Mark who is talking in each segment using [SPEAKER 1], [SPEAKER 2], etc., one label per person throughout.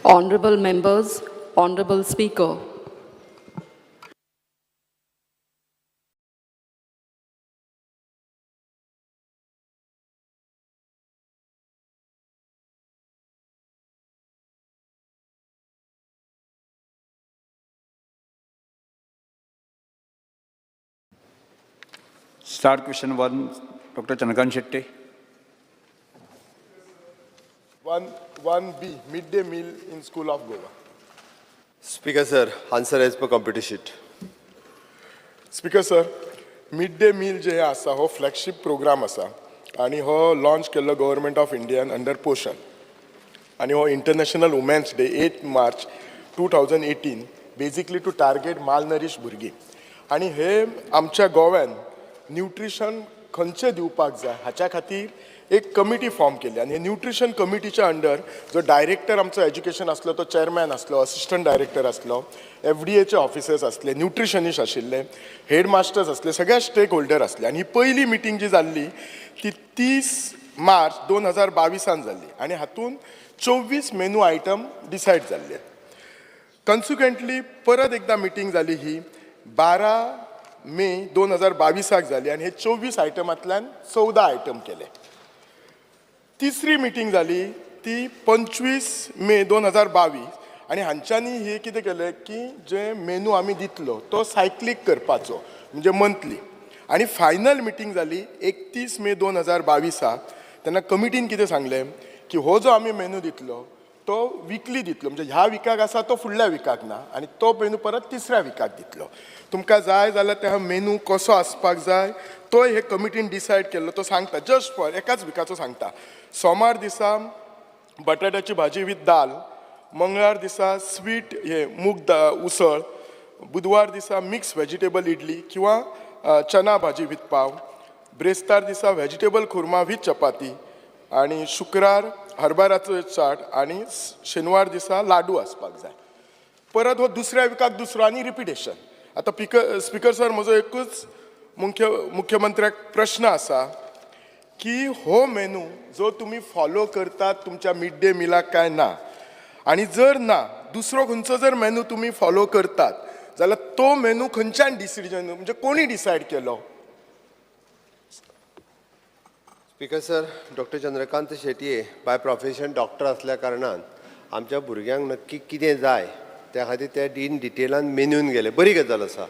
[SPEAKER 1] Honorable members, Honorable Speaker,
[SPEAKER 2] Start question 1, Dr. Chandrakant Shetty.
[SPEAKER 3] 1, 1B, midday meal in School of Goa.
[SPEAKER 4] Speaker sir, answer as per computer sheet.
[SPEAKER 3] Speaker sir, mid day meal जे आसा हो flagship programme आसा आनी हो launch केल्लो government of इंडियान under पोशन आनी हो International Women's Day 8 March 2018, basically to target malnourish भुरगीं. आनी हे आमच्या गोव्यान न्युट्रिशन खंयचें दिवपाक जाय हाच्या खातीर एक कमिटी फॉर्म केली. आनी हे न्युट्रिशन कमिटीच्या अंडर जो डायरेक्टर आमचो एज्युकेशन आसलो तो चेअरमॅन आसलो, असिस्टंट डायरेक्टर आसलो, एफडीएचे ऑफिसर्स आसले, न्युट्रिशनिस्ट आशिल्ले, हेड मास्टर्स आसले, सगळे स्टेक होल्डर आसले. आनी ही पयली मिटींग जी जाल्ली ती 30 मार्च 2022 जाल्ली आनी हातूंत 24 मेनू आयटम डिसायड जाल्ले. कन्सिक्वेंटली परत एकदां मिटींग जाली, ही 12 मे 2022 जाली आनी हे 24 आयटमांतल्यान 14 आयटम केले. तिसरी मिटींग जाली ती 25 मे 2022 आनी हांच्यांनी हे कितें केलें की जे मेनू आमी दितलो तो सायक्लीक करपाचो, म्हणजे मंथली. आनी फायनल मिटींग जाली 31 मे 2022. तेन्ना कमिटीन कितें सांगलें की हो जो आमी मेनू दितलो तो विकली दितलो, म्हणजे ह्या विकाक आसा तो फुडल्या विकाक ना आनी तो मेनू परत तिसऱ्या विकाक दितलो. तुमकां जाय जाल्यार त्या मेनू कसो आसपाक जाय तो हे कमिटीन डिसायड केल्लो तो सांगता. जस्ट फॉर एकाच विकाचो सांगता. सोमार दिसा बटाट्याची भाजी विथ दाल, मंगळार दिसा स्वीट हे मूग उसळ, बुधवार दिसा मिक्स व्हेजिटेबल इडली किंवा चना भाजी विथ पाव, ब्रेस्तार दिसा व्हेजिटेबल खुर्मा विथ चपाती आनी शुक्रार हरभराचो चाट आनी शेनवार दिसा लाडू आसपाक जाय. परत हो दुसऱ्या विकाक दुसरो आनी रिपिटेशन. आतां स्पिकर सर, म्हजो एकूच मुख्यमंत्र्याक प्रश्न आसा की हो मेनू जो तुमी फॉलो करतात तुमच्या मिड डे मिलाक काय ना, आनी जर ना, दुसरो खंयचो जर मेनू तुमी फॉलो करतात जाल्यार तो मेनू खंयच्यान डिसिजन, म्हणजे कोणी डिसायड केलो?
[SPEAKER 4] Speaker sir, doctor Chandrakant Shetye by profession doctor असल्या कारणान आमच्या भुरग्यांक नक्की कितें जाय त्या खातीर ते इन डिटेलान मेन्यून गेले. बरी गजाल आसा,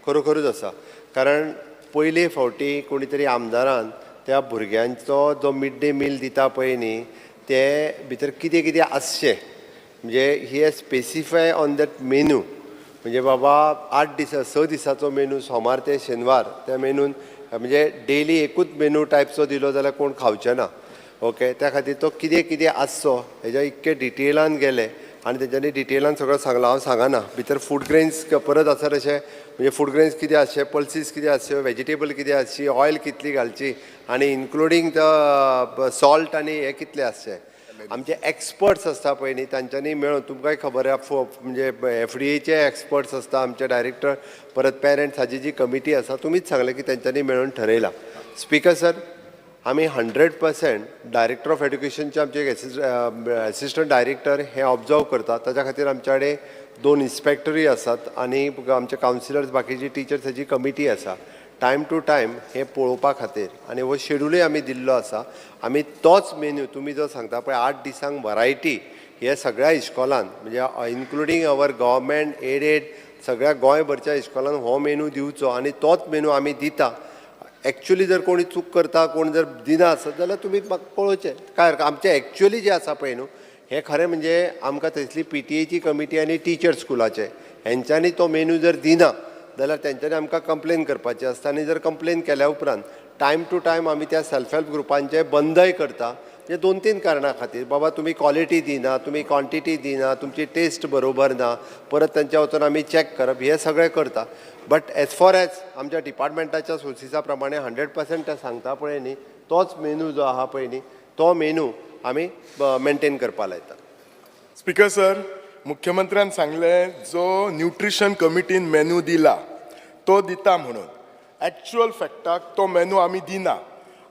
[SPEAKER 4] खरोखरूच आसा, कारण पयले फावटी कोणी तरी आमदारान त्या भुरग्यांचो जो मिड डे मील दिता पळय न्ही, ते भितर कितें कितें आसचें, म्हणजे he has specify on that menu. म्हणजे बाबा 8 दिसा, 6 दिसाचो मेनू, सोमार ते शेनवार, त्या मेनून म्हणजे डेली एकूच मेनू टायपचो दिलो जाल्यार कोण खावचे ना. ओके, त्या खातीर तो कितें कितें आसचो हेज्या इतके डिटेलान गेले आनी तेंच्यांनी डिटेलान सगळं सांगलां. हांव सांगना भितर फूड ग्रेन्स परत आसा तशें, म्हणजे फूड ग्रेन्स कितें आसचे, पल्सीस कितें आसच्यो, वेजिटेबल कितें आसची, ऑयल कितली घालची आनी इन्क्लुडींग the salt आनी हें कितलें आसचें. आमचे एक्सपर्ट्स आसता पळय न्ही, तांच्यांनी मेळून, तुमकांय खबर आहा, म्हणजे एफडीएचे एक्सपर्ट्स आसता, आमचे डायरेक्टर, परत पेरंट्स, हाजी जी कमिटी आसा, तुमीच सांगलें की तेंच्यांनी मेळून ठरयलां. स्पिकर सर, आमी 100% डायरेक्टर ऑफ एड्युकेशनचे आमचे एसिस्टंट डायरेक्टर हे ऑब्जर्व करतात. ताच्या खातीर आमच्या कडेन दोन इन्स्पेक्टरूय आसात आनी आमचे कावन्सिलर्स, बाकीची टिचर्स, हाजी कमिटी आसा टायम टू टायम हें पळोवपा खातीर. आनी हो शेड्युलूय आमी दिल्लो आसा. आमी तोच मेन्यू तुमी जो सांगता पळय, 8 दिसांक वरायटी, हे सगळ्या इस्कॉलान, म्हणजे इन्क्लुडींग our government aided सगळ्या गोंयभरच्या इस्कॉलान हो मेनू दिवचो आनी तोच मेनू आमी दिता. एक्चुली जर कोणी चूक करता, कोण जर दिना आसत जाल्यार तुमी म्हाका पळोवचें. काय आमचें एक्चुअली जें आसा पळय न्हू, हें खरें म्हणजे आमकां थंयसली पीटीएची कमिटी आनी टिचर स्कुलाचे हेंच्यांनी तो मेनू जर दिना जाल्यार तेंच्यांनी आमकां कंप्लेन करपाची आसता. आनी जर कंप्लेन केल्या उपरांत टायम टू टायम आमी त्या सेल्फ हेल्प ग्रुपांचे बंदय करता. म्हणजे दोन तीन कारणां खातीर, बाबा तुमी क्वॉलिटी दिना, तुमी क्वॉन्टिटी दिना, तुमची टेस्ट बरोबर ना, परत तेंच्या वचून आमी चॅक करप, हें सगळें करता. बट एज फॉर एज आमच्या डिपार्टमेंटाच्या सोर्सिसा प्रमाणे 100% ते सांगता पळय न्ही, तोच मेनू जो आहा पळय न्ही, तो मेनू आमी मेंटेन करपा लायता.
[SPEAKER 3] स्पिकर सर, मुख्यमंत्र्यान सांगलें जो न्युट्रिशन कमिटीन मेनू दिला तो दिता म्हणून. एक्चुअल फॅक्टाक तो मेनू आमी दिना.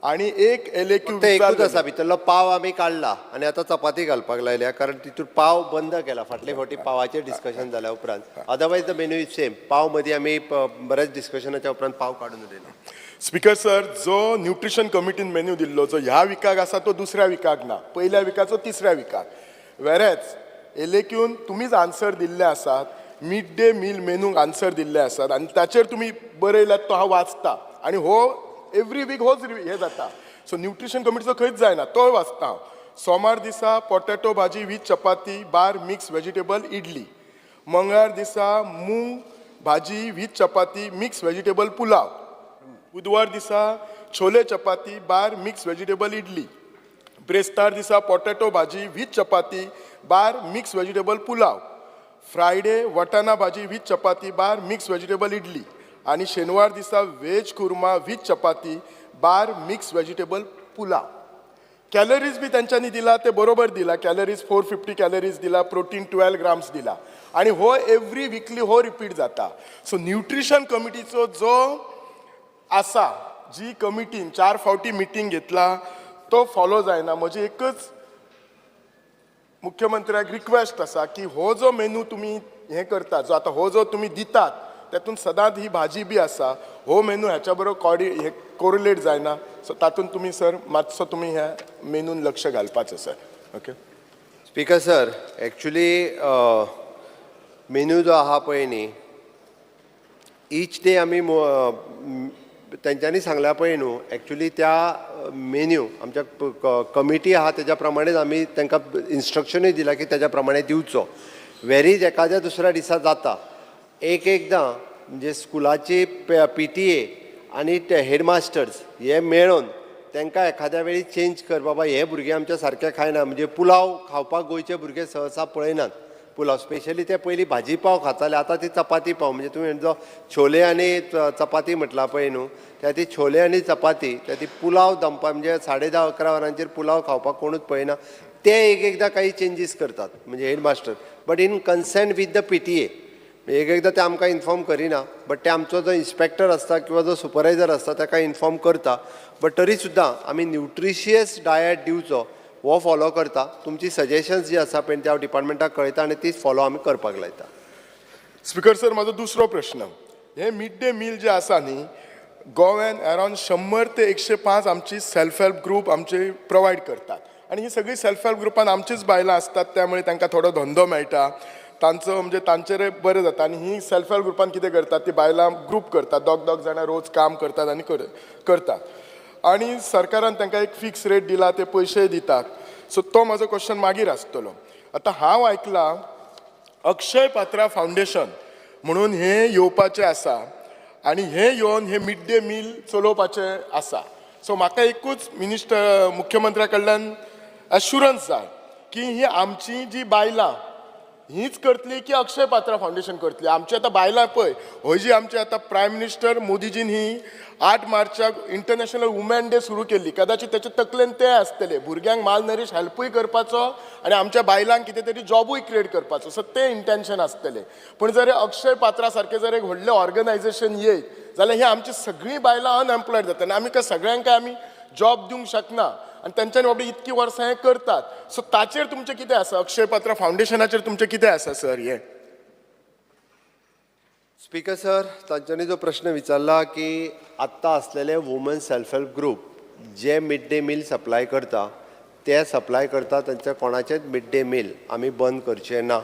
[SPEAKER 3] आनी एक एलएक्यू
[SPEAKER 4] फक्त एकूच आसा, भितरलो पाव आमी काडला आनी आतां चपाती घालपाक लायल्या, कारण तितून पाव बंद केला फाटले फावटी पावाचेर डिस्कशन जाल्या उपरांत. Otherwise the menu is same. पाव मदीं आमी बऱ्याच डिस्कशनाच्या उपरांत पाव काडून उडयला.
[SPEAKER 3] स्पीकर सर, जो न्युट्रिशन कमिटीन मेन्यू दिल्लो जो ह्या विकाक आसा तो दुसऱ्या विकाक ना, पयल्या विकाचो तिसऱ्या विकाक. वेरेच एलएक्यून तुमीच आन्सर दिल्ले आसात, मिड डे मील मेनूक आन्सर दिल्ले आसात आनी ताचेर तुमी बरयल्यात तो हांव वाचता आनी हो एवरी वीक होच हे जाता. सो न्युट्रिशन कमिटीचो खंयच जायना, तोय वाचता हांव. सोमार दिसा potato bhaji with chapati bar mix vegetable idli, मंगळार दिसा मूंग भाजी with chapati mix vegetable pulao, बुधवार दिसा chole chapati bar mix vegetable idli, ब्रेस्तार दिसा potato bhaji with chapati bar mix vegetable pulao, Friday vatana bhaji with chapati bar mix vegetable idli आनी शेनवार दिसा veg korma with chapati bar mix vegetable pulao. Calories बी तेंच्यांनी दिला ते बरोबर दिला, calories 450 calories दिला, प्रोटीन 12 ग्राम्स दिला आनी हो एवरी विकली हो रिपीट जाता. सो न्युट्रिशन कमिटीचो जो आसा, जी कमिटीन 4 फावटी मिटींग घेतला तो फॉलो जायना. म्हजी एकच मुख्यमंत्र्याक रिक्वेस्ट आसा की हो जो मेनू तुमी हें करतात, जो आतां हो जो तुमी दितात तेतून सदांच ही भाजी बी आसा, हो मेनू ह्याच्या बरोबर कॉर्डि हे कोरिलेट जायना. सो तातूंत तुमी सर मातसो तुमी ह्या मेनून लक्ष घालपाचें sir. Okay.
[SPEAKER 4] Speaker sir, actually menu जो आहा पळय न्ही, ईच डे आमी तेंच्यांनी सांगल्या पळय न्हू, एक्चुली त्या मेन्यू आमच्या कमिटी आहा तेज्या प्रमाणेच आमी तांकां इन्स्ट्रक्शनूय दिला की तेज्या प्रमाणे दिवचो. वेरीज एखाद्या दुसऱ्या दिसा जाता. एक एकदां म्हणजे स्कुलाची पीटीए आनी ते हेडमास्टर्स हे मेळोन तांकां एखाद्या वेळी चेंज कर, बाबा हे भुरगे आमच्या सारके खायना, म्हणजे पुलाव खावपाक गोंयचे भुरगे सहसा पळयनात. पुलाव स्पेशली ते पयलीं भाजी पाव खाताले, आतां ती चपाती पाव. म्हणजे तुवें जो छोले आनी चपाती म्हटला पळय न्हू, त्या ती छोले आनी चपाती, त्या ती पुलाव दनपार म्हणजे 10:30-11 वरांचेर पुलाव खावपाक कोणूच पळयना. ते एक एकदां काही चेंजीस करतात म्हणजे headmaster, but in consent with the PTA. एक एकदां ते आमकां इन्फॉर्म करिना, बट ते आमचो जो इन्स्पेक्टर आसता किंवा जो सुपरवायजर आसता ताका इन्फॉर्म करता. बट तरी सुद्दां आमी न्युट्रिशियस डायट दिवचो हो फॉलो करता. तुमची सजेशन्स जी आसा पळय ते हांव डिपार्टमेंटाक कळयता आनी तीच फॉलो आमी करपाक लायता.
[SPEAKER 3] स्पीकर सर, म्हाजो दुसरो प्रश्न, हे मिड डे मील जे आसा न्ही, गोव्यान अरावंड 100 ते 105 आमची सेल्फ हेल्प ग्रूप आमचे प्रोवायड करतात आनी ही सगळी सेल्फ हेल्प ग्रुपान आमचीच बायलां आसतात, त्यामुळे तांकां थोडो धंदो मेळटा, तांचो म्हणजे तांचेर बरें जाता. आनी ही सेल्फ हेल्प ग्रुपान कितें करतात, ती बायलां ग्रूप करतात, दोग दोग जाणां रोज काम करतात आनी करतात आनी सरकारान तांकां एक फिक्स रेट दिला, ते पयशेय दितात. सो तो म्हाजो क्वेश्चन मागीर आसतलो. आतां हांव आयकलां अक्षय पात्रा फावंडेशन म्हणून हें येवपाचें आसा आनी हें येवन हें मिड डे मील चलोवपाचें आसा. सो म्हाका एकूच मिनिस्टर मुख्यमंत्र्या कडल्यान एश्युरन्स जाय की ही आमची जी बायलां हीच करतली की अक्षय पात्रा फावंडेशन करतली. आमची आतां बायलां पळय, हय जी आमची आतां प्रायम मिनिस्टर मोदीजीन ही 8 मार्चाक इंटरनॅशनल वुमेन डे सुरू केल्ली, कदाचित तेच्या तकलेन तें आसतलें, भुरग्यांक मालनरीश हेल्पूय करपाचो आनी आमच्या बायलांक कितें तरी जॉबूय क्रिएट करपाचो, सो तें इंटेन्शन आसतलें. पूण जर अक्षय पात्रा सारकें जर एक व्हडलें ऑर्गनायजेशन येयत जाल्यार ही आमची सगळीं बायलां अनएम्प्लॉयड जाता आनी आमी काय सगळ्यांक काय आमी जॉब दिवंक शकना आनी तेंच्यांनी बाबडी इतकी वर्सां हें करतात. सो ताचेर तुमचें कितें आसा, अक्षय पात्रा फावंडेशनाचेर तुमचें कितें आसा सर? हें
[SPEAKER 4] स्पीकर सर, तांच्यांनी जो प्रश्न विचारला की आत्तां आसलेले वुमन सेल्फ हेल्प ग्रूप जे मिड डे मील सप्लाय करता ते सप्लाय करता, तांच्या कोणाचेच मिड डे मील आमी बंद करचे ना,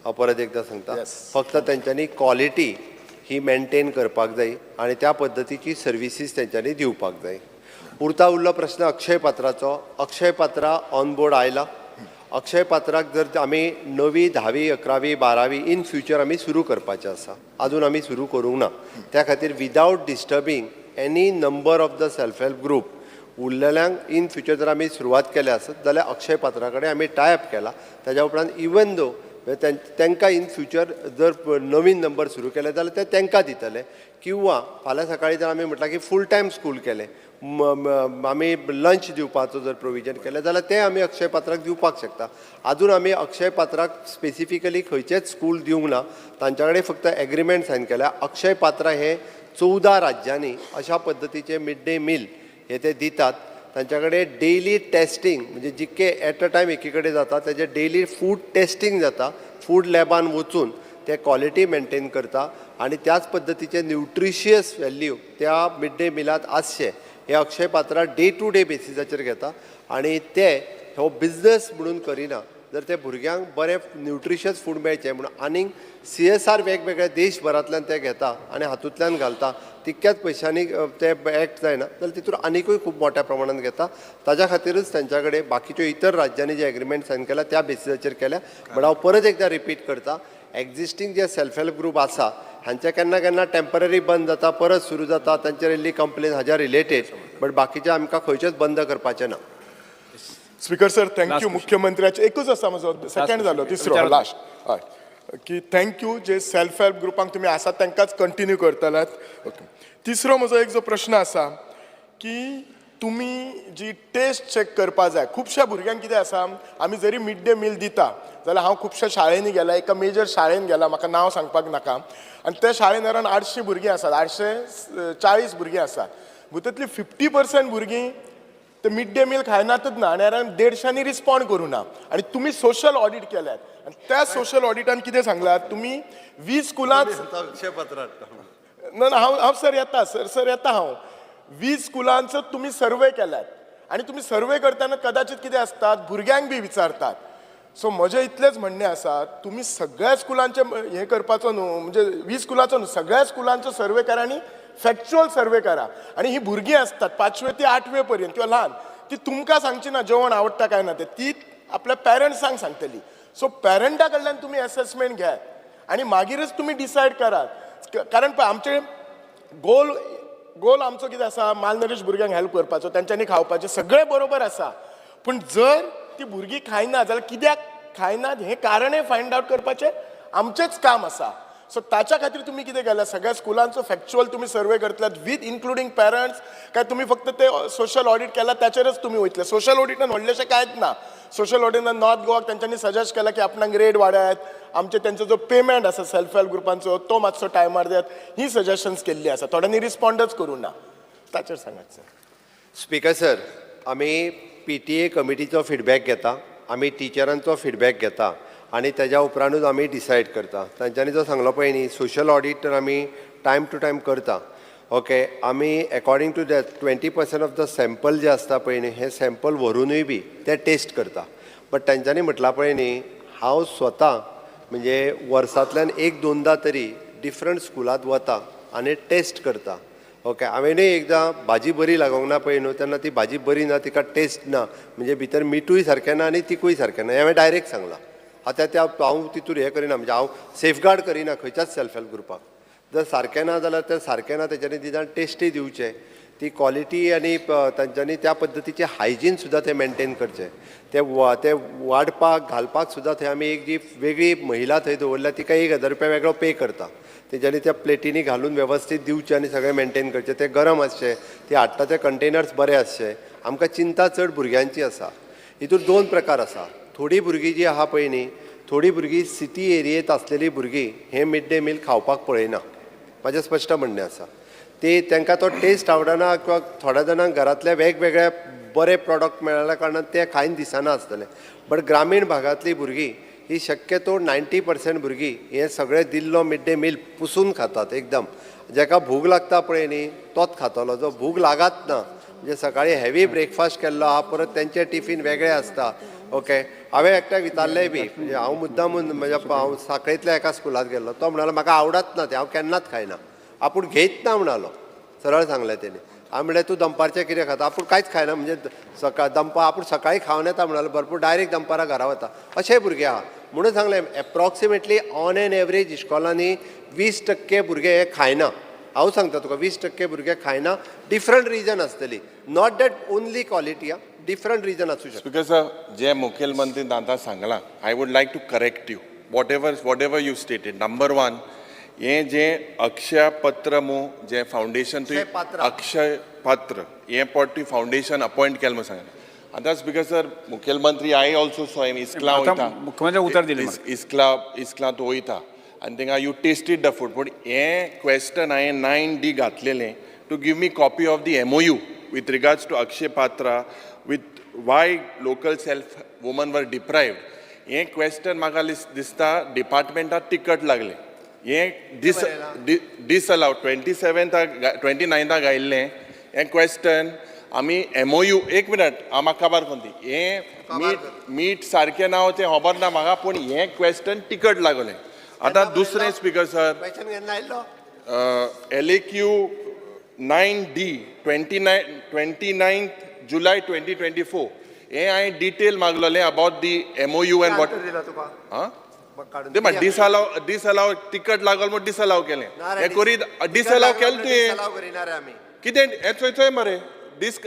[SPEAKER 4] हांव परत एकदां सांगता. फक्त तेंच्यांनी क्वॉलिटी ही मेनटेन करपाक जाय आनी त्या पद्दतीची सर्विसीस तेंच्यांनी दिवपाक जाय. उरता उरलो प्रश्न अक्षय पात्राचो. अक्षय पात्रा ऑन बोर्ड आयला. अक्षय पात्राक जर आमी 9वी 10वी 11वी 12वी इन फ्युचर आमी सुरू करपाचें आसा, आजून आमी सुरू करूंक ना. त्या खातीर without disturbing any number of the self help group उरलेल्यांक in future जर आमी सुरवात केल्या आसत जाल्यार अक्षय पात्रा कडेन आमी टाय अप केला. ताज्या उपरांत इवन दो तांकां इन फ्युचर जर नवीन नंबर सुरू केले जाल्यार ते तांकां दितले, किंवा फाल्यां सकाळीं जर आमी म्हटलां की फूल टायम स्कूल केलें, आमी लंच दिवपाचो जर प्रोविजन केलें जाल्यार तें आमी अक्षय पात्राक दिवपाक शकता. आजून आमी अक्षय पात्राक स्पेसिफिकली खंयचेच स्कूल दिवंक ना, तांच्या कडेन फक्त एग्रीमेंट सायन केल्या. अक्षय पात्रा हे 14 राज्यांनी अशा पद्दतीचे मिड डे मील हे ते दितात. तांच्या कडेन डेली टेस्टींग, म्हणजे जितके एट अ टायम एकी कडेन जाता तेजे डेली फूड टेस्टींग जाता. फूड लॅबान वचून ते क्वॉलिटी मेंटेन करता आनी त्याच पद्दतीचे न्युट्रिशियस व्हॅल्यू त्या मिड डे मिलांत आसचें हे अक्षय पात्रा डे टू डे बेसिसाचेर घेता आनी ते हो बिजनस म्हणून करिना. जर ते भुरग्यांक बरें न्युट्रिशियस फूड मेळचें म्हणून आनीक सीएसआर वेगवेगळ्या देशभरांतल्यान ते घेता आनी हातूंतल्यान घालता. तितक्याच पयशांनी ते एक्ट जायना जाल्यार तितून आनिकूय खूब मोठ्या प्रमाणान घेता. ताज्या खातीरच तांच्या कडेन बाकीच्यो इतर राज्यांनी जे एग्रीमेंट सायन केल्या त्या बेसिसाचेर केल्या. बट हांव परत एकदां रिपीट करता, एग्जिस्टींग जे सेल्फ हेल्प ग्रूप आसा हांचे केन्ना केन्ना टेंपररी बंद जाता, परत सुरू जाता, तांचेर इल्ली कंप्लेन हाज्या रिलेटेड, बट बाकीचे आमकां खंयचेच बंद करपाचें ना.
[SPEAKER 3] Speaker sir, thank you.
[SPEAKER 2] Question.
[SPEAKER 3] मुख्यमंत्र्याचे एकूच आसा म्हजो, सेकंड जालो, तिसरो
[SPEAKER 2] विचारात.
[SPEAKER 3] लास्ट. हय, की thank you जे सेल्फ हेल्प ग्रुपांक तुमी आसात तांकांच कंटिन्यू करतलात. ओके, तिसरो म्हजो एक जो प्रश्न आसा की तुमी जी टेस्ट चॅक करपा जाय. खुबश्या भुरग्यांक कितें आसा, आमी जरी मिड डे मील दिता जाल्यार हांव खुबश्या शाळेंनी गेला, एका मेजर शाळेन गेला, म्हाका नांव सांगपाक नाका, आनी त्या शाळेन अरावंड 800 भुरगीं आसात, 840 भुरगीं आसात. भितरतलीं 50% भुरगीं ते मिड डे मील खायनातच ना आनी अरावंड 150 रिस्पॉन्ड करूं ना. आनी तुमी सोशल ऑडीट केल्यात आनी त्या सोशल ऑडिटान कितें सांगलां, तुमी 20 स्कुलांत
[SPEAKER 4] अक्षय पात्रा
[SPEAKER 3] ना ना, हांव हांव सर येता, सर सर येता हांव. 20 स्कुलांचो तुमी सर्वे केल्यात आनी तुमी सर्वे करतना कदाचित कितें आसतात, भुरग्यांक बी विचारतात. सो म्हजें इतलेंच म्हणणें आसा, तुमी सगळ्या स्कुलांचें हें करपाचो न्हू, म्हणजे 20 स्कुलाचो न्हू, सगळ्या स्कुलांचो सर्वे करा आनी फॅक्च्युअल सर्वे करा. आनी ही भुरगीं आसतात 5वे ते 8वे पर्यंत किंवा ल्हान, ती तुमकां सांगची ना जेवण आवडटा काय ना तें, ती आपल्या पॅरंट्सांक सांगतली. सो पॅरंटा कडल्यान तुमी एसेसमेंट घेयात आनी मागीरच तुमी डिसायड करात. कारण पळय आमचे गोल गोल आमचो कितें आसा, मालनरीश भुरग्यांक हेल्प करपाचो, तेंच्यांनी खावपाचें सगळें बरोबर आसा, पूण जर ती भुरगीं खायना जाल्यार कित्याक खायनात हें कारणय फायंड आवट करपाचें आमचेंच काम आसा. सो ताच्या खातीर तुमी कितें केलां, सगळ्या स्कुलांचो फॅक्च्युअल तुमी सर्वे करतल्यात विथ इन्क्लुडींग पॅरंट्स, काय तुमी फक्त ते सोशल ऑडीट केला ताचेरच तुमी वयतले? सोशल ऑडिटान व्हडलेशें कांयच ना. सोशल ऑडिटान नॉर्थ गोवाक तेंच्यांनी सजेस्ट केलां की आपणाक रेट वाडयात, आमचे तेंचो जो पेमेंट आसा सेल्फ हेल्प ग्रुपांचो तो मातसो टायमार दियात, ही सजेशन्स केल्ली आसा. थोड्यांनी रिस्पॉन्डच करूं ना. ताचेर सांगात sir.
[SPEAKER 4] Speaker sir, आमी पीटीए कमिटीचो फिडबॅक घेता, आमी टिचरांचो फिडबॅक घेता आनी तेज्या उपरांतूच आमी डिसायड करता. तांच्यांनी जो सांगलो पळय न्ही, सोशल ऑडीट तर आमी टायम टू टायम करता. ओके, आमी according to that 20% of the sample जे आसता पळय न्ही, हे सॅम्पल व्हरूनूय बी ते टेस्ट करता. बट तांच्यांनी म्हटलां पळय न्ही, हांव स्वता म्हणजे वर्सांतल्यान एक दोनदां तरी डिफरंट स्कुलांत वता आनी टेस्ट करता. ओके, हांवेनूय एकदां भाजी बरी लागोंक ना पळय न्हू, तेन्ना ती भाजी बरी ना, तिका टेस्ट ना, म्हणजे भितर मिठूय सारकें ना आनी तिकूय सारकें ना, हें हांवें डायरेक्ट सांगलां. आतां त्या हांव तितूर हें करिना, म्हणजे हांव सेफगार्ड करिना खंयच्याच सेल्फ हेल्प ग्रुपाक. जर सारकें ना जाल्यार तें सारकें ना, तेच्यांनी निदान टेस्टय दिवचें, ती क्वॉलिटी आनी तांच्यांनी त्या पद्दतीचें हायजीन सुद्दां तें मेनटेन करचें. ते ते वाडपाक घालपाक सुद्दां थंय आमी एक जी वेगळी महिला थंय दवरल्या, तिका 1000 रुपया वेगळो पे करता. तेज्यांनी त्या प्लेटींनी घालून वेवस्थीत दिवचें आनी सगळें मेनटेन करचें. तें गरम आसचें, ती हाडटा ते कंटेनर्स बरे आसचे. आमकां चिंता चड भुरग्यांची आसा. हितूर दोन प्रकार आसा. थोडीं भुरगीं जीं आहा पळय न्ही, थोडीं भुरगीं सिटी एरियेंत आसलेलीं भुरगीं हें मिड डे मील खावपाक पळयना. म्हाजें स्पश्ट म्हणणें आसा, ती तांकां तो टेस्ट आवडना किंवा थोड्या जाणांक घरांतले वेगवेगळे बरे प्रॉडक्ट मेळ्ळ्या कारणान ते खायन दिसना आसतलें. बट ग्रामीण भागांतलीं भुरगीं ही शक्यतो 90% भुरगीं हें सगळें दिल्लो मिड डे मील पुसून खातात एकदम. जाका भूक लागता पळय न्ही तोच खातलो, जो भूक लागत ना म्हणजे सकाळी हेवी ब्रेकफास्ट केल्लो आहा, परत तेंचे टिफीन वेगळे आसता. ओके, हांवें एकट्याक विचारलें बी, म्हणजे हांव मुद्दामून म्हज्या हांव साखळेंतल्या एका स्कुलांत गेल्लो, तो म्हणालो म्हाका आवडत ना तें, हांव केन्नाच खायना, आपूण घेयत ना म्हणालो, सरळ सांगलें तेणी. हांवें म्हणलें तूं दनपारचें कितें खाता? आपूण कांयच खायना, म्हणजे सकाळ दनपार आपूण सकाळी खावन येता म्हणालो, भरपूर डायरेक्ट दनपारां घरा वता. अशेय भुरगे आहा. म्हणून सांगलें एप्रॉक्सिमेटली ऑन एन एवरेज इश्कोलांनी 20% भुरगे हे खायना. हांव सांगता तुका 20% भुरगे खायना, डिफरंट रिजन आसतली, not that only quality आं, डिफरंट रिजन आसूं शकता.
[SPEAKER 5] स्पीकर सर, जे मुखेलमंत्री आतां सांगलां, I would like to correct you whatever you stated. Number one, हें जें अक्षय पत्र मू जें फावंडेशन तुवें
[SPEAKER 4] अक्षय पात्र.
[SPEAKER 5] अक्षय पात्र हें पट तुवें फावंडेशन अपॉयंट केलें म्हूण सांगलां. आतां स्पीकर सर, मुखेलमंत्री I also so हांवें इस्कलां
[SPEAKER 2] आतां
[SPEAKER 5] वयता,
[SPEAKER 2] मुख्यमंत्र्याक उतर दिलें.
[SPEAKER 5] इस्कलां तूं वयता आनी थिंगा you tasted the food. पूण हें क्वेश्चन हांवें 9D घातलेलें to give me copy of the MOU. with regards to Akshaya Patra with why local self women were deprived, हें क्वेश्चन म्हाका दिसता डिपार्टमेंटाक तिकट लागलें. हें डिसअलाव 27थाक 29थाक आयिल्लें हें क्वेश्चन. आमी एमओयू, एक मिनट, हांव म्हाका काबार कोन्न दी. हें मीट मीट सारकें ना तें खबर ना म्हाका, पूण हें क्वेश्चन तिकट लागलें. आतां दुसरें, स्पीकर सर,
[SPEAKER 4] क्वेश्चन केन्ना आयिल्लो?
[SPEAKER 5] LAQ 9D 29 July 2024. हे हांवें detail मागलोलें about the MOU and what.
[SPEAKER 4] दिला तुका?
[SPEAKER 5] आं?
[SPEAKER 4] काडून
[SPEAKER 5] ते मा डिसअलाव, डिसअलाव तिकट लागल म्हूण डिसअलाव केलें. हें करीत डिसअलाव केलें तुवें.
[SPEAKER 4] डिसअलाव करिना रे आमी.
[SPEAKER 5] कितें हें? चोय, चोय मरे, दीस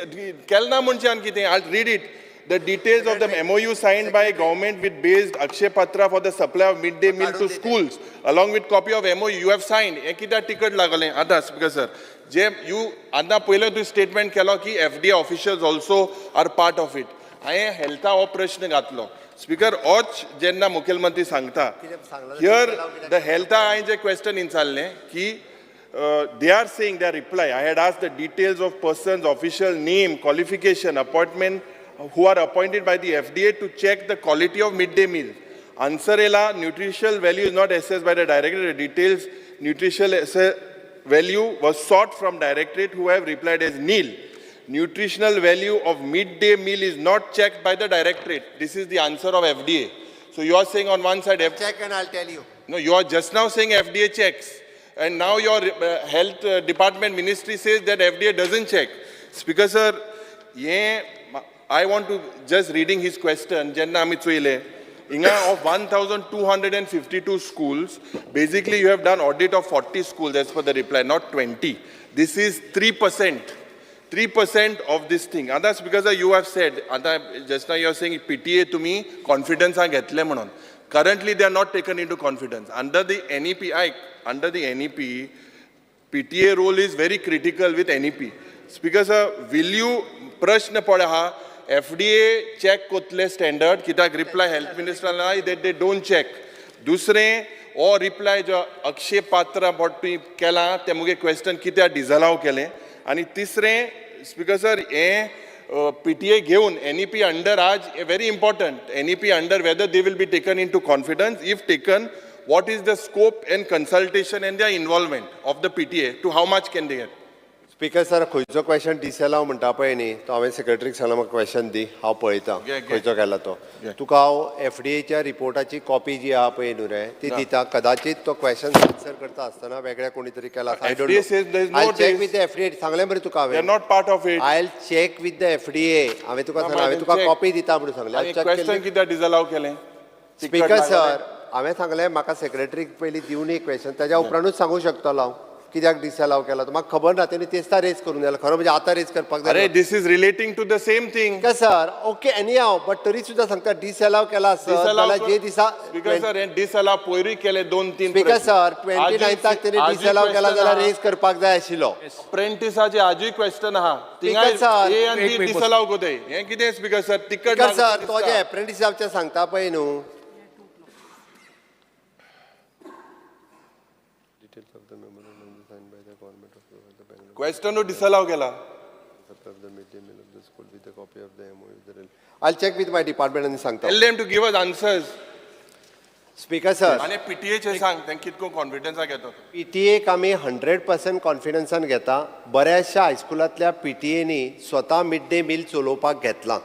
[SPEAKER 5] केलें ना म्हणजे आनी कितें? I read it. The details of the MOU signed by government with based Akshaya Patra for the supply of mid day meal to schools along with copy of MOU you have signed. हें कित्याक तिकट लागलें? आतां speaker sir, J you आतां पयलें तुवें statement केलो की FDA officials also are part of it, हांवें हेल्था हो प्रश्न घातलो. स्पीकर, होच जेन्ना मुखेलमंत्री सांगता
[SPEAKER 4] कितें सांगलां?
[SPEAKER 5] Here the हेल्था हांवें जे क्वेश्चन विचारलें की they are saying their reply, I had asked the details of persons, official name, qualification, appointment, who are appointed by the FDA to check the quality of midday meal. Answer येला, nutritional value is not assessed by the director. The details nutritional value was sought from directorate, who have replied as nil. Nutritional value of midday meal is not checked by the directorate. This is the answer of FDA. So you are saying on one side
[SPEAKER 4] Check and I tell you.
[SPEAKER 5] No, you are just now saying FDA checks, and now your health department ministry says that FDA doesn't check. Speaker sir, ये I want to just reading his question, जेन्ना आमी चोयले हिंगा of 1252 schools, basically you have done audit of 40 schools as per the reply, not 20. This is 3%. 3% of this thing. आतां because you have said, आतां just now you are saying PTA तुमी कॉन्फिडन्सान घेतले म्हणून. Currently they are not taken into confidence. Under the NEP, आयक, under the NEP, PTA role is very critical with NEP. Speaker sir, will you, प्रश्न पळय आहा, FDA check कोतले standard? कित्याक reply health मिनिस्टरान that they don't check. दुसरें, हो reply जो अक्षय पात्र बोट तुवें केलां तें मुगे क्वेश्चन कित्याक डिजलाव केलें? आनी तिसरें, स्पीकर सर, हें पीटीए घेवन एनईपी अंडर आज very important, NEP under, whether they will be taken into confidence. If taken, what is the scope and consultation and the involvement of the PTA, to how much can they get?
[SPEAKER 4] Speaker sir, खंयचो question डिसअलाव म्हणटा पळय न्ही, तो हांवें सेक्रेटरीक सांगला, म्हाका question दी, हांव पळयता.
[SPEAKER 5] घे, घे.
[SPEAKER 4] खंयचो केला तो.
[SPEAKER 5] घे.
[SPEAKER 4] तुका हांव एफडीएच्या रिपोर्टाची कॉपी जी आहा पळय न्हू रे, ती दिता. कदाचित तो क्वेश्चन आन्सर करता आसतना वेगळ्या कोणी तरी केला.
[SPEAKER 5] FDA says there is no
[SPEAKER 4] I check
[SPEAKER 5] this.
[SPEAKER 4] With FDA, सांगलें मरे तुका
[SPEAKER 5] They are
[SPEAKER 4] हांवें.
[SPEAKER 5] Not part of it.
[SPEAKER 4] I check with the FDA. हांवें तुका सांगलें, हांवें तुका कॉपी दिता म्हणून सांगलें.
[SPEAKER 5] क्वेश्चन कित्याक डिसअलाव केलें?
[SPEAKER 4] स्पीकर सर, हांवें सांगलें, म्हाका सेक्रेटरीक पयलीं दिवनी क्वेश्चन, ताज्या उपरांतूच सांगूंक शकतलो हांव कित्याक डिसअलाव केला तो. म्हाका खबर ना, तेणी तेचता रेज करून जाल्यार खरो म्हणजे आतां रेज करपाक जाय.
[SPEAKER 5] अरे, this is relating to the same thing.
[SPEAKER 4] Sir, okay, anyhow, but तरी सुद्दां सांगता, डिसअलाव केला आसत जाल्यार जे दिसा
[SPEAKER 5] स्पीकर सर, हे डिसअलाव पयरूय केले दोन तीन.
[SPEAKER 4] स्पीकर सर, 29थाक तेणी डिसअलाव केला जाल्यार रेज करपाक जाय आशिल्लो.
[SPEAKER 5] अप्रेंटिसाचे आजूय क्वेश्चन आहा थिंगा.
[SPEAKER 4] Speaker sir.
[SPEAKER 5] ए आनी बी डिसअलाव कोताय, हें कितें स्पीकर सर? तिकट
[SPEAKER 4] स्पीकर सर, तो जे एप्रेंटिसाचे सांगता पळय न्हू.
[SPEAKER 5] क्वेश्चन डिसअलाव केला.
[SPEAKER 4] I'll check with my department आनी सांगता.
[SPEAKER 5] Tell them to give us answers.
[SPEAKER 4] Speaker sir.
[SPEAKER 5] आनी पीटीएचे सांग, तेंकां कितको कॉन्फिडन्सा घेतो.
[SPEAKER 4] पीटीएक आमी 100% कॉन्फिडन्सान घेता. बऱ्याचशा हायस्कुलांतल्या पीटीएनी स्वता मिड डे मील चलोवपाक घेतलां.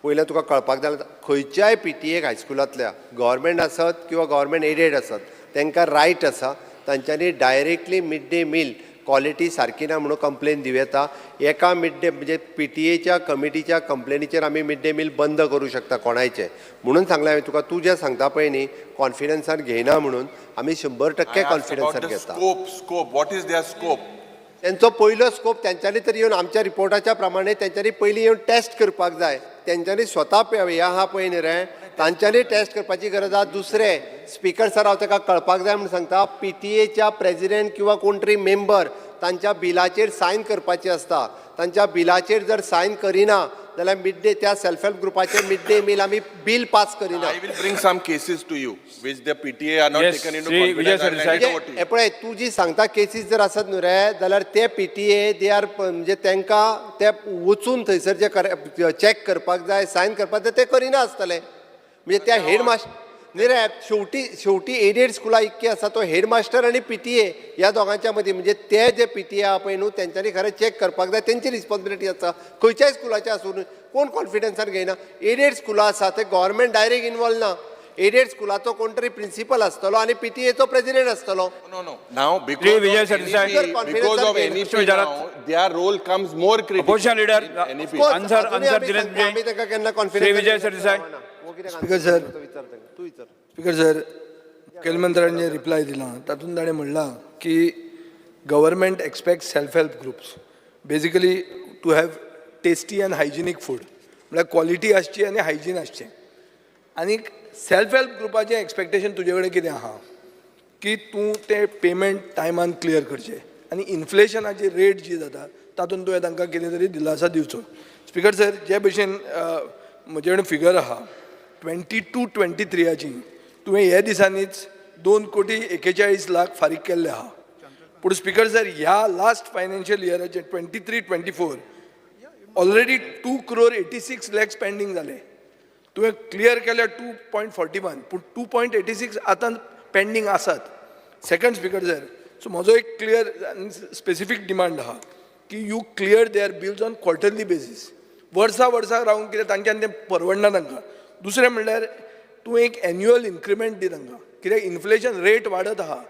[SPEAKER 4] पयलें तुका कळपाक जाय, खंयच्याय पीटीएक हायस्कुलांतल्या, गव्हर्मेंट आसत किंवा गव्हर्मेंट एडेड आसत, तांकां रायट आसा, तांच्यांनी directly mid day meal quality सारकी ना म्हणून कंप्लेन दिवं येता. एका मिड डे म्हणजे पीटीएच्या कमिटीच्या कंप्लेनीचेर आमी मिड डे मील बंद करूं शकता कोणायचें. म्हणून सांगलें हांवें तुका, तूं जें सांगता पळय न्ही कॉन्फिडन्सान घेयना म्हणून, आमी 100% कॉन्फिडन्सान घेता.
[SPEAKER 5] Scope, scope, what is their scope?
[SPEAKER 4] त्यांचो पयलो स्कोप, तेंच्यांनी तरी येवन आमच्या रिपोर्टाच्या प्रमाणे तेंच्यांनी पयलीं येवन टेस्ट करपाक जाय. तेंच्यांनी स्वता हें आहा पळय न्ही रे, तांच्यांनी टेस्ट करपाची गरज आहा. दुसरें, स्पीकर सर, हांव ताका कळपाक जाय म्हूण सांगता, पीटीएच्या प्रेजिडेंट किंवा कोण तरी मेंबर तांच्या बिलाचेर सायन करपाची आसता. तांच्या बिलाचेर जर सायन करिना जाल्यार मिड डे त्या सेल्फ हेल्प ग्रुपाचे मिड डे मील आमी बील पास करिना.
[SPEAKER 5] I will bring some cases to you, which the PTA are not
[SPEAKER 2] Yes,
[SPEAKER 5] taken into
[SPEAKER 2] Shri Vijay
[SPEAKER 5] confidence. I will hand
[SPEAKER 2] Sardesai.
[SPEAKER 5] it over to you.
[SPEAKER 4] हे पळय, तूं जी सांगता cases जर आसत न्हू रे जाल्यार ते पीटीए they are, म्हणजे तांकां ते वचून थंयसर जे चॅक करपाक जाय, सायन करपाक जाय, ते करिना आसतले. म्हणजे त्या हेड मास्टर न्ही रे, शेवटी शेवटी एडेड स्कुलां इतकी आसा, तो हेड मास्टर आनी पीटीए ह्या दोगांच्या मदीं, म्हणजे ते जे पीटीए आहा पळय न्हू, तेंच्यांनी खरें चॅक करपाक जाय, तेंची रिस्पॉन्सिबिलिटी आसा. खंयच्याय स्कुलाचें आसूं न्हू, कोण कॉन्फिडन्सान घेयना. एडेड स्कुलां आसा ते गव्हर्मेंट डायरेक्ट इनवॉल्व ना. एडेड स्कुलाचो कोण तरी प्रिन्सिपल आसतलो आनी पीटीएचो प्रेसिडेंट आसतलो.
[SPEAKER 5] No, no. Now, because
[SPEAKER 2] Vijay
[SPEAKER 5] of
[SPEAKER 2] Sardesai.
[SPEAKER 5] NEP, because of NEP
[SPEAKER 2] विचारात.
[SPEAKER 5] now, their role comes more critical.
[SPEAKER 2] Opposition leader,
[SPEAKER 5] in NEP.
[SPEAKER 4] Of course,
[SPEAKER 2] answer
[SPEAKER 4] अजूनय
[SPEAKER 2] answer
[SPEAKER 4] आमी
[SPEAKER 2] दिले
[SPEAKER 4] सांगता, आमी
[SPEAKER 2] तुमचे.
[SPEAKER 4] तांकां केन्ना
[SPEAKER 2] Shri Vijay
[SPEAKER 4] confidence
[SPEAKER 2] Sardesai.
[SPEAKER 6] Speaker sir.
[SPEAKER 4] तूं विचार.
[SPEAKER 6] स्पीकर सर, मुखेलमंत्र्यान जे रिप्लाय दिला तातूंत ताणें म्हणलां की government expect self help groups basically to have tasty and hygienic food, म्हळ्यार क्वॉलिटी आसची आनी हायजीन आसचें. आनी सेल्फ हेल्प ग्रुपाचें एक्सपेक्टेशन तुजे कडेन कितें आहा की तूं तें पेमेंट टायमान क्लियर करचें आनी इन्फ्लेशनाची रेट जी जाता तातूंत तुवें तांकां कितें तरी दिलासा दिवचो. स्पीकर सर, जे भशेन म्हजे कडेन फिगर आहा, 22-23आची तुवें हे दिसांनीच 2 कोटी 41 लाख फारीक केल्ले आहा. पूण स्पीकर सर, ह्या last financial इयराचे 23-24 already 2 crore 86 lakhs pending जाले. तुवें क्लियर केल्या 2.41, पूण 2.86 आतां पेंडींग आसात. सेकंड स्पीकर सर, सो म्हजो एक क्लियर आनी स्पेसिफीक डिमांड आहा की you clear their bills on quarterly basis. वर्सा वर्सा रावन कितें तांच्यान तें परवडना तांकां. दुसरें म्हणल्यार तूं एक एन्युअल इन्क्रिमेंट दी तांकां, कित्याक इन्फ्लेशन रेट वाडत आहा,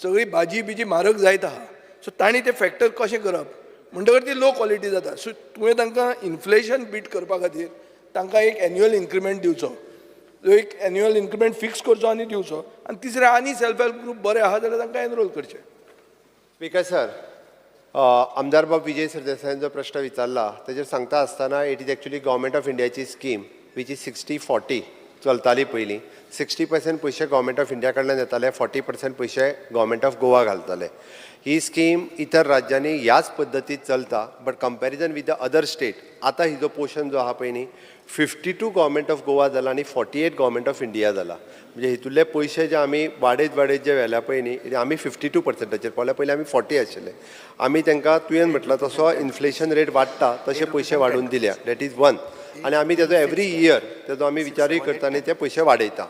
[SPEAKER 6] सगळी भाजी बिजी म्हारग जायत आहा. सो तांणी तें फॅक्टर कशें करप म्हणटकर ती लो क्वॉलिटी जाता. सो तुवें तांकां इन्फ्लेशन बीट करपा खातीर तांकां एक एन्युअल इन्क्रिमेंट दिवचो, एक एन्युअल इन्क्रिमेंट फिक्स करचो आनी दिवचो. आनी तिसरें, आनी सेल्फ हेल्प ग्रूप बरे आहा जाल्यार तांकां एनरोल करचें.
[SPEAKER 4] स्पीकर सर, आमदार बाब विजय सरदेसायान जो प्रश्न विचारला तेजेर सांगता आसतना, it is actually government of इंडियाची स्कीम which is 60-40 चलताली पयलीं. 60% पयशे गव्हर्मेंट ऑफ इंडिया कडल्यान येताले, 40% पयशे गव्हर्मेंट ऑफ गोवा घालताले. ही स्कीम इतर राज्यांनी ह्याच पद्दतीत चलता, but comparison with the other state आतां हिजो पोर्शन जो आहा पळय न्ही, 52 गव्हर्मेंट ऑफ गोवा जाला आनी 48 गव्हर्मेंट ऑफ इंडिया जाला. म्हणजे हितूंतले पयशे जे आमी वाडयत वाडयत जे व्हेल्या पळय न्ही, आमी 52%चेर पावल्या. पयलीं आमी 40 आशिल्ले. आमी तांकां तुवें म्हटलां तसो इन्फ्लेशन रेट वाडटा तशे पयशे वाडोवन दिल्या. That is one. आनी आमी तेजो एवरी इयर तेजो आमी विचारूय करता आनी ते पयशे वाडयता.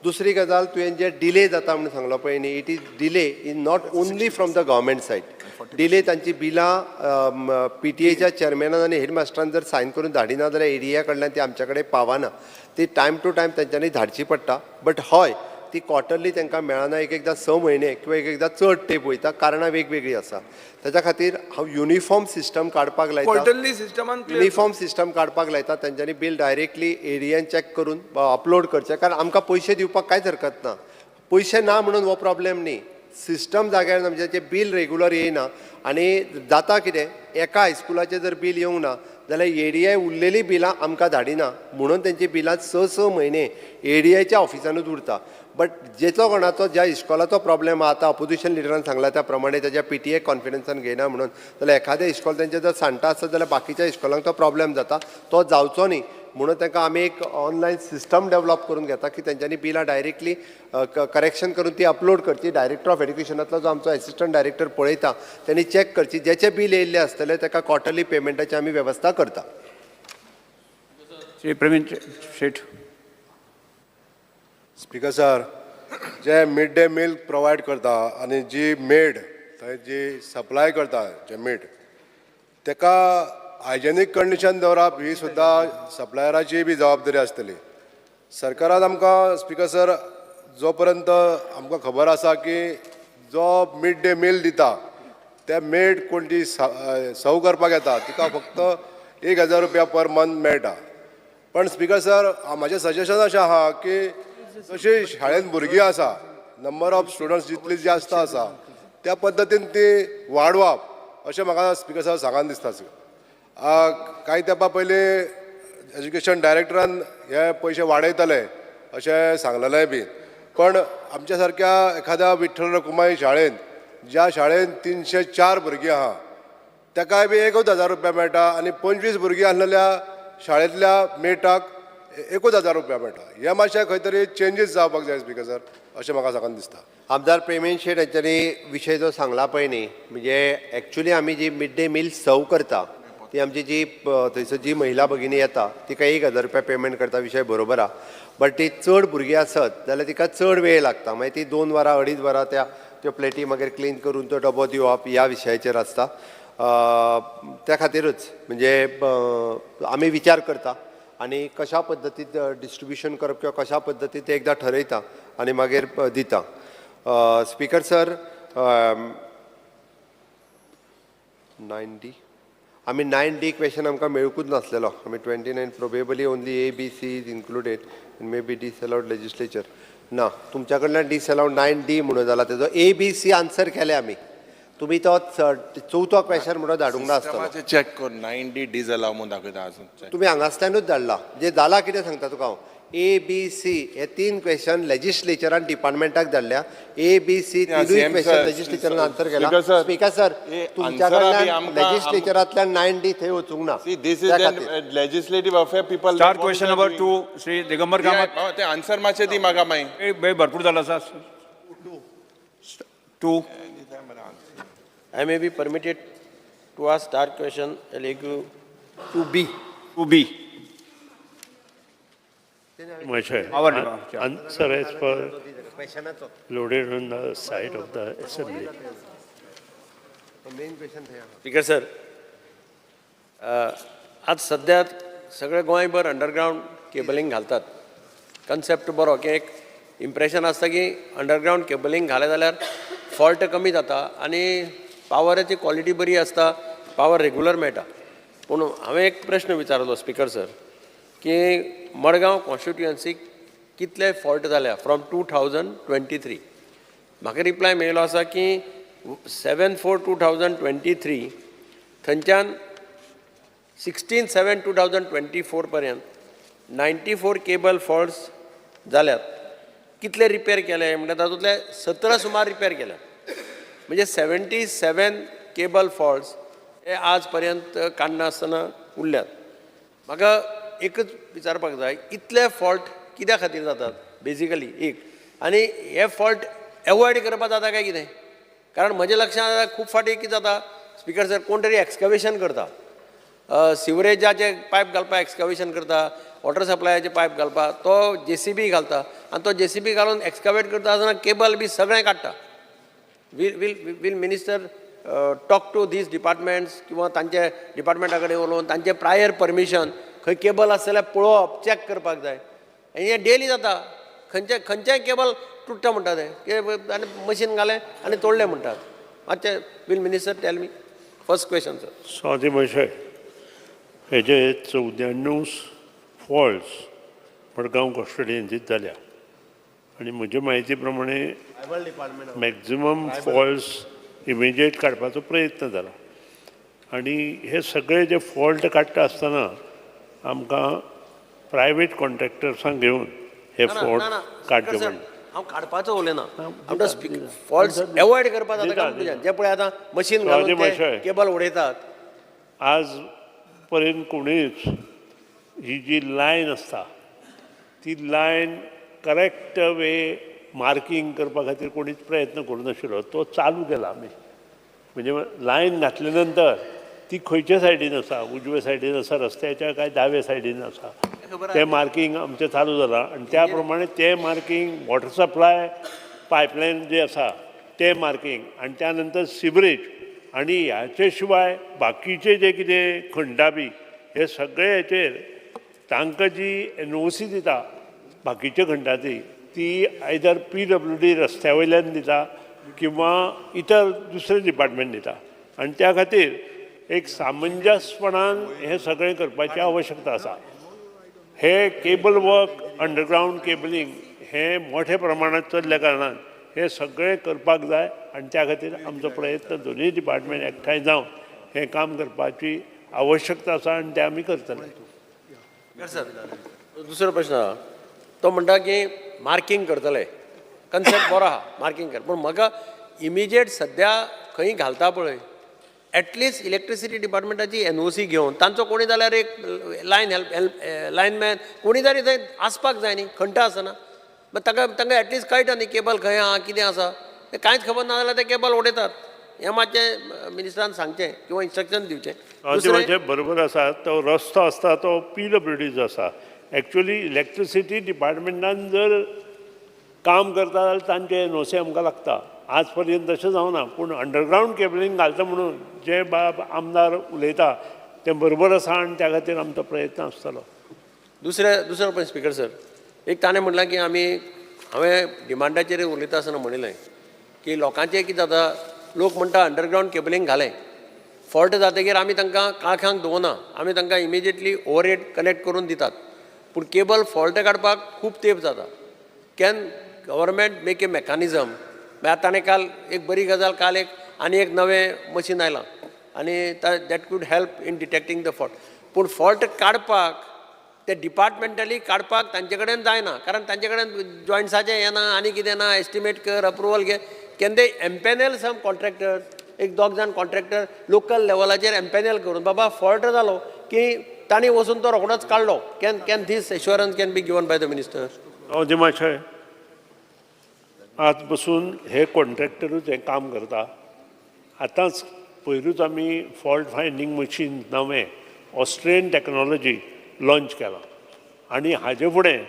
[SPEAKER 4] दुसरी गजाल, तुवें जे डिले जाता म्हणून सांगलो पळय न्ही, it is delay is not only from the government side. Delay तांची बिलां पीटीएच्या चेअरमॅनान आनी हेडमास्टरान जर सायन करून धाडिना जाल्यार एरिया कडल्यान ती आमच्या कडेन पावना. ती टायम टू टायम तेंच्यांनी धाडची पडटा. बट हय, ती क्वॉर्टरली तांकां मेळना. एक एकदां 6 म्हयने किंवा एक एकदां चड तेंप वयता. कारणां वेगवेगळीं आसा. ताच्या खातीर हांव युनिफॉर्म सिस्टम काडपाक लायता.
[SPEAKER 6] क्वॉर्टरली सिस्टमान
[SPEAKER 4] युनिफॉर्म सिस्टम काडपाक लायता. तेंच्यांनी बील डायरेक्टली एरियान चॅक करून अपलोड करचें, कारण आमकां पयशे दिवपाक कांयच हरकत ना. पयशे ना म्हणून हो प्रॉब्लेम न्ही. सिस्टम जाग्यार ना, म्हणजे तें बील रेगुलर येयना. आनी जाता कितें, एका हायस्कुलाचें जर बील येवंक ना जाल्यार एडीआय उरलेलीं बिलां आमकां धाडिना म्हणून तेंची बिलां 6-6 म्हयने एडीआयच्या ऑफिसानूच उरता. बट जेचो कोणाचो ज्या इस्कॉलाचो प्रॉब्लेम आहा, आतां ऑपोजिशन लिडरान सांगला त्या प्रमाणे तेज्या पीटीए कॉन्फिडन्सान घेयना म्हणून, जाल्यार एखादें इस्कॉल तेंचें जर सांडटा आसत जाल्यार बाकीच्या इस्कॉलांक तो प्रॉब्लेम जाता. तो जावचो न्ही म्हणून तांकां आमी एक ऑनलायन सिस्टम डेवलप करून घेता की तेंच्यांनी बिलां डायरेक्टली करेक्शन करून ती अपलोड करची. डायरेक्टर ऑफ एड्युकेशनांतलो जो आमचो एसिस्टंट डायरेक्टर पळयता, तेणी चॅक करची. जेचे बील येयल्लें आसतलें ताका क्वॉर्टरली पेमेंटाची आमी वेवस्था करता.
[SPEAKER 2] श्री प्रवीण शेठ.
[SPEAKER 7] स्पीकर सर, जे मिड डे मील प्रोवायड करता आनी जी मेड थंय जी सप्लाय करता जे मीठ, तेका हायजेनीक कंडिशन दवरप ही सुद्दां सप्लायराची बी जबाबदारी आसतली. सरकारान आमकां, स्पीकर सर, जो पर्यंत आमकां खबर आसा की जो मिड डे मील दिता ते मेड कोण ती सर्व करपाक येता तिका फक्त 1000 रुपया पर मंथ मेळटा. पण स्पीकर सर, म्हाजें सजेशन अशें आहा की जशी शाळेंत भुरगीं आसा, नंबर ऑफ स्टुडंट्स जितली जास्त आसा त्या पद्दतीन ती वाडोवप अशें म्हाका स्पीकर सर सांगन दिसता. कांय तेंपा पयलीं एज्युकेशन डायरेक्टरान हे पयशे वाडयतले अशें सांगलेलें बी, पण आमच्या सारक्या एखाद्या विठ्ठल रखुमाई शाळेंत, ज्या शाळेंत 304 भुरगीं आहा, तेकाय बी एकूच हजार रुपया मेळटा आनी 25 भुरगीं आसलेल्या शाळेंतल्या मेटाक एकूच हजार रुपया मेळटा. हे मातशें खंय तरी चेंजीस जावपाक जाय स्पीकर सर, अशें म्हाका सांगन दिसता.
[SPEAKER 4] आमदार प्रेमेंद शेट हांच्यांनी विशय जो सांगला पळय न्ही, म्हणजे एक्चुली आमी जी मिड डे मील सर्व करता ती आमची जी थंयसर जी महिला भगिनी येता तिका 1000 रुपया पेमेंट करता, विशय बरोबर आहा. बट ती चड भुरगीं आसत जाल्यार तिका चड वेळ लागता, मागीर ती 2 वरां 2.5 वरां त्यो प्लेटी मागीर क्लीन करून तो डबो दिवप ह्या विशयाचेर आसता. त्या खातीरूच म्हणजे आमी विचार करता आनी कशा पद्दतीन डिस्ट्रिब्युशन करप किंवा कशा पद्दतीन ते एकदां ठरयता आनी मागीर दिता. स्पीकर सर, 9D आमी 9D question आमकां मेळकूच नासलेलो. आमी 29 probably only A B C is included and may be disallowed legislature ना. तुमच्या कडल्यान डिसअलावड 9D म्हणून जाला, तेजो ए बी सी आन्सर केले आमी. तुमी तो चवथो क्वेश्चन म्हणून धाडूंक ना आसतलो.
[SPEAKER 5] चॅक कर, 9D डिसअलाव म्हणून दाखयता अजून check.
[SPEAKER 4] तुमी हांगासल्यानूच धाडला. जे जाला कितें सांगता तुका हांव, ए बी सी हे 3 क्वेश्चन लेजिस्लेचरान डिपार्टमेंटाक धाडल्या. ए बी सी
[SPEAKER 5] Yeah,
[SPEAKER 4] तिनूय
[SPEAKER 5] same,
[SPEAKER 4] question
[SPEAKER 5] sir.
[SPEAKER 4] लेजिस्लेचरान answer केला.
[SPEAKER 5] Speaker sir,
[SPEAKER 4] speaker sir,
[SPEAKER 5] हे
[SPEAKER 4] तुमच्या
[SPEAKER 5] answer बी
[SPEAKER 4] कडल्यान लेजिस्लेचरांतल्यान 9D थंय वचूंक ना.
[SPEAKER 5] See, this is
[SPEAKER 4] त्या
[SPEAKER 5] an
[SPEAKER 4] खातीर.
[SPEAKER 5] legislative affair, people.
[SPEAKER 2] Star question number 2, Shri Digambar Kamat.
[SPEAKER 5] ते आन्सर मातशें दी म्हाका मागीर.
[SPEAKER 2] वेळ भरपूर जाला आसा. 2.
[SPEAKER 8] I may be permitted to ask star question LAQ 2B.
[SPEAKER 2] 2B.
[SPEAKER 9] Moshe,
[SPEAKER 2] Our department, yeah.
[SPEAKER 9] Answer as per loaded on the side of the assembly.
[SPEAKER 4] Main question थंय आहा.
[SPEAKER 8] स्पीकर सर, आज सद्या सगळे गोंयभर अंडरग्रावंड केबलिंग घालतात. Concept बरो की एक इम्प्रेशन आसता की अंडरग्रावंड केबलिंग घालें जाल्यार फॉल्ट कमी जाता आनी पावराची क्वॉलिटी बरी आसता, पावर रेगुलर मेळटा. पूण हांवें एक प्रश्न विचारलो स्पीकर सर की मडगांव कॉन्स्टिट्युएन्सीक कितले फॉल्ट जाल्या फ्रॉम 2023. म्हाका रिप्लाय मेळिल्लो आसा की 7/4/2023 थंयच्यान 16/7/2024 पर्यंत 94 केबल फॉल्ट्स जाल्यात. कितले रिपेर केले म्हणल्यार तातूंतले 17 सुमार रिपेर केले, म्हणजे 77 केबल फॉल्ट्स हे आज पर्यंत काडनासतना उरल्यात. म्हाका एकच विचारपाक जाय, इतले फॉल्ट कित्या खातीर जातात बेजिकली एक, आनी हे फॉल्ट एवॉयड करपाक जाता काय कितें? कारण म्हज्या लक्षांत आतां खूब फावटी कितें जाता स्पीकर सर, कोण तरी एक्सकवेशन करता, सिवरेजाचे पायप घालपाक एक्सकवेशन करता, वॉटर सप्लायाचे पायप घालपाक तो जेसीबी घालता आनी तो जेसीबी घालून एक्सकवेट करता आसतना केबल बी सगळें काडटा. Will minister talk to these departments किंवा तांचे डिपार्टमेंटा कडेन उलोवन तांचे प्रायर परमिशन खंय केबल आसा जाल्यार पळोवप, चॅक करपाक जाय. आनी हें डेली जाता, खंयचें खंयचेंय केबल तुट्टा म्हणटा ते, आनी मशीन घालें आनी तोडलें म्हणटात. मातशें will minister tell me first question sir.
[SPEAKER 9] Swathi Moshe, हेजे 94 फॉल्ट्स मडगांव कॉन्स्टिट्युएन्सीत जाल्या आनी म्हजे म्हायती प्रमाणे मॅक्झिमम फॉल्ट्स इमिजिएट काडपाचो प्रयत्न जाला आनी हे सगळे जे फॉल्ट काडटा आसतना आमकां प्रायवेट कॉन्ट्रॅक्टर्सांक घेवन हे फॉल्ट काडचे पडले.
[SPEAKER 8] हांव काडपाचो उलयना, फॉल्ट्स एवॉयड करपाक जाता काय तुज्यान? जे पळय आतां मशीन घालून ते केबल उडयतात.
[SPEAKER 9] आज पर्यंत कोणीच ही जी लायन आसता ती लायन करेक्ट वे मार्कींग करपा खातीर कोणीच प्रयत्न करूं नाशिल्लो, तो चालू केला आमी. म्हणजे लायन घातले नंतर ती खंयच्या सायडीन आसा, उजव्या सायडीन आसा रस्त्याच्या काय दाव्या सायडीन आसा, तें मार्कींग आमचें चालू जालां आनी त्या प्रमाणे तें मार्कींग वॉटर सप्लाय पायपलायन जे आसा तें मार्कींग आनी त्या नंतर सिवरेज आनी ह्याचे शिवाय बाकीचे जे कितें खंडा बी हे सगळे हेचेर तांकां जी एनओसी दिता बाकीच्या खंडाची ती आयदर पीडब्ल्यूडी रस्त्या वयल्यान दिता किंवा इतर दुसरे डिपार्टमेंट दिता आनी त्या खातीर एक सामंजस्यपणान हें सगळें करपाची आवश्यकता आसा. हे केबल वर्क अंडरग्रावंड केबलिंग हें मोठ्या प्रमाणांत चल्ल्या कारणान हें सगळें करपाक जाय आनी त्या खातीर आमचो प्रयत्न दोनूय डिपार्टमेंट एकठांय जावन हें काम करपाची आवश्यकता आसा आनी तें आमी करतले.
[SPEAKER 8] सर, दुसरो प्रश्न आहा, तो म्हणटा की मार्कींग करतले, कन्सेप्ट बरो आहा मार्कींग कर, पूण म्हाका इमिजिएट सद्या खंय घालता पळय एटलिस्ट इलेक्ट्रिसिटी डिपार्टमेंटाची एनओसी घेवन तांचो कोणी जाल्यार एक लायन हेल्प लायनमॅन कोणी तरी थंय आसपाक जाय न्ही, खंयटा आसना. मागीर ताका तांकां एटलिस्ट कळटा न्ही केबल खंय आहा, कितें आसा, तें कांयच खबर ना जाल्यार ते केबल उडयतात. हें मातशें मिनिस्टरान सांगचें किंवा इन्स्ट्रक्शन दिवचें. दुसरें
[SPEAKER 9] म्हणजे बरोबर आसा, तो रस्तो आसता तो पीडब्ल्यूडीचो आसा. एक्चुअली इलेक्ट्रिसिटी डिपार्टमेंटान जर काम करता जाल्यार तांचे एनओसी आमकां लागता. आज पर्यंत तशें जावना, पूण अंडरग्रावंड केबलिंग घालता म्हणून जे बाब आमदार उलयता तें बरोबर आसा आनी त्या खातीर आमचो प्रयत्न आसतलो.
[SPEAKER 8] दुसरें दुसरो पण स्पीकर सर, एक ताणें म्हणलां की आमी, हांवें डिमांडाचेर उलयता आसतना म्हणिल्लें की लोकांचें कितें जाता, लोक म्हणटा अंडरग्रावंड केबलिंग घालें, फॉल्ट जातकीर आमी तांकां काळखांक दवरना, आमी तांकां इमिजिएटली ओवरहेड कनेक्ट करून दितात, पूण केबल फॉल्ट काडपाक खूब तेंप जाता. Can government make a mechanism? मागीर आतां ताणें काल एक बरी गजाल, काल एक आनी एक नवें मशीन आयलां आनी that could help in detecting the fault. पूण फॉल्ट काडपाक ते डिपार्टमेंटली काडपाक तांचे कडेन जायना, कारण तांचे कडेन जॉयंट्साचें येना आनी कितें ना, एस्टिमेट कर, अप्रुवल घे. Can they empanel some contractor, एक दोग जाण कॉन्ट्रॅक्टर लोकल लेवलाचेर एम्पॅनल करून बाबा फॉल्ट जालो की तांणी वचून तो रोखडोच काडलो? Can this assurance can be given by the minister?
[SPEAKER 9] दिमाशय, आज बसून हे कॉन्ट्रॅक्टरूच हें काम करता. आतांच पयरूच आमी फॉल्ट फायंडींग मशीन नवें ऑस्ट्रियन टॅक्नोलॉजी लॉंच केलां आनी हाजे फुडें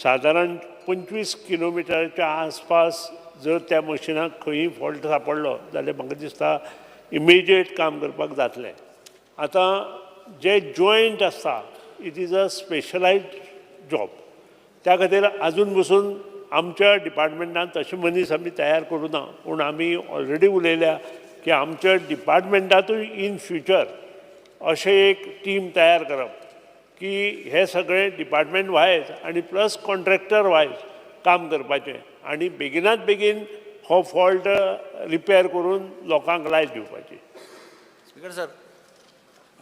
[SPEAKER 9] सादारण 25 किलोमिटराच्या आसपास जर त्या मशिनाक खंयी फॉल्ट सापडलो जाल्यार म्हाका दिसता इमिजिएट काम करपाक जातलें. आतां जे जॉयंट आसता it is a specialised job, त्या खातीर आजून बसून आमच्या डिपार्टमेंटान तशे मनीस आमी तयार करूं ना, पूण आमी ऑलरेडी उलयल्या की आमच्या डिपार्टमेंटांतूय इन फ्युचर अशें एक टीम तयार करप की हे सगळे डिपार्टमेंट वायज आनी प्लस कॉन्ट्रॅक्टर वायज काम करपाचें आनी बेगिनात बेगीन हो फॉल्ट रिपेर करून लोकांक लायट दिवपाची.
[SPEAKER 8] स्पीकर सर,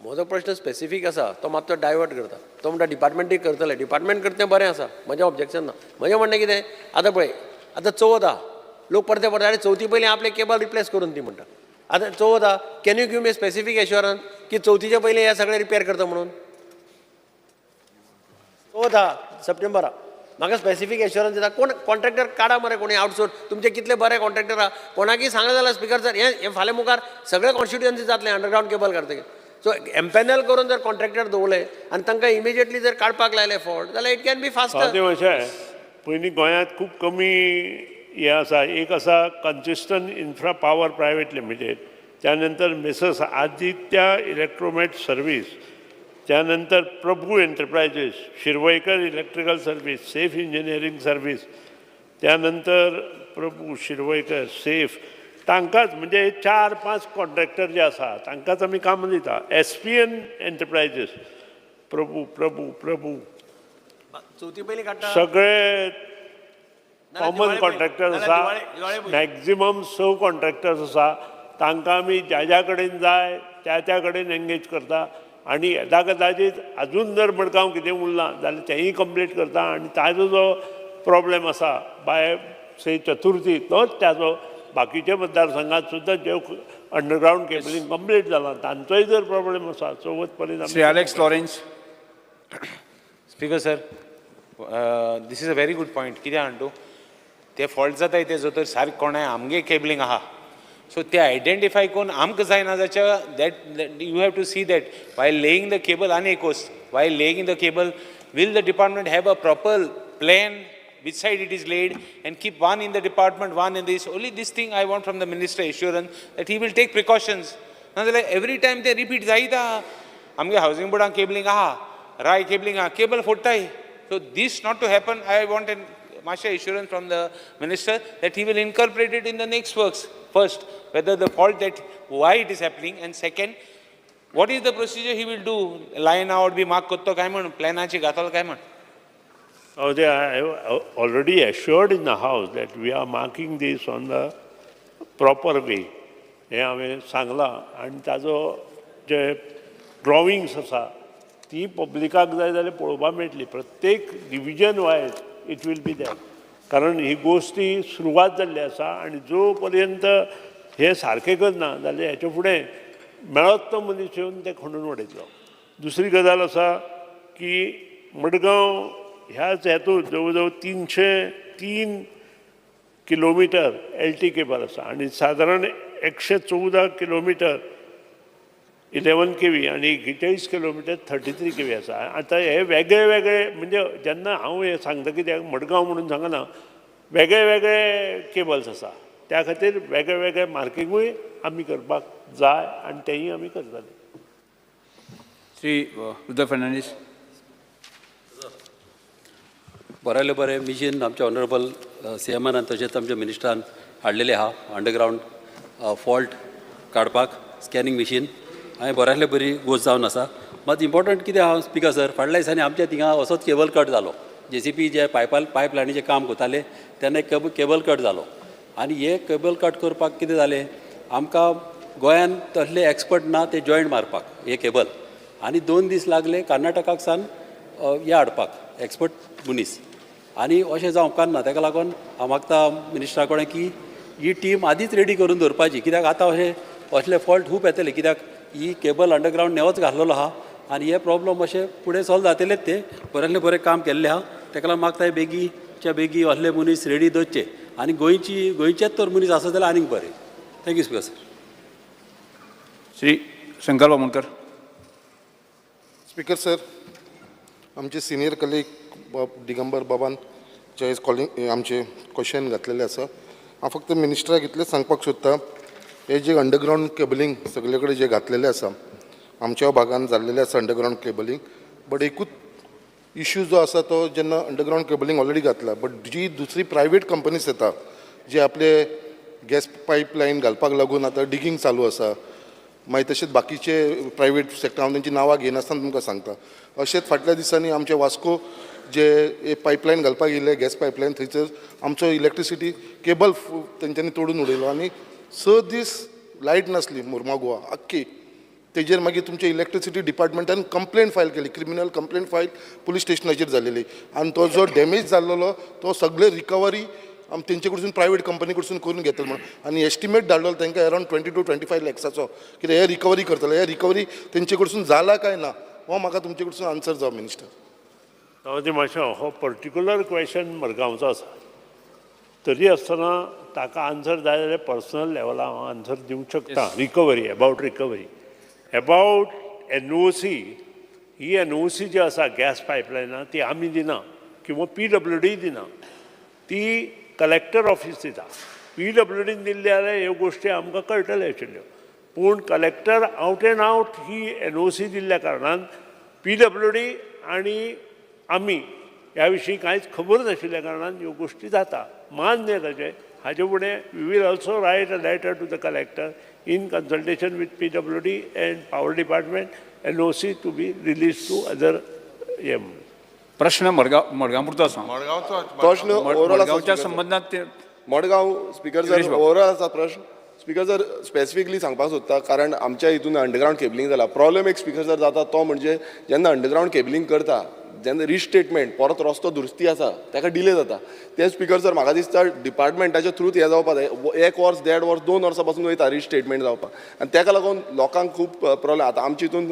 [SPEAKER 8] म्हजो प्रश्न स्पेसिफीक आसा, तो मातसो डायवर्ट करता. तो म्हणटा डिपार्टमेंटूय करतले, डिपार्टमेंट करता तें बरें आसा, म्हजें ऑब्जेक्शन ना. म्हजें म्हणणें कितें, आतां पळय, आतां चवथ आहा, लोक परते परते आरे चवथी पयलीं आपलें केबल रिप्लेस करून दी म्हणटा. आतां चवथ आहा, can you give me specific assurance की चवथीच्या पयलीं हें सगळें रिपेर करता म्हणून? चवथ आहा सप्टेंबरा, म्हाका स्पेसिफीक एश्योरन्स दिता कोण कॉन्ट्रॅक्टर काडा मरे कोणी आउटसोर्स, तुमचे कितले बरे कॉन्ट्रॅक्टर आहा, कोणाकय सांगलें जाल्यार स्पीकर सर हें फाल्यां मुखार सगळे कॉन्स्टिट्युएन्सी जातलें अंडरग्रावंड केबल काडतकीर. सो एम्पॅनल करून जर कॉन्ट्रॅक्टर दवरले आनी तांकां इमिजिएटली जर काडपाक लायले फॉल्ट जाल्यार it can be faster.
[SPEAKER 9] तें अशें पयलीं गोंयांत खूब कमी हें आसा. एक आसा consistent infra power private limited, त्यानंतर मेसर्स आदित्य इलेक्ट्रोमॅट सर्वीस, त्यानंतर Prabhu enterprises, Shirvaikar electrical service, safe engineering service, त्यानंतर प्रभू शिरवयकर सेफ, तांकांच म्हणजे 4-5 कॉन्ट्रॅक्टर जे आसा तांकांच आमी कामां दिता. SPN enterprises, Prabhu Prabhu Prabhu
[SPEAKER 8] चवथी पयलीं काडटा
[SPEAKER 9] सगळे कॉमन कॉन्ट्रॅक्टर्स आसा, मॅक्झिमम 6 कॉन्ट्रॅक्टर्स आसा, तांकां आमी ज्या ज्या कडेन जाय त्या त्या कडेन एंगेज करता आनी येदा कदाचीत अजून जर मडगांव कितें उरलां जाल्यार तेंय कंप्लीट करता आनी ताजो जो प्रॉब्लेम आसा बाय से चतुर्थी तोच ताजो बाकीच्या मतदारसंघात सुद्दां जे अंडरग्रावंड केबलिंग कंप्लीट जालां तांचोय जर प्रॉब्लेम आसा चवथ पर्यंत.
[SPEAKER 2] Shri Alex Lawrence.
[SPEAKER 10] Speaker sir, this is a very good point. कित्याक जाणा तूं, ते फॉल्ट जाताय ते जो तर सारकें कोणाय आमगे केबलिंग आहा, सो ते आयडेंटिफाय करून आमकां जायना जाच्या that you have to see that while laying the cable. आनी एक वस्त, while laying the cable will the department have a proper plan which side it is laid and keep one in the department, one in this. Only this thing I want from the minister assurance that he will take precautions. नाजाल्यार every time ते repeat जायता. आमगे housing बोर्डान cabling आहा, राय cabling आहा, cable फोडटाय. So this not to happen, I want an मातशें assurance from the minister that he will incorporate it in the next works. First, whether the fault that why it is happening, and second, what is the procedure he will do, line out B mark करतो काय म्हण, प्लॅनाची घातलो काय म्हण.
[SPEAKER 9] They are already assured in the house that we are marking this on the proper way. हें हांवें सांगलां आनी ताजो जे ड्रॉविंग्स आसा ती पब्लिकाक जाय जाल्यार पळोवपाक मेळटली. प्रत्येक division wise it will be that, कारण ही गोश्टी सुरवात जाल्ली आसा आनी जो पर्यंत हे सारकें करना जाल्यार हेच्या फुडें मेळत तो मनीस येवन ते खणून उडयतलो. दुसरी गजाल आसा की मडगांव ह्याच हेतून जवळ जवळ 303 किलोमिटर LT cable आसा आनी सादारण 114 किलोमिटर 11 kV आनी 41 किलोमिटर 33 kV आसा. आतां हे वेगळे वेगळे म्हणजे जेन्ना हांव हें सांगता कित्याक मडगांव म्हणून सांगना, वेगळे वेगळे केबल्स आसा, त्या खातीर वेगळे वेगळे मार्किंगूय आमी करपाक जाय आनी तेंय आमी करतले.
[SPEAKER 2] श्री रुद्र फर्नांडीस.
[SPEAKER 11] बऱ्याले बरें मिशन आमच्या ऑनरेबल सीएमान तशेंच आमच्या मिनिस्टरान हाडलेलें आहा अंडरग्रावंड फॉल्ट काडपाक स्कॅनिंग मिशीन हांवें बऱ्यांतले बरी गोश्ट जावन आसा. मात इम्पॉर्टंट कितें आहा स्पिकर सर, फाटल्या दिसांनी आमच्या थिंगा असोच केबल कट जालो. जेसीबी जे पायप लायनीचें काम करताले तेन्ना केबल कट जालो आनी हे केबल कट करपाक कितें जालें, आमकां गोंयान तसले एक्सपर्ट ना ते जॉयंट मारपाक हे केबल, आनी 2 दीस लागले कर्नाटकाक सान हे हाडपाक एक्सपर्ट मनीस, आनी अशें जावंक उपकारना. ताका लागून हांव मागता मिनिस्टरा कडेन की ही टीम आदींच रेडी करून दवरपाची, कित्याक आतां अशें असले फॉल्ट खूब येतले, कित्याक ही केबल अंडरग्रावंड नेवच घातलेलो आहा आनी हे प्रॉब्लम अशे फुडें सॉल्व जातलेच. ते बऱ्यांतलें बरें काम केल्लें आहा, ताका लागून मागता बेगीच्या बेगी असले मनीस रेडी दवरचे आनी गोंयचेच तर मनीस आसत जाल्यार आनीक बरें. Thank you speaker sir.
[SPEAKER 2] Shri Shankar Bamonkar.
[SPEAKER 12] Speaker sir, आमचे सिनियर कलीग दिगंबर बाबान जे कॉलिंग आमचे क्वेश्चन घातलेले आसा, हांव फक्त मिनिस्टराक इतलेंच सांगपाक सोदता, हे जे अंडरग्रावंड केबलिंग सगळे कडेन जे घातलेले आसा आमच्या भागान जाल्लेले आसा अंडरग्रावंड केबलिंग, बट एकूच इश्यू जो आसा तो जेन्ना अंडरग्रावंड केबलिंग ऑलरेडी घातला, बट जी दुसरी प्रायवेट कंपनीज येता जे आपले गॅस पायपलायन घालपाक लागून आतां डिगींग चालू आसा, मागीर तशेंच बाकीचे प्रायवेट सेक्टर हांव तेंची नांवां घेयनासतना तुमकां सांगता. अशेंच फाटल्या दिसांनी आमचे वास्को जे पायपलायन घालपाक येयल्ले गॅस पायपलायन, थंयसर आमचो इलेक्ट्रिसिटी केबल तेंच्यांनी तोडून उडयलो आनी 6 दीस लायट नासली मुर्मा गोवा आख्खी. तेजेर मागीर तुमच्या इलेक्ट्रिसिटी डिपार्टमेंटान कंप्लेन फायल केली, क्रिमिनल कंप्लेन फायल पुलीस स्टेशनाचेर जालेली आनी तो जो डॅमेज जाल्लो तो सगळे रिकवरी आम तेंचे कडसून प्रायवेट कंपनी कडसून करून घेतले म्हणून आनी एस्टिमेट धाडलेलो तांकां अरावंड 20 to 25 लॅक्साचो, कित्याक हे रिकवरी करतले. हे रिकवरी तेंचे कडसून जाला काय ना हो म्हाका तुमचे कडसून आन्सर जावं मिनिस्टर.
[SPEAKER 9] ते मातशें हो पर्टिक्युलर क्वेश्चन मडगांवचो आसा, तरी आसतना ताका आन्सर जाय जाल्यार पर्सनल लेवलार हांव आन्सर दिवंक शकता. Recovery about recovery about NOC, he NOC जी आसा गॅस पायपलायना ती आमी दिना किंवा PWD दिना, ती कलेक्टर ऑफीस दिता. PWDन दिल्ली जाल्यार ह्यो गोश्टी आमकां कळटल्यो आशिल्ल्यो, पूण collector out and out he NOC दिल्ल्या कारणान PWD आनी आमी ह्या विशीं कांयच खबर नाशिल्ल्या कारणान ह्यो गोश्टी जाता. मान्य ताचें, हाजे फुडें we will also write a letter to the collector in consultation with PWD and power department, NOC to be release to other M.
[SPEAKER 2] प्रश्न मडगांव पुरतो आसा.
[SPEAKER 5] प्रश्न ओवरऑल
[SPEAKER 2] मडगांवच्या संबंदात ते
[SPEAKER 5] मडगांव स्पीकर सर ओवरऑल आसा प्रश्न. स्पीकर सर स्पेसिफिकली सांगपाक सोदता, कारण आमच्या हितून अंडरग्रावंड केबलिंग जाला. प्रॉब्लेम एक स्पीकर सर जाता तो म्हणजे जेन्ना अंडरग्रावंड केबलिंग करता जेन्ना रिस्टेटमेंट परत रस्तो दुरुस्ती आसा ताका डिले जाता. ते स्पीकर सर म्हाका दिसता डिपार्टमेंटाच्या थ्रू हें जावपा जाय. 1 वर्स 1.5 वर्स 2 वर्सां पासून वयता रिस्टेटमेंट जावपाक आनी ताका लागून लोकांक खूब प्रॉब्लेम. आतां आमच्या हितून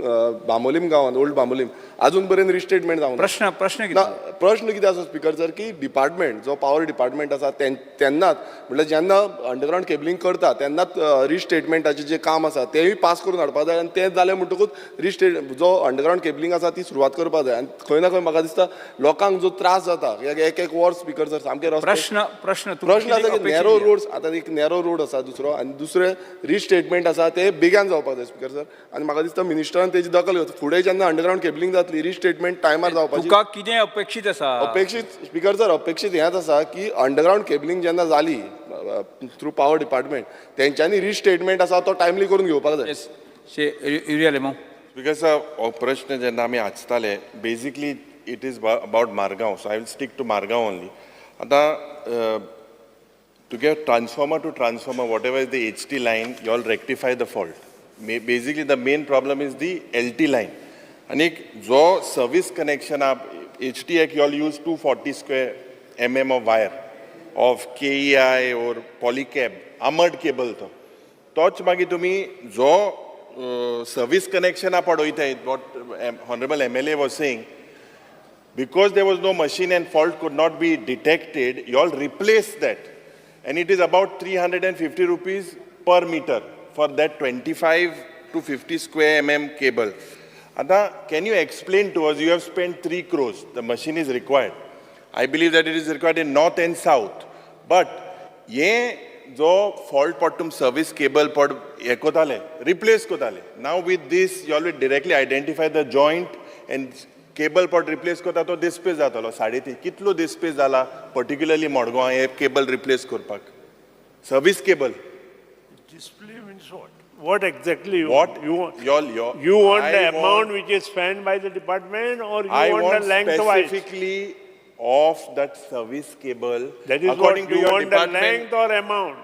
[SPEAKER 5] बांबोलीम गांवांत ओल्ड बांबोलीम आजून पर्यंत रिस्टेटमेंट जावंक
[SPEAKER 2] प्रश्न प्रश्न
[SPEAKER 5] ना. प्रश्न कितें आसा स्पीकर सर की डिपार्टमेंट जो पावर डिपार्टमेंट आसा तेन्नाच म्हटल्यार जेन्ना अंडरग्रावंड केबलिंग करता तेन्नाच रिस्टेटमेंटाचें जें काम आसा तेंय पास करून हाडपाक जाय आनी तें जालें म्हणटकूच रिस्टेट जो अंडरग्रावंड केबलिंग आसा ती सुरवात करपाक जाय. आनी खंय ना खंय म्हाका दिसता लोकांक जो त्रास जाता एक वर्स स्पीकर सर सामके
[SPEAKER 2] प्रश्न प्रश्न
[SPEAKER 5] प्रश्न आसा की नॅरो रोड्स आतां एक नॅरो रोड आसा दुसरो आनी दुसरें रिस्टेटमेंट आसा ते बेगान जावपाक जाय स्पीकर सर. आनी म्हाका दिसता मिनिस्टरान तेजी दखल घेवची. फुडें जेन्ना अंडरग्रावंड केबलिंग जातली रिस्टेटमेंट टायमार जावपाची.
[SPEAKER 2] तुका कितें अपेक्षीत आसा?
[SPEAKER 5] अपेक्षीत स्पीकर सर अपेक्षीत हेंच आसा की अंडरग्रावंड केबलिंग जेन्ना जाली थ्रू पावर डिपार्टमेंट तेंच्यांनी रिस्टेटमेंट आसा तो टायमली करून घेवपाक जाय.
[SPEAKER 13] स्पीकर सर हो प्रश्न जेन्ना आमी आचताले basically it is about Margao, so I will stick to Margao only. आतां तुगे transformer to transformer whatever is the HT line you all rectify the fault. Basically the main problem is the LT line. आनी जो service connection आप HT एक you all use 240 square mm of wire of KEI or Polycab armoured cable तो तोच मागीर तुमी जो
[SPEAKER 5] service कनेक्शना पडोयताय, what honourable MLA was saying, because there was no machine and fault could not be detected, you all replaced that. And it is about 350 rupees per meter for that 25 to 50 square mm cable. आता, can you explain to us, you have spent 3 crores, the machine is required. I believe that it is required in north and south. But ये जो fault पडटा तुम service cable पड हे कोताले, replace कोताले. Now with this you all will directly identify the joint and cable पड replace कोता तो डिस्पेस जातलो 3.5. कितलो डिस्पेस जाला पर्टिक्युलरली मडगांव हे केबल रिप्लेस करपाक, service cable?
[SPEAKER 9] Display means what? What exactly you
[SPEAKER 5] What
[SPEAKER 9] want? You want,
[SPEAKER 5] y'all,
[SPEAKER 9] you want
[SPEAKER 5] I
[SPEAKER 9] the
[SPEAKER 5] want-
[SPEAKER 9] amount which is spent by the department, or you
[SPEAKER 5] I
[SPEAKER 9] want
[SPEAKER 5] want
[SPEAKER 9] the lengthwise?
[SPEAKER 5] Specifically of that service cable.
[SPEAKER 9] That is
[SPEAKER 5] according
[SPEAKER 9] what
[SPEAKER 5] to
[SPEAKER 9] you
[SPEAKER 5] your
[SPEAKER 9] want, the
[SPEAKER 5] department.
[SPEAKER 9] length or amount?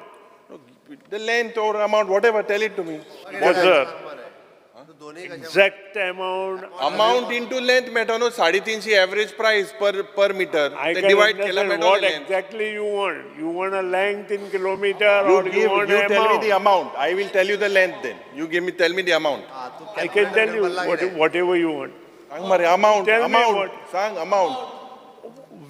[SPEAKER 5] The length or amount, whatever, tell it to me.
[SPEAKER 9] Yes, sir. Exact amount.
[SPEAKER 5] Amount into length मेळटा न्हू, 350 average price per meter.
[SPEAKER 9] I
[SPEAKER 5] ते
[SPEAKER 9] can
[SPEAKER 5] divide केल्यार
[SPEAKER 9] understand
[SPEAKER 5] मेळटलो
[SPEAKER 9] what
[SPEAKER 5] length.
[SPEAKER 9] exactly you want. You want a length in kilometer
[SPEAKER 5] You
[SPEAKER 9] or you
[SPEAKER 5] give,
[SPEAKER 9] want
[SPEAKER 5] you tell me the
[SPEAKER 9] amount?
[SPEAKER 5] amount. I will tell you the length then. You give me, tell me the amount.
[SPEAKER 9] I can tell you whatever you want.
[SPEAKER 5] सांग मरे amount,
[SPEAKER 9] Tell me
[SPEAKER 5] amount.
[SPEAKER 9] what.
[SPEAKER 5] सांग amount.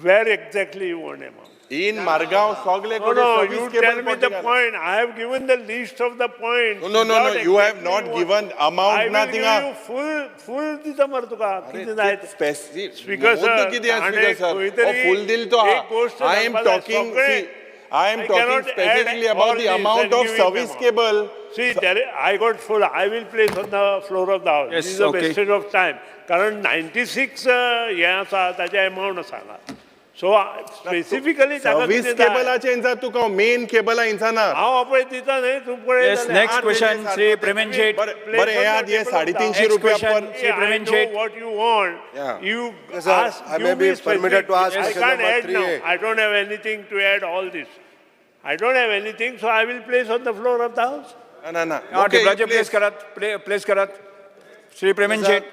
[SPEAKER 9] Where exactly you want amount?
[SPEAKER 5] In Margao सगळे
[SPEAKER 9] No,
[SPEAKER 5] कडेन
[SPEAKER 9] no,
[SPEAKER 5] service
[SPEAKER 9] you
[SPEAKER 5] cable
[SPEAKER 9] tell me the
[SPEAKER 5] पडटा.
[SPEAKER 9] point. I have given the list of the points.
[SPEAKER 5] No, no, no,
[SPEAKER 9] What
[SPEAKER 5] no. You have
[SPEAKER 9] exactly
[SPEAKER 5] not
[SPEAKER 9] you want?
[SPEAKER 5] given amount
[SPEAKER 9] I
[SPEAKER 5] ना
[SPEAKER 9] will give
[SPEAKER 5] थिंगा.
[SPEAKER 9] you full, full दिता मरे तुका. कितें जाय तें.
[SPEAKER 5] Specific.
[SPEAKER 9] Speaker sir,
[SPEAKER 5] मुद्दो कितें आसा,
[SPEAKER 9] आनी
[SPEAKER 5] Speaker sir?
[SPEAKER 9] खंय तरी
[SPEAKER 5] हो फुल दिल तो
[SPEAKER 9] एक गोष्ट
[SPEAKER 5] I am
[SPEAKER 9] सांगपाक जाय,
[SPEAKER 5] talking,
[SPEAKER 9] सगळें.
[SPEAKER 5] see, I am
[SPEAKER 9] I
[SPEAKER 5] talking
[SPEAKER 9] cannot add
[SPEAKER 5] specifically about
[SPEAKER 9] all
[SPEAKER 5] the
[SPEAKER 9] this
[SPEAKER 5] amount
[SPEAKER 9] and
[SPEAKER 5] of
[SPEAKER 9] give it
[SPEAKER 5] service
[SPEAKER 9] amount.
[SPEAKER 5] cable.
[SPEAKER 9] See, there, I got full. I will place on the floor of the house.
[SPEAKER 2] Yes,
[SPEAKER 9] This is a
[SPEAKER 2] okay.
[SPEAKER 9] wastage of time. कारण 96 हें आसा ताजें amount आसा हांगा. So specifically ताका
[SPEAKER 5] service
[SPEAKER 9] कितें जाय?
[SPEAKER 5] केबलाचे इंचा तुका मेन केबला इंचा ना.
[SPEAKER 9] हांव पळय दिता न्ही तूं पळय
[SPEAKER 2] Yes,
[SPEAKER 9] जाल्यार.
[SPEAKER 2] next question, Shri Premen Shet.
[SPEAKER 5] बरें बरें हे आत हे 350
[SPEAKER 2] Next
[SPEAKER 5] रुपया
[SPEAKER 2] question,
[SPEAKER 5] per
[SPEAKER 2] Shri
[SPEAKER 9] I
[SPEAKER 2] Premen
[SPEAKER 9] know
[SPEAKER 2] Shet.
[SPEAKER 9] what you want.
[SPEAKER 5] Yeah.
[SPEAKER 9] You
[SPEAKER 7] Yes, sir.
[SPEAKER 9] ask,
[SPEAKER 7] I
[SPEAKER 9] give
[SPEAKER 7] may
[SPEAKER 9] me
[SPEAKER 7] be permitted to ask
[SPEAKER 9] specific. I
[SPEAKER 7] question
[SPEAKER 9] can't
[SPEAKER 7] number
[SPEAKER 9] add now.
[SPEAKER 7] 3A.
[SPEAKER 9] I don't have anything to add all this. I don't have anything, so I will place on the floor of the house.
[SPEAKER 5] ना ना ना.
[SPEAKER 2] हा
[SPEAKER 5] Okay, you
[SPEAKER 2] टेबलाचेर
[SPEAKER 5] place.
[SPEAKER 2] Place करात, place करात. Shri Premen Shet.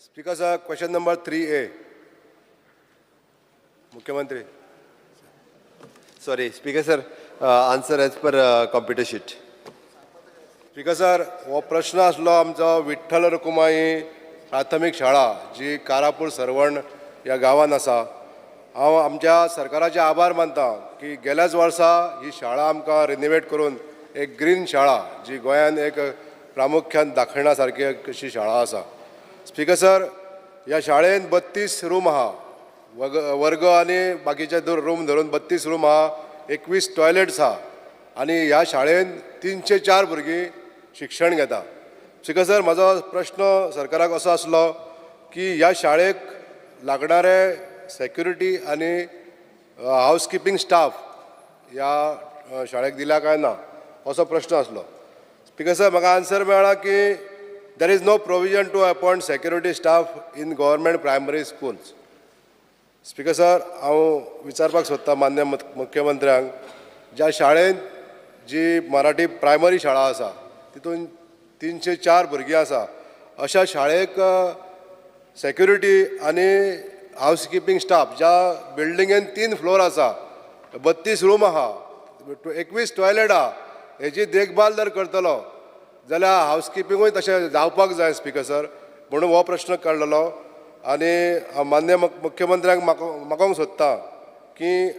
[SPEAKER 7] Speaker sir, question number 3A. मुख्यमंत्री.
[SPEAKER 4] Sorry speaker sir, answer as per computer sheet.
[SPEAKER 7] Speaker sir, हो प्रश्न आसलो आमचो विठ्ठल रखुमाई प्राथमीक शाळा जी कारापूर सर्वण ह्या गांवांत आसा. हांव आमच्या सरकाराचे आभार मानता की गेल्याच वर्सा ही शाळा आमकां रिनोवेट करून एक ग्रीन शाळा जी गोंयान एक प्रामुख्यान दाखयणा सारकी अशी शाळा आसा. स्पीकर सर, ह्या शाळेन 32 रूम आहा, वर्ग आनी बाकीचे रूम धरून 32 रूम आहा, 21 टॉयलेट्स आहा आनी ह्या शाळेन 304 भुरगीं शिक्षण घेता. स्पीकर सर, म्हाजो प्रश्न सरकाराक असो आसलो की ह्या शाळेक लागणारे सेक्युरिटी आनी हावसकिपींग स्टाफ ह्या शाळेक दिला काय ना, असो प्रश्न आसलो. स्पीकर सर, म्हाका आन्सर मेळ्ळा की there is no provision to appoint security staff in government primary schools. Speaker sir, हांव विचारपाक सोदता मान्य मुख्यमंत्र्यांक, ज्या शाळेंत जी मराठी प्रायमरी शाळा आसा तितून 304 भुरगीं आसा, अशा शाळेक सेक्युरिटी आनी हावसकिपींग स्टाफ, ज्या बिल्डिंगेन 3 फ्लोर आसा, 32 रूम आहा, 21 टॉयलेट आहा, हेजी देखभाल जर करतलो जाल्यार हावसकिपिंगूय तशें जावपाक जाय स्पीकर सर. म्हणून हो प्रश्न काडलेलो आनी मान्य मुख्यमंत्र्यांक मागोवंक सोदता की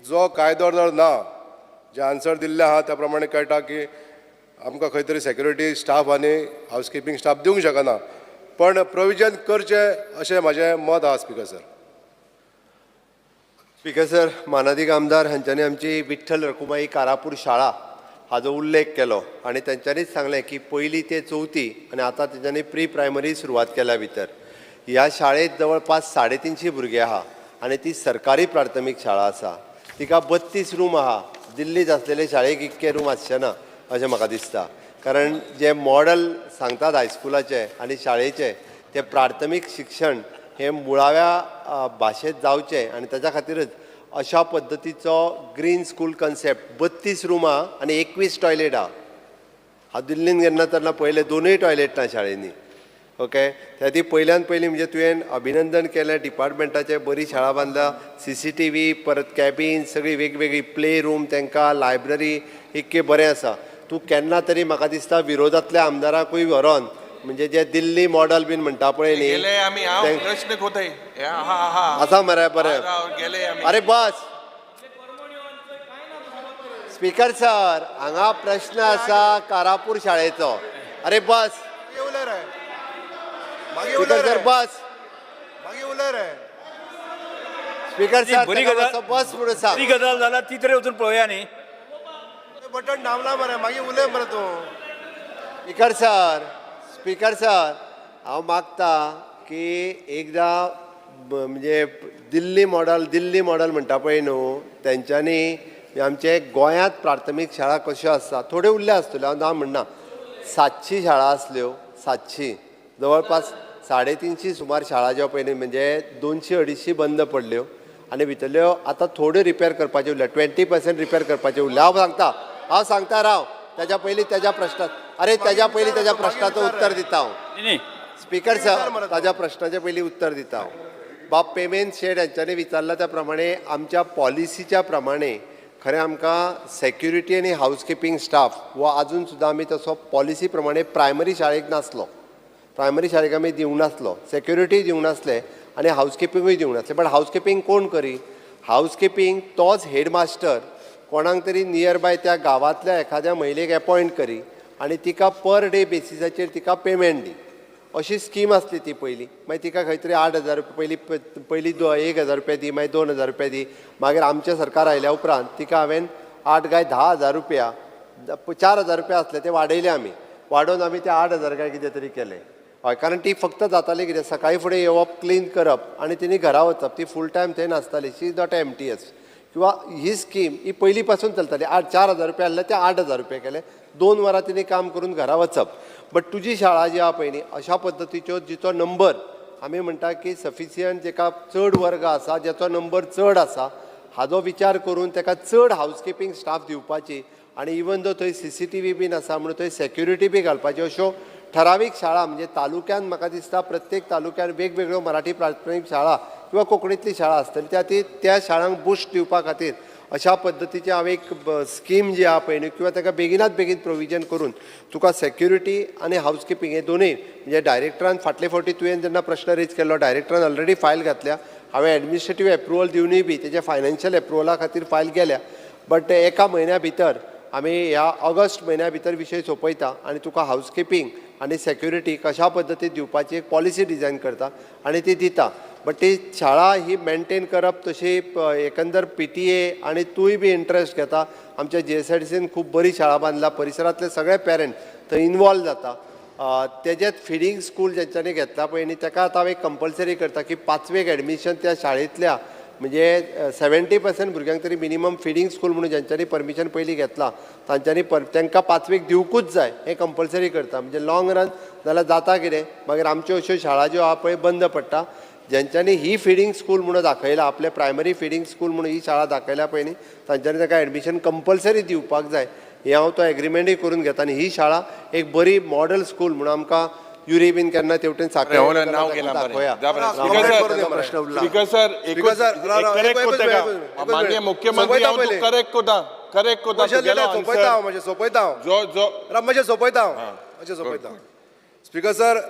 [SPEAKER 7] जो कायदो जर ना, जे आन्सर दिल्ले आहा त्या प्रमाणे कळटा की आमकां खंय तरी सेक्युरिटी स्टाफ आनी हावसकिपींग स्टाफ दिवंक शकना, पण प्रोविजन करचें अशें म्हाजें मत आहा स्पीकर सर.
[SPEAKER 4] स्पीकर सर, मानादीक आमदार हांच्यांनी आमची विठ्ठल रखुमाई कारापूर शाळा हाजो उल्लेख केलो आनी तेंच्यांनीच सांगलें की पयली ते चवथी आनी आतां तेंच्यांनी प्री प्रायमरी सुरवात केल्या. भितर ह्या शाळेंत जवळपास 350 भुरगीं आहा आनी ती सरकारी प्राथमीक शाळा आसा. तिका 32 रूम आहा. दिल्लीत आसलेले शाळेक इतके रूम आसचे ना अशें म्हाका दिसता, कारण जे मॉडल सांगतात हायस्कुलाचें आनी शाळेचें तें प्राथमीक शिक्षण हें मुळाव्या भाशेंत जावचें आनी ताच्या खातीरच अशा पद्दतीचो ग्रीन स्कूल कन्सेप्ट. 32 रुमां आनी 21 टॉयलेट आहा. हांव दिल्लीन गेन्ना तेन्ना पळयलें 2 टॉयलेट ना शाळेंनी. ओके, त्या खातीर पयल्यान पयलीं म्हणजे तुवें अभिनंदन केलें डिपार्टमेंटाचें, बरी शाळा बांदल्या, CCTV, परत कॅबीन, सगळी वेगवेगळी प्ले रूम, तांकां लायब्ररी इतकें बरें आसा. तूं केन्ना तरी म्हाका दिसता विरोधांतल्या आमदाराकूय व्हरोन म्हणजे जे दिल्ली मॉडल बीन म्हणटा पळय न्ही,
[SPEAKER 5] गेले आमी, हांव प्रश्न कोताय
[SPEAKER 4] आसा मरे बरें.
[SPEAKER 5] गेले आमी.
[SPEAKER 4] अरे बस स्पीकर सर, हांगा प्रश्न आसा कारापूर शाळेचो. अरे बस स्पीकर सर, बस स्पीकर सर,
[SPEAKER 2] बरी गजाल,
[SPEAKER 4] बस म्हणून सांग.
[SPEAKER 2] बरी गजाल जाला ती तरी वचून पळोवया न्ही.
[SPEAKER 7] बटन दामला मरे, मागीर उलय मरे तूं.
[SPEAKER 4] स्पीकर सर, स्पीकर सर, हांव मागता की एकदां म्हणजे दिल्ली मॉडल, दिल्ली मॉडल म्हणटा पळय न्हू, तेंच्यांनी आमचे गोंयांत प्राथमीक शाळा कश्यो आसता, थोड्यो उरल्या आसतल्यो, हांव ना म्हणना, 700 शाळा आसल्यो, 700 जवळपास 350 सुमार शाळा ज्यो पळय न्ही, म्हणजे 200-250 बंद पडल्यो आनी भितरल्यो आतां थोड्यो रिपेर करपाच्यो उरल्या, 20% रिपेर करपाच्यो उरल्या. हांव सांगता, हांव सांगता राव, तेज्या पयलीं तेज्या प्रश्नात, अरे तेज्या पयलीं तेज्या प्रश्नाचो उत्तर दिता हांव. स्पीकर सर, ताज्या प्रश्नाचे पयलीं उत्तर दिता हांव. बाब पेमेंट शेड हांच्यांनी विचारला त्या प्रमाणे आमच्या पॉलिसीच्या प्रमाणे खरें आमकां सेक्युरिटी आनी हावसकिपींग स्टाफ हो आजून सुद्दां आमी तसो पॉलिसी प्रमाणे प्रायमरी शाळेक नासलो, प्रायमरी शाळेक आमी दिवंक नासलो, सेक्युरिटी दिवंक नासले आनी हावसकिपिंगूय दिवंक नासले. बट हावसकिपींग कोण करी? हावसकिपींग तोच हेडमास्टर कोणाक तरी नियर बाय त्या गांवांतल्या एखाद्या महिलेक एपॉयंट करी आनी तिका पर डे बेसिसाचेर तिका पेमेंट दी, अशी स्कीम आसली ती पयलीं. मागीर तिका खंय तरी 8,000 रुपया पयलीं, पयलीं 1,000 रुपया दी, मागीर 2,000 रुपया दी. मागीर आमचें सरकार आयल्या उपरांत तिका हांवें 8 काय 10,000 रुपया, 4,000 रुपया आसले ते वाडयले आमी, वाडोवन आमी ते 8,000 काय कितें तरी केले. हय, कारण ती फक्त जाताली कितें, सकाळीं फुडें येवप, क्लीन करप आनी तिणी घरा वचप, ती फूल टायम थंय नासताली, she is not MTS. किंवा ही स्कीम ही पयलीं पासून चलताली. 4,000 रुपया आसले ते 8,000 रुपया केले, 2 वरां तिणी काम करून घरा वचप. बट तुजी शाळा जी आहा पळय न्ही, अशा पद्दतीच्यो जिचो नंबर आमी म्हणटा की सफिशियंट, जेका चड वर्ग आसा, जेचो नंबर चड आसा, हाजो विचार करून तेका चड हावसकिपींग स्टाफ दिवपाची आनी इवन दो थंय CCTV बीन आसा म्हणून थंय सेक्युरिटी बी घालपाची. अश्यो ठरावीक शाळा म्हणजे तालुक्यान म्हाका दिसता प्रत्येक तालुक्यान वेगवेगळ्यो मराठी प्राथमीक शाळा किंवा कोंकणींतली शाळा आसतली, त्या ती त्या शाळांक बुस्ट दिवपा खातीर अशा पद्दतीची हांव एक स्कीम जी आहा पळय न्ही, किंवा ताका बेगिनात बेगीन प्रोविजन करून तुका सेक्युरिटी आनी हावसकिपींग हे दोनूय, म्हणजे डायरेक्टरान फाटले फावटी तुवें जेन्ना प्रश्न रेज केल्लो, डायरेक्टरान ऑलरेडी फायल घातल्या, हांवें एडमिनिस्ट्रेटीव एप्रुवल दिवनूय बी तेजे फायनान्शियल एप्रुवला खातीर फायल गेल्या. बट एका म्हयन्या भितर आमी ह्या ऑगस्ट म्हयन्या भितर विशय सोंपयता आनी तुका हावसकिपींग आनी सेक्युरिटी कशा पद्दतीन दिवपाची एक पॉलिसी डिजायन करता आनी ती दिता. बट ती शाळा ही मेनटेन करप तशी एकंदर PTA आनी तूंय बी इंट्रस्ट घेता. आमच्या GSIDCन खूब बरी शाळा बांदला, परिसरांतले सगळे पेरंट थंय इनवॉल्व जाता. तेजेच फिडींग स्कूल जेंच्यांनी घेतला पळय न्ही, तेका आतां हांव एक कंपल्सरी करता की 5वेक एडमिशन त्या शाळेंतल्या म्हणजे 70% भुरग्यांक तरी मिनिमम फिडींग स्कूल म्हणून ज्यांच्यांनी परमिशन पयलीं घेतला तांच्यांनी तांकां 5वेक दिवकूच जाय, हें कंपल्सरी करता. म्हणजे लॉंग रन जाल्यार जाता कितें, मागीर आमच्यो अश्यो शाळा ज्यो आहा पळय बंद पडटा. ज्यांच्यांनी ही फिडींग स्कूल म्हणून दाखयला, आपले प्रायमरी फिडींग स्कूल म्हणून ही शाळा दाखयल्या पळय न्ही, तांच्यांनी तांकां एडमिशन कंपल्सरी दिवपाक जाय, हें हांव तो एग्रीमेंटूय करून घेता. आनी ही शाळा एक बरी मॉडल स्कूल म्हणून आमकां युरी बीन केन्ना तेवटेन
[SPEAKER 5] अरे, हो ना, नांव गेलां बरें. जा बरें. Speaker sir, speaker sir, correct कोता का? माननीय मुख्यमंत्री, हांव तूं करेक्ट कोता, करेक्ट कोता तुगेलो
[SPEAKER 7] सोंपयता हांव,
[SPEAKER 5] आन्सर.
[SPEAKER 7] मातशें सोंपयता हांव.
[SPEAKER 5] जो जो
[SPEAKER 7] राव, मातशें सोंपयता हांव, मातशें सोंपयता. स्पीकर सर,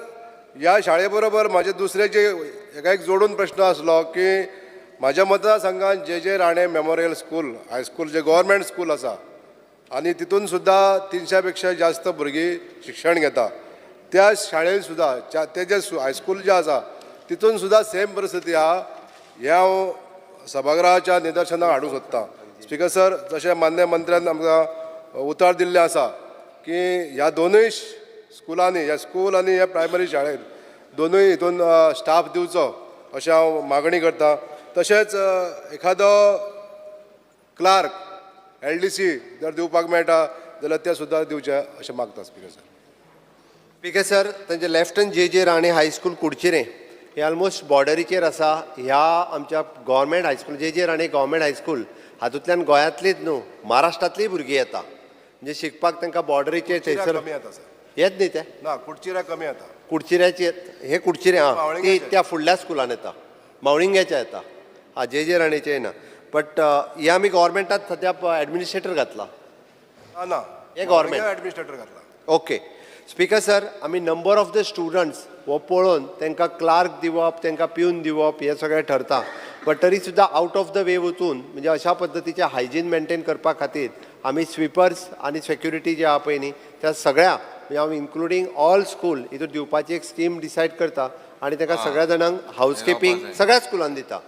[SPEAKER 7] ह्या शाळे बरोबर म्हाजे दुसरे जे हेका एक जोडून प्रश्न आसलो की म्हाज्या मतदारसंघात J J Rane memorial school high school जे गव्हर्मेंट स्कूल आसा आनी तितून सुद्दां 300 पेक्षा जास्त भुरगीं शिक्षण घेता. त्या शाळेन सुद्दां ते जे हायस्कूल जे आसा तितून सुद्दां सेम परिस्थिती आहा, हें हांव सभागृहाच्या निदर्शनाक हाडूंक सोदतां. स्पीकर सर, जशें मान्य मंत्र्यान आमकां उतर दिल्लें आसा की ह्या दोनूय स्कुलांनी, ह्या स्कूल आनी ह्या प्रायमरी शाळेन दोनूय हितून स्टाफ दिवचो अशें हांव मागणी करता. तशेंच एखादो क्लार्क LDC जर दिवपाक मेळटा जाल्यार ते सुद्दां दिवचें अशें मागता स्पीकर सर.
[SPEAKER 4] स्पीकर सर, तांचे लेफ्टन जे जे राणे हायस्कूल कुडचिरें हे ऑलमोस्ट बॉर्डरीचेर आसा. ह्या आमच्या government high school J J Rane government high school हातूंतल्यान गोंयांतलीच न्हू महाराष्ट्रांतलीय भुरगीं येता, म्हणजे शिकपाक तांकां बॉर्डरीचेर थंयसर
[SPEAKER 7] कमी येता सर.
[SPEAKER 4] येत न्ही ते
[SPEAKER 7] ना, कुडचिऱ्या कमी येता.
[SPEAKER 4] कुडचिऱ्याचे हे कुडचिरे आं ती त्या फुडल्या स्कुलान येता, मावळिंग्याच्या येता, हा जे जे राणेचे येना. बट हे आमी गव्हर्मेंटात सद्या एडमिनिस्ट्रेटर घातला
[SPEAKER 7] ना,
[SPEAKER 4] हे गव्हर्मेंट
[SPEAKER 7] एडमिनिस्ट्रेटर घातला.
[SPEAKER 4] ओके स्पीकर सर, आमी नंबर ऑफ the students हो पळोवन तांकां क्लार्क दिवप, तांकां प्यून दिवप हें सगळें ठरता, बट तरी सुद्दां आउट ऑफ the way वचून म्हणजे अशा पद्दतीचें हायजीन मेंटेन करपा खातीर आमी स्विपर्स आनी सेक्युरिटी जे आहा पळय न्ही, त्या सगळ्या म्हणजे हांव इन्क्लुडींग ऑल स्कूल हितून दिवपाची एक स्कीम डिसायड करता आनी तांकां सगळ्या जाणांक हावसकिपींग सगळ्या स्कुलान दिता.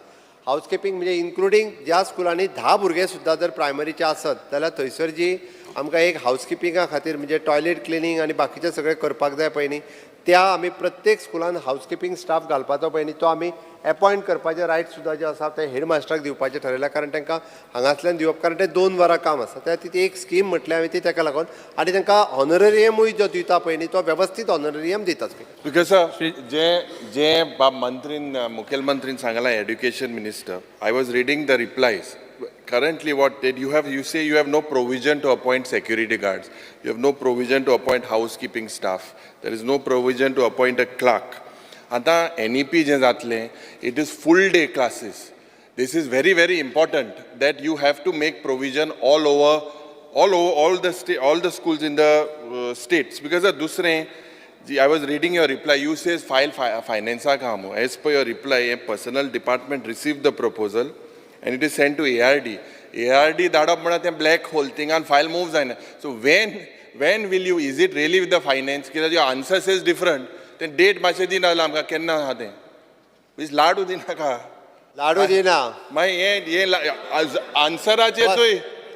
[SPEAKER 4] हावसकिपींग म्हणजे इन्क्लुडींग ज्या स्कुलांनी 10 भुरगे सुद्दां जर प्रायमरीचे आसत जाल्यार थंयसर जी आमकां एक हावसकिपिंगा खातीर म्हणजे टॉयलेट क्लिनींग आनी बाकीचें सगळें करपाक जाय पळय न्ही, त्या आमी प्रत्येक स्कुलान हावसकिपींग स्टाफ घालपाचो पळय न्ही, तो आमी एपॉयंट करपाचे रायट सुद्दां जे आसा ते हेड मास्टराक दिवपाचें ठरयलां, कारण तांकां हांगासल्यान दिवप, कारण ते 2 वरां काम आसा. त्या खातीर ती एक स्कीम म्हटल्या हांवें ती ताका लागून, आनी तांकां ऑनरेरियमूय जो दिता पळय न्ही तो वेवस्थीत ऑनरेरियम दिता.
[SPEAKER 5] Because sir, जे जे बाब मंत्रीन, मुखेलमंत्रीन सांगलां, education minister, I was reading the replies. Currently what did you have, you say you have no provision to appoint security guards, you have no provision to appoint housekeeping staff, there is no provision to appoint a clerk. आतां NEP जें जातलें, it is full day classes. This is very very important that you have to make provision all over all the schools in the states. Because दुसरें, I was reading your reply, you says file फायनान्साक आहा मू. As per your reply, हें personnel department receive the proposal and it is sent to ARD. ARD धाडप म्हळ्यार तें black hole, थिंगान file move जायना. So when will you, is it really with the finance? कित्याक your answer says different. तें date मातशें दिना जाल्यार आमकां केन्ना आहा तें. मीन्स लाडू दिनाका.
[SPEAKER 4] लाडू दिना.
[SPEAKER 5] मागीर हें आन्सराचेर चोय.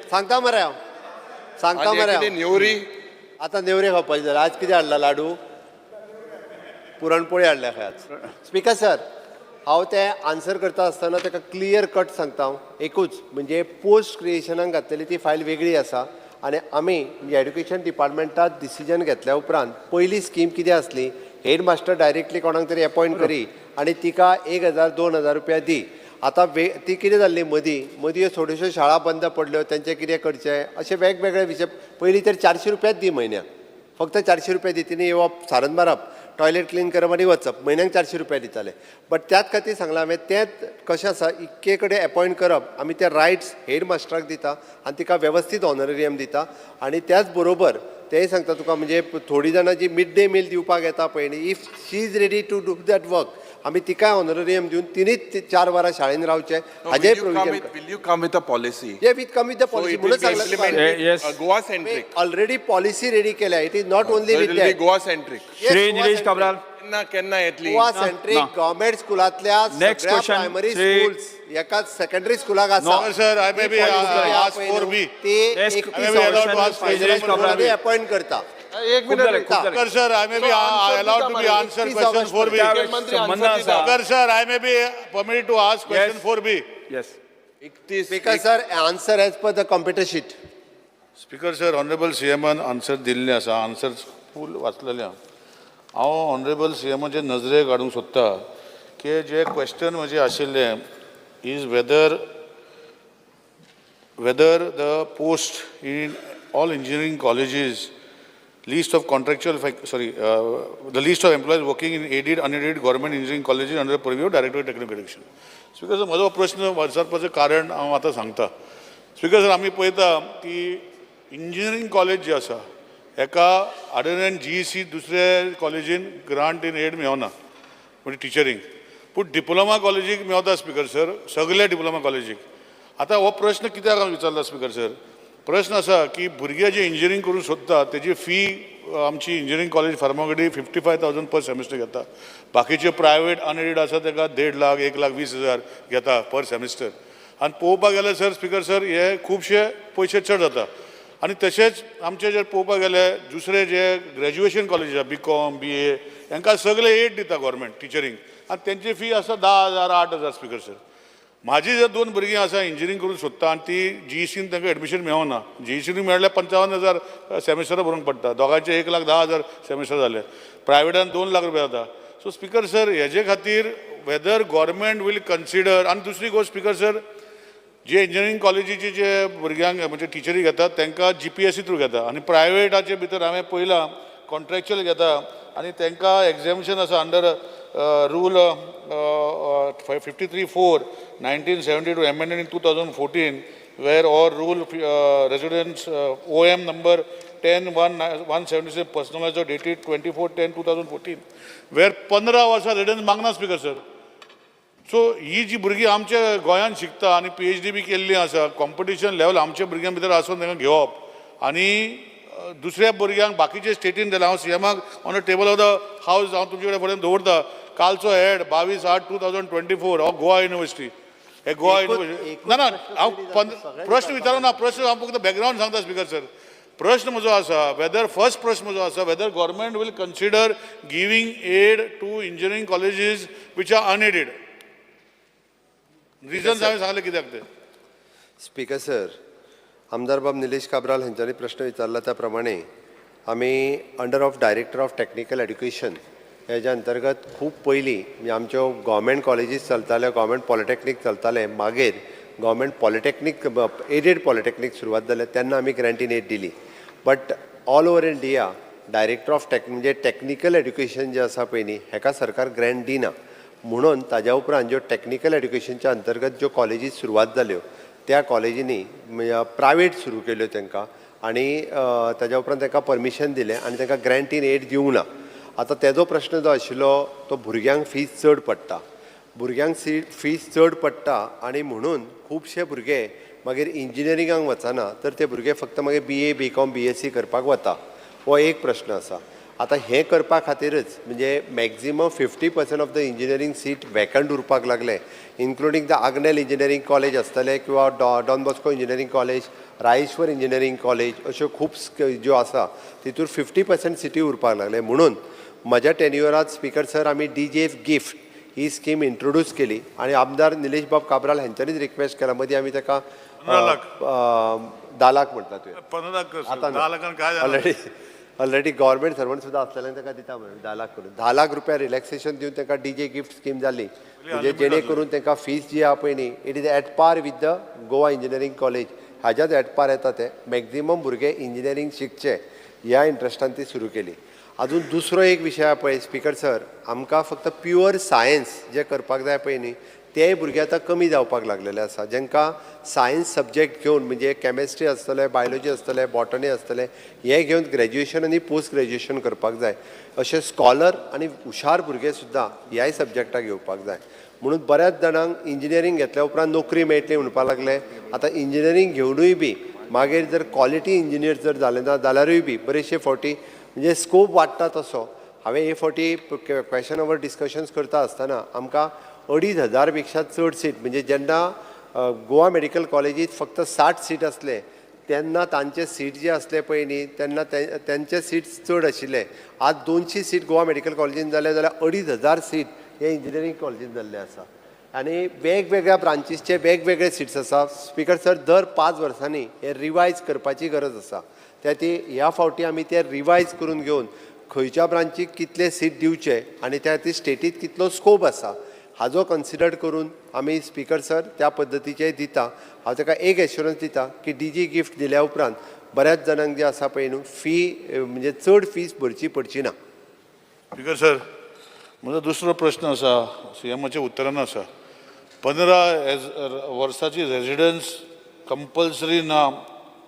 [SPEAKER 4] सांगता मरे हांव, सांगता मरे हांव.
[SPEAKER 5] नेवरी
[SPEAKER 4] आतां नेवरी खावपाची जाल्यार आज कितें हाडला? लाडू, पुरणपोळी हाडल्या खंय आज. स्पीकर सर, हांव तें आन्सर करता आसतना ताका क्लियर कट सांगता हांव, एकूच म्हणजे पोस्ट क्रिएशनाक घातलेली ती फायल वेगळी आसा आनी आमी एड्युकेशन डिपार्टमेंटात डिसिजन घेतल्या उपरांत पयली स्कीम कितें आसली, हेड मास्टर डायरेक्टली कोणाक तरी एपॉयंट करी आनी तिका 1000 2000 रुपया दी. आतां ती कितें जाल्ली, मदीं मदीं थोड्योश्यो शाळा बंद पडल्यो, तेंचें कितें करचें अशे वेगवेगळे विशय. पयलीं तर 400 रुपयाच दी म्हयन्याक, फक्त 400 रुपया दी, तिणें येवप, सारन मारप, टॉयलेट क्लीन करप आनी वचप, म्हयन्याक 400 रुपया दिताले. बट त्याच खातीर सांगलां हांवें, तेंच कशें आसा इतके कडेन एपॉयंट करप, आमी ते रायट्स हेड मास्टराक दिता आनी तिका वेवस्थीत ऑनरेरियम दिता. आनी त्याच बरोबर तेंय सांगता तुका, म्हणजे थोडीं जाणां जी मिड डे मील दिवपाक येता पळय न्ही, if she is ready to do that work, आमी तिकाय ऑनरेरियम दिवन तिणीच 4 वरां शाळेन रावचें, हाजें provision.
[SPEAKER 5] Will you come with a policy?
[SPEAKER 4] Yeah, we come with the policy. म्हणून सांगलां.
[SPEAKER 5] गोवा सेंट्रीक
[SPEAKER 4] ऑलरेडी पॉलिसी रेडी केल्या. It is not only with that,
[SPEAKER 5] Goa centric.
[SPEAKER 2] Shri Nilesh Cabral.
[SPEAKER 5] केन्ना केन्ना येतली?
[SPEAKER 4] गोवा सेंट्रीक गव्हर्मेंट स्कुलांतल्या सगळ्या प्रायमरी स्कूल्स एकाच सेकंडरी स्कुलाक आसा.
[SPEAKER 14] Sir, I may be ask 4B.
[SPEAKER 4] ती 31 अपॉइंट करता.
[SPEAKER 5] एक minute.
[SPEAKER 14] Speaker sir, I may be allowed to be answer question 4B. Speaker sir, I may be permitted to ask question 4B.
[SPEAKER 2] Yes.
[SPEAKER 4] Speaker sir, answer as per the computer sheet.
[SPEAKER 14] Speaker sir, honourable सीएमान answer दिल्लें आसा, answer फूल वाचलेलें हांव. हांव honourable सीएमाचे नजरेक हाडूंक सोदता की जे question म्हजें आशिल्लें is whether the post in all engineering colleges list of contractual, the list of employees working in aided, unaided government engineering colleges under the purview of Director of Technical Education. Speaker sir, म्हजो प्रश्न विचारपाचें कारण हांव आतां सांगता. Speaker sir, आमी पळयता की engineering college जी आसा हेका अदर दॅन जीईसी दुसरे कॉलेजीन ग्रांट इन एड मेळना म्हणजे टिचरींग, पूण डिप्लोमा कॉलेजीक मेवता स्पीकर सर, सगळे डिप्लोमा कॉलेजीक. आतां हो प्रश्न कित्याक हांवें विचारला स्पीकर सर, प्रश्न आसा की भुरगे जे इंजिनियरींग करूंक सोदता तेजी फी आमची इंजिनियरींग कॉलेज फार्मागुडी 55,000 पर सेमिस्टर घेता, बाकीचे प्रायवेट अनएडेड आसा तेका 1.5 लाख 1,20,000 घेता पर सेमिस्टर. आनी पळोवपाक गेल्यार सर स्पीकर सर हे खुबशे पयशे चड जाता. आनी तशेंच आमचे जर पळोवपाक गेले दुसरे जे ग्रॅज्युएशन कॉलेज आसा बीकॉम BA हांकां सगळे एड दिता गव्हर्मेंट टिचरींग, आनी तेंची फी आसा 10,000 8,000 स्पीकर सर. म्हाजी जर 2 भुरगीं आसा इंजिनियरींग करूंक सोदता आनी ती जीईसीन तांकां एडमिशन मेळना, जीईसीन मेळ्ळ्यार 55,000 सेमिस्टरां भरूंक पडटा, दोगांयचे 1,10,000 सेमिस्टर जाले, प्रायवेटान 2 लाख रुपया जाता. सो स्पीकर सर हेजे खातीर वेदर गव्हर्मेंट will consider. आनी दुसरी गोश्ट स्पीकर सर, जे इंजिनियरींग कॉलेजीचे जे भुरग्यांक म्हणजे टिचरी घेतात तांकां GPSC through घेता, आनी प्रायवेटाचे भितर हांवें पळयलां कॉन्ट्रॅक्च्युअल घेता आनी तांकां एग्जामिशन आसा under rule 53(4) 1972 amended in 2014 where or rule residence OM number 10/1/177 personalised dated 24/10/2014 where 15 वर्सां रेजिडन्स मागना स्पीकर सर. सो ही जी भुरगीं आमच्या गोंयांत शिकता आनी पीएचडी बी केल्ली आसा, कॉम्पिटिशन लेवल आमच्या भुरग्यां भितर आसून तांकां घेवप आनी दुसऱ्या भुरग्यांक बाकीचे स्टेटीन दिला. हांव सीएमाक on the table of the house हांव तुमचे कडेन फुडें दवरता कालचो एड 22/8/2024 हो गोवा युनिवर्सिटी, हे गोवा युनिवर्सिटी. ना ना, हांव प्रश्न विचारूं ना, प्रश्न हांव फक्त बॅकग्रावंड सांगता स्पीकर सर. प्रश्न म्हजो आसा वेदर, फर्स्ट प्रश्न म्हजो आसा whether government will consider giving aid to engineering colleges which are unaided. Reasons हांवें सांगलें कित्याक ते.
[SPEAKER 4] स्पीकर सर, आमदार बाब निलेश काब्राल हांच्यांनी प्रश्न विचारला त्या प्रमाणे आमी under of director of technical education हेज्या अंतर्गत खूब पयलीं म्हणजे आमच्यो गव्हर्मेंट कॉलेजीस चलताल्यो, गव्हर्मेंट पॉलिटॅक्नीक चलताले, मागीर गव्हर्मेंट पॉलिटॅक्नीक एडेड पॉलिटॅक्नीक सुरवात जाले तेन्ना आमी ग्रँट इन एड दिली. But all over India director of tech म्हणजे टॅक्निकल एड्युकेशन जें आसा पळय न्ही, हेका सरकार ग्रँट दिना. म्हणून ताज्या उपरांत ज्यो टॅक्निकल एड्युकेशनच्या अंतर्गत ज्यो कॉलेजीस सुरवात जाल्यो त्या कॉलेजींनी प्रायवेट सुरू केल्यो तांकां आनी ताज्या उपरांत तांकां परमिशन दिलें आनी तांकां ग्रँट इन एड दिवंक ना. आतां तेजो प्रश्न जो आशिल्लो तो भुरग्यांक फीस चड पडटा, भुरग्यांक फीस चड पडटा आनी म्हणून खुबशे भुरगे मागीर इंजिनियरिंगाक वचना, तर ते भुरगे फक्त मागीर BA BCom BSc करपाक वता. हो एक प्रश्न आसा. आतां हें करपा खातीरच म्हणजे maximum 50% of the engineering seat vacant उरपाक लागले, including the Agnel engineering college आसतले किंवा Don Bosco engineering college, Rayeshwar engineering college, अश्यो खूब ज्यो आसा तितूर 50% सिटी उरपाक लागले. म्हणून म्हज्या टेन्युअरात स्पीकर सर आमी DGF gift ही स्कीम इंट्रोड्यूस केली आनी आमदार निलेश बाब काब्राल हांच्यांनीच रिक्वेस्ट केला. मदीं आमी ताका
[SPEAKER 14] 15 लाख,
[SPEAKER 4] 10 लाख म्हणटा तुवें,
[SPEAKER 14] 15 लाख,
[SPEAKER 4] आतां
[SPEAKER 14] 10 लाखान काय जालें?
[SPEAKER 4] ऑलरेडी गव्हर्मेंट सर्वंट सुद्दां आसलेल्यान ताका दिता म्हणून 10 लाख करून 10 लाख रुपया रिलॅक्सेशन दिवन तांकां डीजे गिफ्ट स्कीम जाली, म्हणजे जेणे करून तांकां फीस जी आहा पळय न्ही, it is at par with the Goa engineering college, हाज्याच at par येता. ते मॅक्झिमम भुरगे इंजिनियरींग शिकचे ह्या इंट्रस्टान ती सुरू केली. अजून दुसरो एक विशय आहा पळय स्पीकर सर, आमकां फक्त प्युअर सायन्स जे करपाक जाय पळय न्ही, तेय भुरगे आतां कमी जावपाक लागलेले आसा. जांकां सायन्स सब्जॅक्ट घेवन म्हणजे कॅमेस्ट्री आसतले, बायोलॉजी आसतले, बॉटनी आसतले, हे घेवन ग्रॅज्युएशन आनी पोस्ट ग्रॅज्युएशन करपाक जाय, अशे स्कॉलर आनी हुशार भुरगे सुद्दां ह्याय सब्जॅक्टाक घेवपाक जाय. म्हणून बऱ्याच जाणांक इंजिनियरींग घेतल्या उपरांत नोकरी मेळटली म्हणपाक लागले. आतां इंजिनियरींग घेवनूय बी मागीर जर क्वॉलिटी इंजिनियर जर जाले ना जाल्यारूय बी बरेचशे फावटी म्हणजे स्कोप वाडटा. तसो हांवें हे फावटी क्वेशन our discussions करता आसतना आमकां 2500 पेक्षा चड सीट म्हणजे जेन्ना गोवा मेडिकल कॉलेजीत फक्त 60 सीट आसले तेन्ना तांचे सीट जे आसले पळय न्ही, तेन्ना तेंचे सीट्स चड आशिल्ले. आज 200 सीट गोवा मेडिकल कॉलेजीन जाले जाल्यार 2500 सीट हे इंजिनियरींग कॉलेजीन जाल्ले आसा आनी वेगवेगळ्या ब्रांचीसचे वेगवेगळे सीट्स आसा. स्पीकर सर, दर 5 वर्सांनी हे रिवायज करपाची गरज आसा. त्या ती ह्या फावटी आमी ते रिवायज करून घेवन खंयच्या ब्रांचीक कितले सीट दिवचे आनी त्या खातीर स्टेटीत कितलो स्कोप आसा हाजो कन्सिडर करून आमी स्पीकर सर त्या पद्दतीचे दिता. हांव ताका एक एश्युरन्स दिता की डीजी गिफ्ट दिल्या उपरांत बऱ्याच जाणांक जे आसा पळय न्हू फी म्हणजे चड फीस भरची पडची ना.
[SPEAKER 14] स्पीकर सर, म्हजो दुसरो प्रश्न आसा सीएमाच्या उत्तरान आसा. 15 वर्साची रेजिडन्स कंपल्सरी ना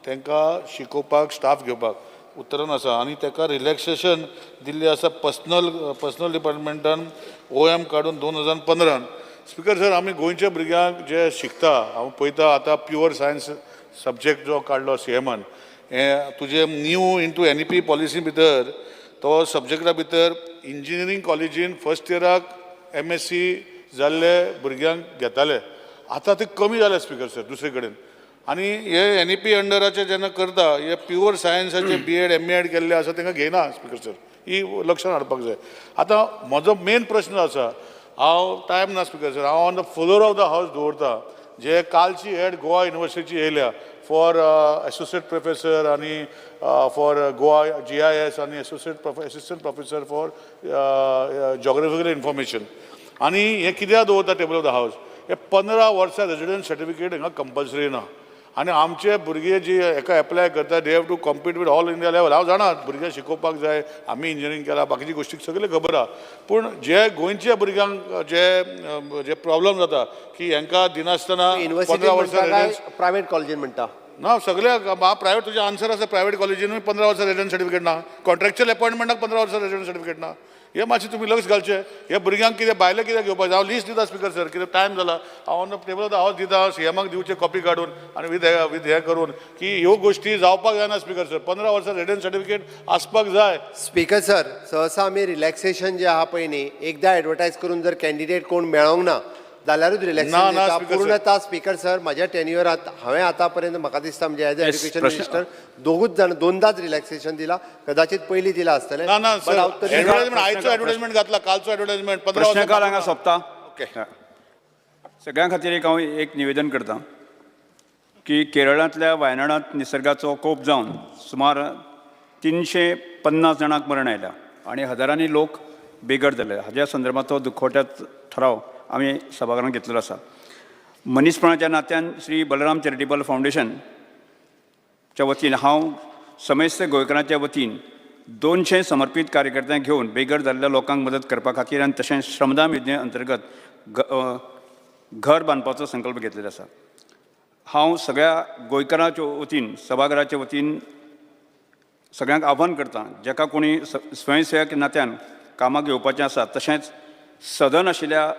[SPEAKER 14] तांकां शिकोवपाक स्टाफ घेवपाक उत्तरान आसा आनी ताका रिलॅक्सेशन दिल्लें आसा पर्सनल डिपार्टमेंटान OM काडून 2015. स्पीकर सर, आमी गोंयच्या भुरग्यांक जे शिकता हांव पळयता आतां प्युअर सायन्स सब्जॅक्ट जो काडलो सीएमान, हें तुजें न्यू इंटू NEP policy भितर तो सब्जॅक्टा भितर इंजिनियरींग कॉलेजीन फर्स्ट इयराक MSc जाल्ले भुरग्यांक घेताले, आतां ते कमी जाले स्पीकर सर दुसरे कडेन. आनी हे NEP अंडराचे जेन्ना करता हे प्युअर सायन्साचे B.Ed M.Ed केल्ले आसा तांकां घेयना स्पीकर सर, ही लक्षात हाडपाक जाय. आतां म्हजो मेन प्रश्न आसा, हांव टायम ना स्पीकर सर, हांव on the floor of the house दवरता जे कालची एड गोवा युनिवर्सिटीची येयल्या फॉर एसोसिएट प्रोफेसर आनी फॉर गोवा GIS आनी assistant professor for geographical information. आनी हें कित्याक दवरता टेबल ऑफ the house, हे 15 वर्सां रेजिडन्स सर्टिफिकेट हांगा कंपल्सरी ना आनी आमचे भुरगे जी हेका एप्लाय करता they have to compete with all India level. हांव जाणा भुरगे शिकोवपाक जाय, आमी इंजिनियरींग केलां, बाकीची गोश्टी सगळ्यो खबर आहा, पूण जे गोंयच्या भुरग्यांक जे जे प्रॉब्लम जाता की हेंकां दिनासतना 15 वर्सां
[SPEAKER 4] प्रायवेट कॉलेजीन म्हणटा
[SPEAKER 14] ना सगळ्याक म्हाका प्रायवेट तुजें आन्सर आसा. प्रायवेट कॉलेजीनूय 15 वर्सां रेजिडंट सर्टिफिकेट ना, कॉन्ट्रॅक्च्युअल अपॉयंटमेंटाक 15 वर्सां रेजिडंट सर्टिफिकेट ना. हे मातशें तुमी लक्ष घालचें. हे भुरग्यांक कितें भायलें कितें घेवपाक जाय, हांव लिस्ट दिता स्पिकर सर, कितें टायम जाला, हांव ऑन the table हांव दिता सीएमाक दिवचें कॉपी काडून आनी विथ विथ हें करून की ह्यो गोश्टी जावपाक जायना स्पिकर सर. 15 वर्सां रेजिडंट सर्टिफिकेट आसपाक जाय.
[SPEAKER 4] स्पीकर सर, सहसा आमी रिलॅक्सेशन जे आहा पळय न्ही, एकदां एडवर्टायज करून जर कॅन्डिडेट कोण मेळोंक ना जाल्यारूच
[SPEAKER 14] ना,
[SPEAKER 4] रिलॅक्सेशन
[SPEAKER 14] ना,
[SPEAKER 4] दिता.
[SPEAKER 14] Speaker sir.
[SPEAKER 4] पूर्णता स्पीकर सर, म्हज्या टेन्युअरात हांवें आतां पर्यंत म्हाका दिसता म्हणजे एज अ
[SPEAKER 11] Yes,
[SPEAKER 4] education
[SPEAKER 11] प्रश्न-
[SPEAKER 4] मिनिस्टर दोगूच जाण दोनदाच रिलॅक्सेशन दिला, कदाचित पयलीं दिला आसतलें.
[SPEAKER 14] ना ना
[SPEAKER 4] But
[SPEAKER 14] sir,
[SPEAKER 4] हांव तरी-
[SPEAKER 14] एडवर्टायजमेंट आयचो एडवर्टायजमेंट घातला, कालचो एडवर्टायजमेंट 15 वर्सां.
[SPEAKER 15] प्रश्नकाळ हांगा सोंपता. सगळ्यां खातीर एक हांव एक निवेदन करता की केरळांतल्या वायनाडांत निसर्गाचो कोप जावन सुमार 350 जाणांक मरण आयल्या आनी हजारांनी लोक बेघर जाले. हाज्या संदर्भांत दुखवट्याचो ठराव आमी सभाघरांत घेतलेलो आसा. मनीसपणाच्या नात्यान श्री बलराम चॅरिटेबल फावंडेशनच्या वतीन हांव समेस्त गोंयकारांच्या वतीन 200 समर्पीत कार्यकर्त्यांक घेवन बेघर जाल्ल्या लोकांक मदत करपा खातीर आनी तशेंच श्रमदान योजने अंतर्गत घर बांदपाचो संकल्प घेतलेलो आसा. हांव सगळ्या गोंयकारांच्या वतीन, सभाघराच्या वतीन सगळ्यांक आव्हान करता, जाका कोणी स्वयंसेवक नात्यान कामाक येवपाचें आसा, तशेंच सदन आशिल्ल्या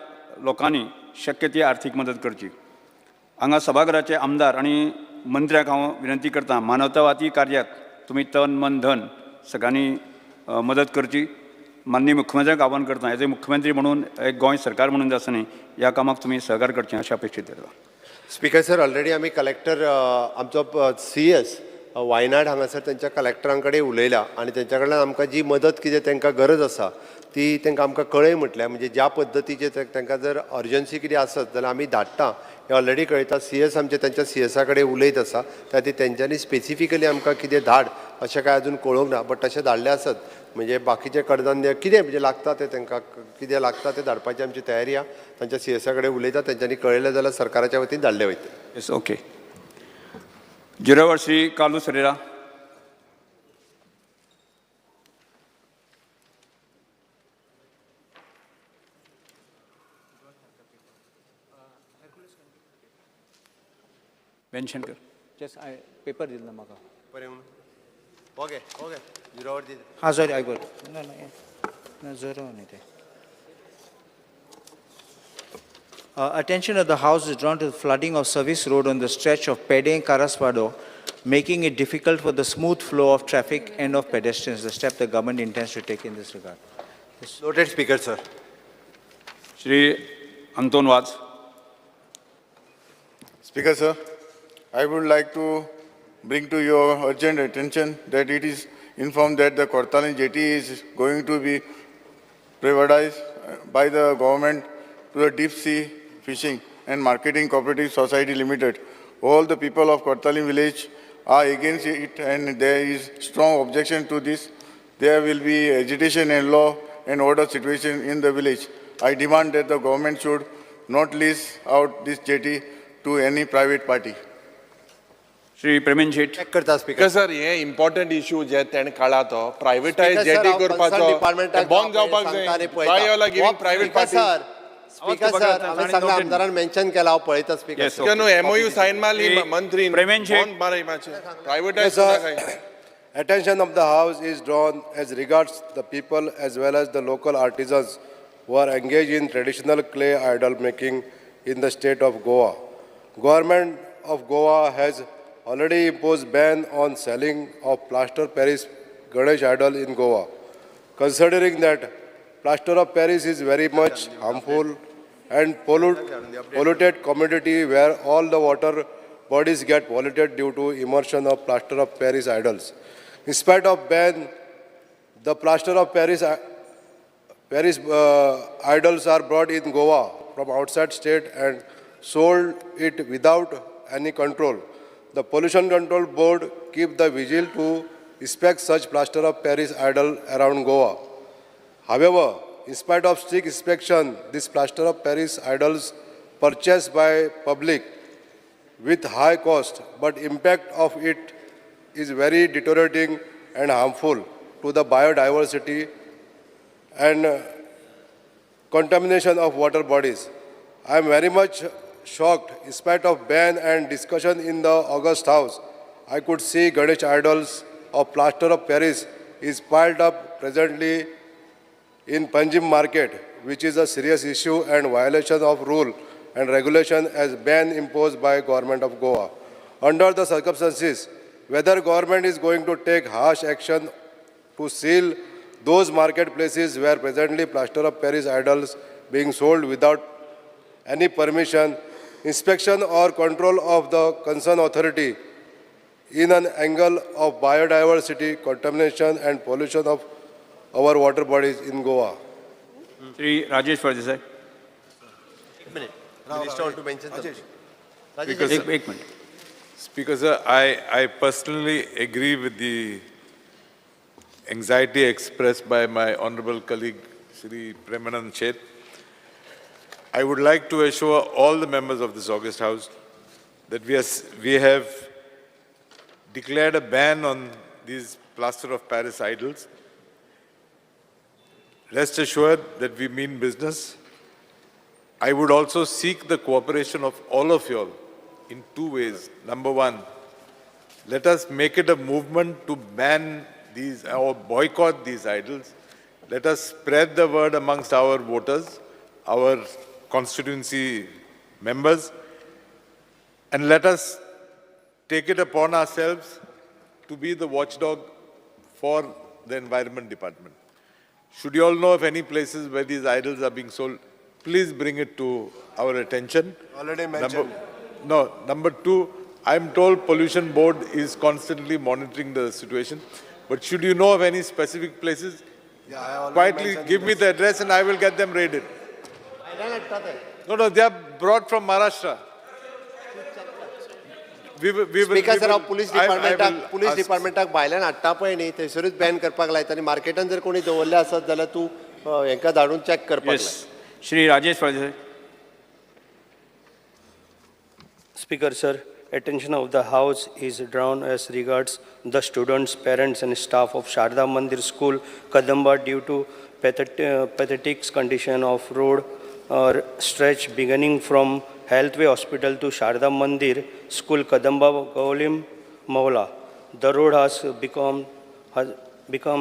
[SPEAKER 15] लोकांनी शक्य ती आर्थीक मदत करची. हांगा सभाघराचे आमदार आनी मंत्र्याक हांव विनंती करता, मानवतावादी कार्यात तुमी तन मन धन सगळ्यांनी मदत करची. माननीय मुख्यमंत्र्यांक आव्हान करता, एज ए मुख्यमंत्री म्हणून, एक गोंय सरकार म्हणून जे आसा न्ही, ह्या कामाक तुमी सहकार करचें अशें अपेक्षीत धरता.
[SPEAKER 4] स्पीकर सर, ऑलरेडी आमी कलेक्टर आमचो सीएस वायनाड हांगासर तेंच्या कलेक्टरां कडेन उलयला आनी तेंच्या कडल्यान आमकां जी मदत कितें तेंकां गरज आसा ती तेंकां आमकां कळय म्हटल्या. म्हणजे ज्या पद्दतीचे तेंकां जर अर्जन्सी कितें आसत जाल्यार आमी धाडटा हें ऑलरेडी कळयता. सीएस आमचे तेंच्या सीएसा कडेन उलयत आसा, त्या खातीर तेंच्यांनी स्पेसिफिकली आमकां कितें धाड अशें कांय अजून कळोवंक ना, बट तशें धाडलें आसत म्हणजे बाकीचें कडधान्य कितें म्हणजे लागता तें तेंकां कितें लागता तें धाडपाची आमची तयारी आहा. तांच्या सीएसा कडेन उलयता, तेंच्यांनी कळयलें जाल्यार सरकाराच्या वतीन धाडलें वयतलें.
[SPEAKER 15] Yes, okay. Zero Shri Carlos Ferreira. Mention कर.
[SPEAKER 16] जस्ट I paper दिल ना म्हाका.
[SPEAKER 4] बरें, ओके ओके, झिरोवर दी.
[SPEAKER 16] हां, सॉरी, I got ना ना ना झिरो न्ही तें. Attention of the House is drawn to the flooding of service road on the stretch of Pedem Karaswado, making it difficult for the smooth flow of traffic and of pedestrians. The step the government intends to take in this regard.
[SPEAKER 4] Noted, Speaker sir.
[SPEAKER 15] Shri Anton Vaz.
[SPEAKER 5] Speaker sir, I would like to bring to your urgent attention that it is informed that the Cortalim jetty is going to be privatized by the government to the Deep Sea Fishing and Marketing Cooperative Society Limited. All the people of Cortalim village are against it and there is strong objection to this. There will be agitation and law and order situation in the village. I demand that the government should not lease out this jetty to any private party.
[SPEAKER 15] Shri Premen Shet.
[SPEAKER 4] Check करता speaker.
[SPEAKER 5] Sir, हे important issue जे तेणें काडला तो प्रायवेटायज jetty करपाचो बंद जावपाक जाय. Why you are giving private party?
[SPEAKER 4] Sir, speaker sir, हांवें सांगला, आमदारान मेन्शन केला, हांव पळयता स्पीकर.
[SPEAKER 5] न्हू एमओयू सायन मारली मंत्री
[SPEAKER 15] प्रेमेन शेट.
[SPEAKER 5] बंद मारची privatize.
[SPEAKER 7] Sir, attention of the House is drawn as regards the people as well as the local artisans who are engaged in traditional clay idol making in the state of Goa. Government of Goa has already imposed ban on selling of plaster Paris Ganesh idol in Goa. Considering that plaster of Paris is very much harmful and polluted commodity where all the water bodies get polluted due to immersion of plaster of Paris idols. In spite of ban, the plaster of Paris idols are brought in Goa from outside state and sold it without any control. The Pollution Control Board keep the vigil to inspect such plaster of Paris idol around Goa. However, in spite of strict inspection, this plaster of Paris idols purchased by public with high cost, but impact of it is very deteriorating and harmful to the biodiversity and contamination of water bodies. I am very much shocked, in spite of ban and discussion in the August House, I could see Ganesh idols of plaster of Paris is piled up presently in Panjim market, which is a serious issue and violation of rule and regulation as ban imposed by government of Goa. Under the circumstances, whether government is going to take harsh action to seal those marketplaces where presently plaster of Paris idols being sold without any permission, inspection or control of the concerned authority in an angle of biodiversity, contamination and pollution of our water bodies in Goa.
[SPEAKER 15] Shri Rajesh Phaldesai.
[SPEAKER 4] एक minute, minister want to mention something.
[SPEAKER 15] एक एक minute.
[SPEAKER 17] Speaker, sir, I personally agree with the anxiety expressed by my honorable colleague, Shri Premanand Shet. I would like to assure all the members of this august house that we have declared a ban on these plaster of Paris idols. Rest assured that we mean business. I would also seek the cooperation of all of you all in two ways. Number one, let us make it a movement to ban these or boycott these idols. Let us spread the word amongst our voters, our constituency members, and let us take it upon ourselves to be the watchdog for the environment department. Should you all know of any places where these idols are being sold, please bring it to our attention.
[SPEAKER 7] Already mentioned.
[SPEAKER 17] Number two, I'm told Pollution Board is constantly monitoring the situation. But should you know of any specific places,
[SPEAKER 7] Yeah, I already
[SPEAKER 17] quietly
[SPEAKER 7] mentioned
[SPEAKER 17] give me
[SPEAKER 7] this.
[SPEAKER 17] the address and I will get them raided. No, they are brought from Maharashtra. We will,
[SPEAKER 4] speaker
[SPEAKER 17] we
[SPEAKER 4] sir, हांव
[SPEAKER 17] will-
[SPEAKER 4] police
[SPEAKER 17] I
[SPEAKER 4] डिपार्टमेंटाक
[SPEAKER 17] will
[SPEAKER 4] police
[SPEAKER 17] ask-
[SPEAKER 4] डिपार्टमेंटाक भायल्यान हाडटा पळय न्ही, थंयसरूच Ben करपाक लायता आनी मार्केटान जर कोणी दवरले आसत जाल्यार तूं हेंकां धाडून चॅक करपाक लाय.
[SPEAKER 15] Yes, Shri Rajesh Phaldesai.
[SPEAKER 18] Speaker, sir, attention of the House is drawn as regards the students, parents and staff of Sharda Mandir School, Kadamba, due to pathetic condition of road or stretch beginning from Healthway Hospital to Sharda Mandir School, Kadamba, Gaulim, Mola. The road has become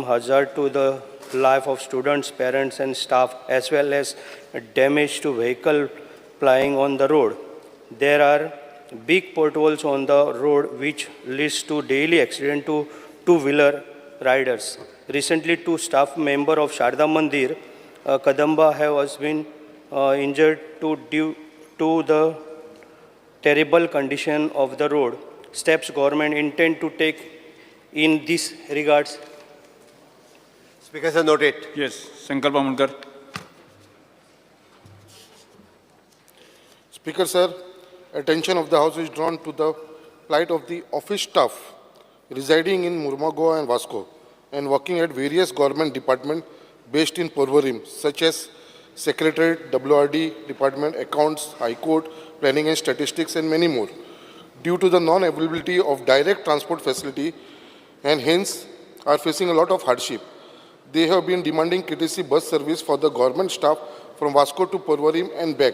[SPEAKER 18] hazard to the life of students, parents and staff, as well as damage to vehicle plying on the road. There are big potholes on the road which leads to daily accident to two-wheeler riders. Recently, two staff members of Sharda Mandir, Kadamba, have has been injured due to the terrible condition of the road. Steps government intend to take in this regards.
[SPEAKER 4] Speaker sir, noted.
[SPEAKER 15] Yes, Sankalp Amonkar.
[SPEAKER 12] Speaker sir, attention of the House is drawn to the plight of the office staff residing in Mormugao and Vasco and working at various government departments based in Porvorim, such as Secretariat, WRD Department, Accounts, High Court, Planning and Statistics, and many more. Due to the non-availability of direct transport facility and hence are facing a lot of hardship. They have been demanding KTC bus service for the government staff from Vasco to Porvorim and back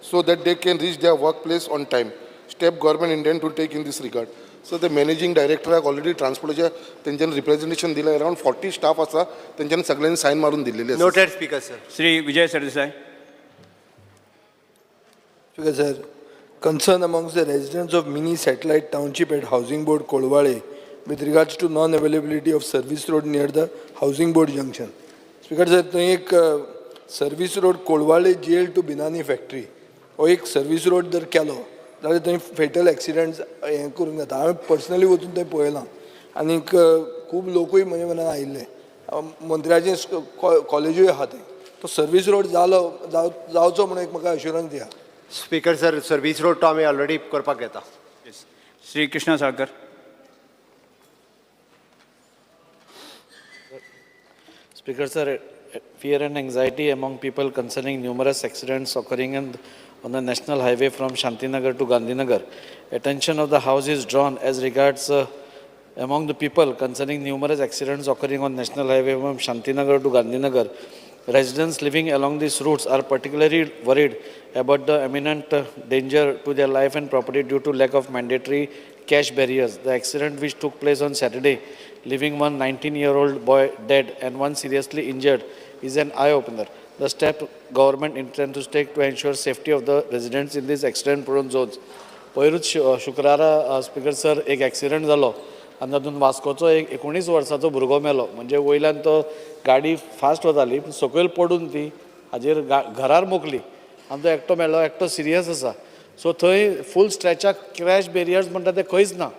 [SPEAKER 12] so that they can reach their workplace on time. Step government intend to take in this regard. So the managing director already transportaच्या तेंच्यानी representation दिलं, around 40 staff आसा, तेंच्यानी सगळ्यांनी sign मारून दिल्लेली आसा.
[SPEAKER 4] Noted, speaker sir.
[SPEAKER 15] Shri Vijay Sardesai.
[SPEAKER 6] Speaker sir, concern amongst the residents of mini satellite township at Housing Board Kolwale with regards to non-availability of service road near the Housing Board junction. Speaker sir, थंय एक service road Colvale jail to Binani factory हो एक service road जर केलो जाल्यार थंय फेटल एक्सिडंट्स हें करूंक जाता. हांवें पर्सनली वचून थंय पळयलां आनीक खूब लोकूय म्हजे मनान आयिल्ले. मंत्र्याचे कॉलेजूय आहा थंय. तो सर्वीस रोड जालो जावचो म्हणून एक म्हाका अश्युरंस दिया.
[SPEAKER 4] स्पीकर सर, सर्वीस रोड तो आमी ऑलरेडी करपाक घेता.
[SPEAKER 15] Shri Krishna Salkar.
[SPEAKER 19] Speaker sir, fear and anxiety among people concerning numerous accidents occurring on the national highway from Shantinagar to Gandhinagar. Attention of the House is drawn as regards among the people concerning numerous accidents occurring on national highway from Shantinagar to Gandhinagar. Residents living along these routes are particularly worried about the imminent danger to their life and property due to lack of mandatory crash barriers. The accident, which took place on Saturday, leaving one 19-year-old boy dead and one seriously injured, is an eye-opener. The step government intends to take to ensure safety of the residents in these accident-prone zones. पयरूच शुक्रारा, speaker sir, एक accident जालो आनी तातूंत वास्कोचो एक 19 वर्साचो भुरगो मेलो. म्हणजे वयल्यान तो गाडी फास्ट वताली पूण सकयल पडून ती हाजेर घरार मोखली आनी तो एकटो मेलो, एकटो सिरियस आसा. सो थंय फूल स्ट्रेचाक क्रॅश बेरियर्स म्हणटा ते खंयच ना.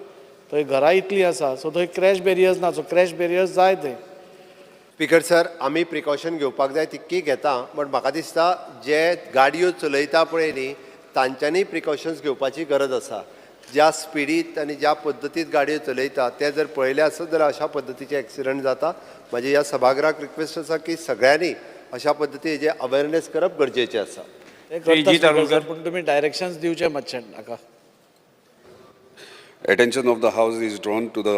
[SPEAKER 19] थंय घरां इतलीं आसा, सो थंय क्रॅश बेरियर्स ना. सो क्रॅश बेरियर्स जाय थंय.
[SPEAKER 4] स्पीकर सर, आमी प्रिकॉशन घेवपाक जाय तितकी घेता, बट म्हाका दिसता जे गाडयो चलयता पळय न्ही, तांच्यांनी प्रिकॉशन्स घेवपाची गरज आसा. ज्या स्पिडीत आनी ज्या पद्दतीत गाडयो चलयता ते जर पळयले आसत जाल्यार अशा पद्दतीचे एक्सिडंट जाता. म्हाजी ह्या सभागृहाक रिक्वेस्ट आसा की सगळ्यांनी अशा पद्दतीचे अवेरनेस करप गरजेचें आसा.
[SPEAKER 19] ते करता सर, पूण तुमी डायरेक्शन्स दिवचे मातशें नाका.
[SPEAKER 20] Attention of the House is drawn to the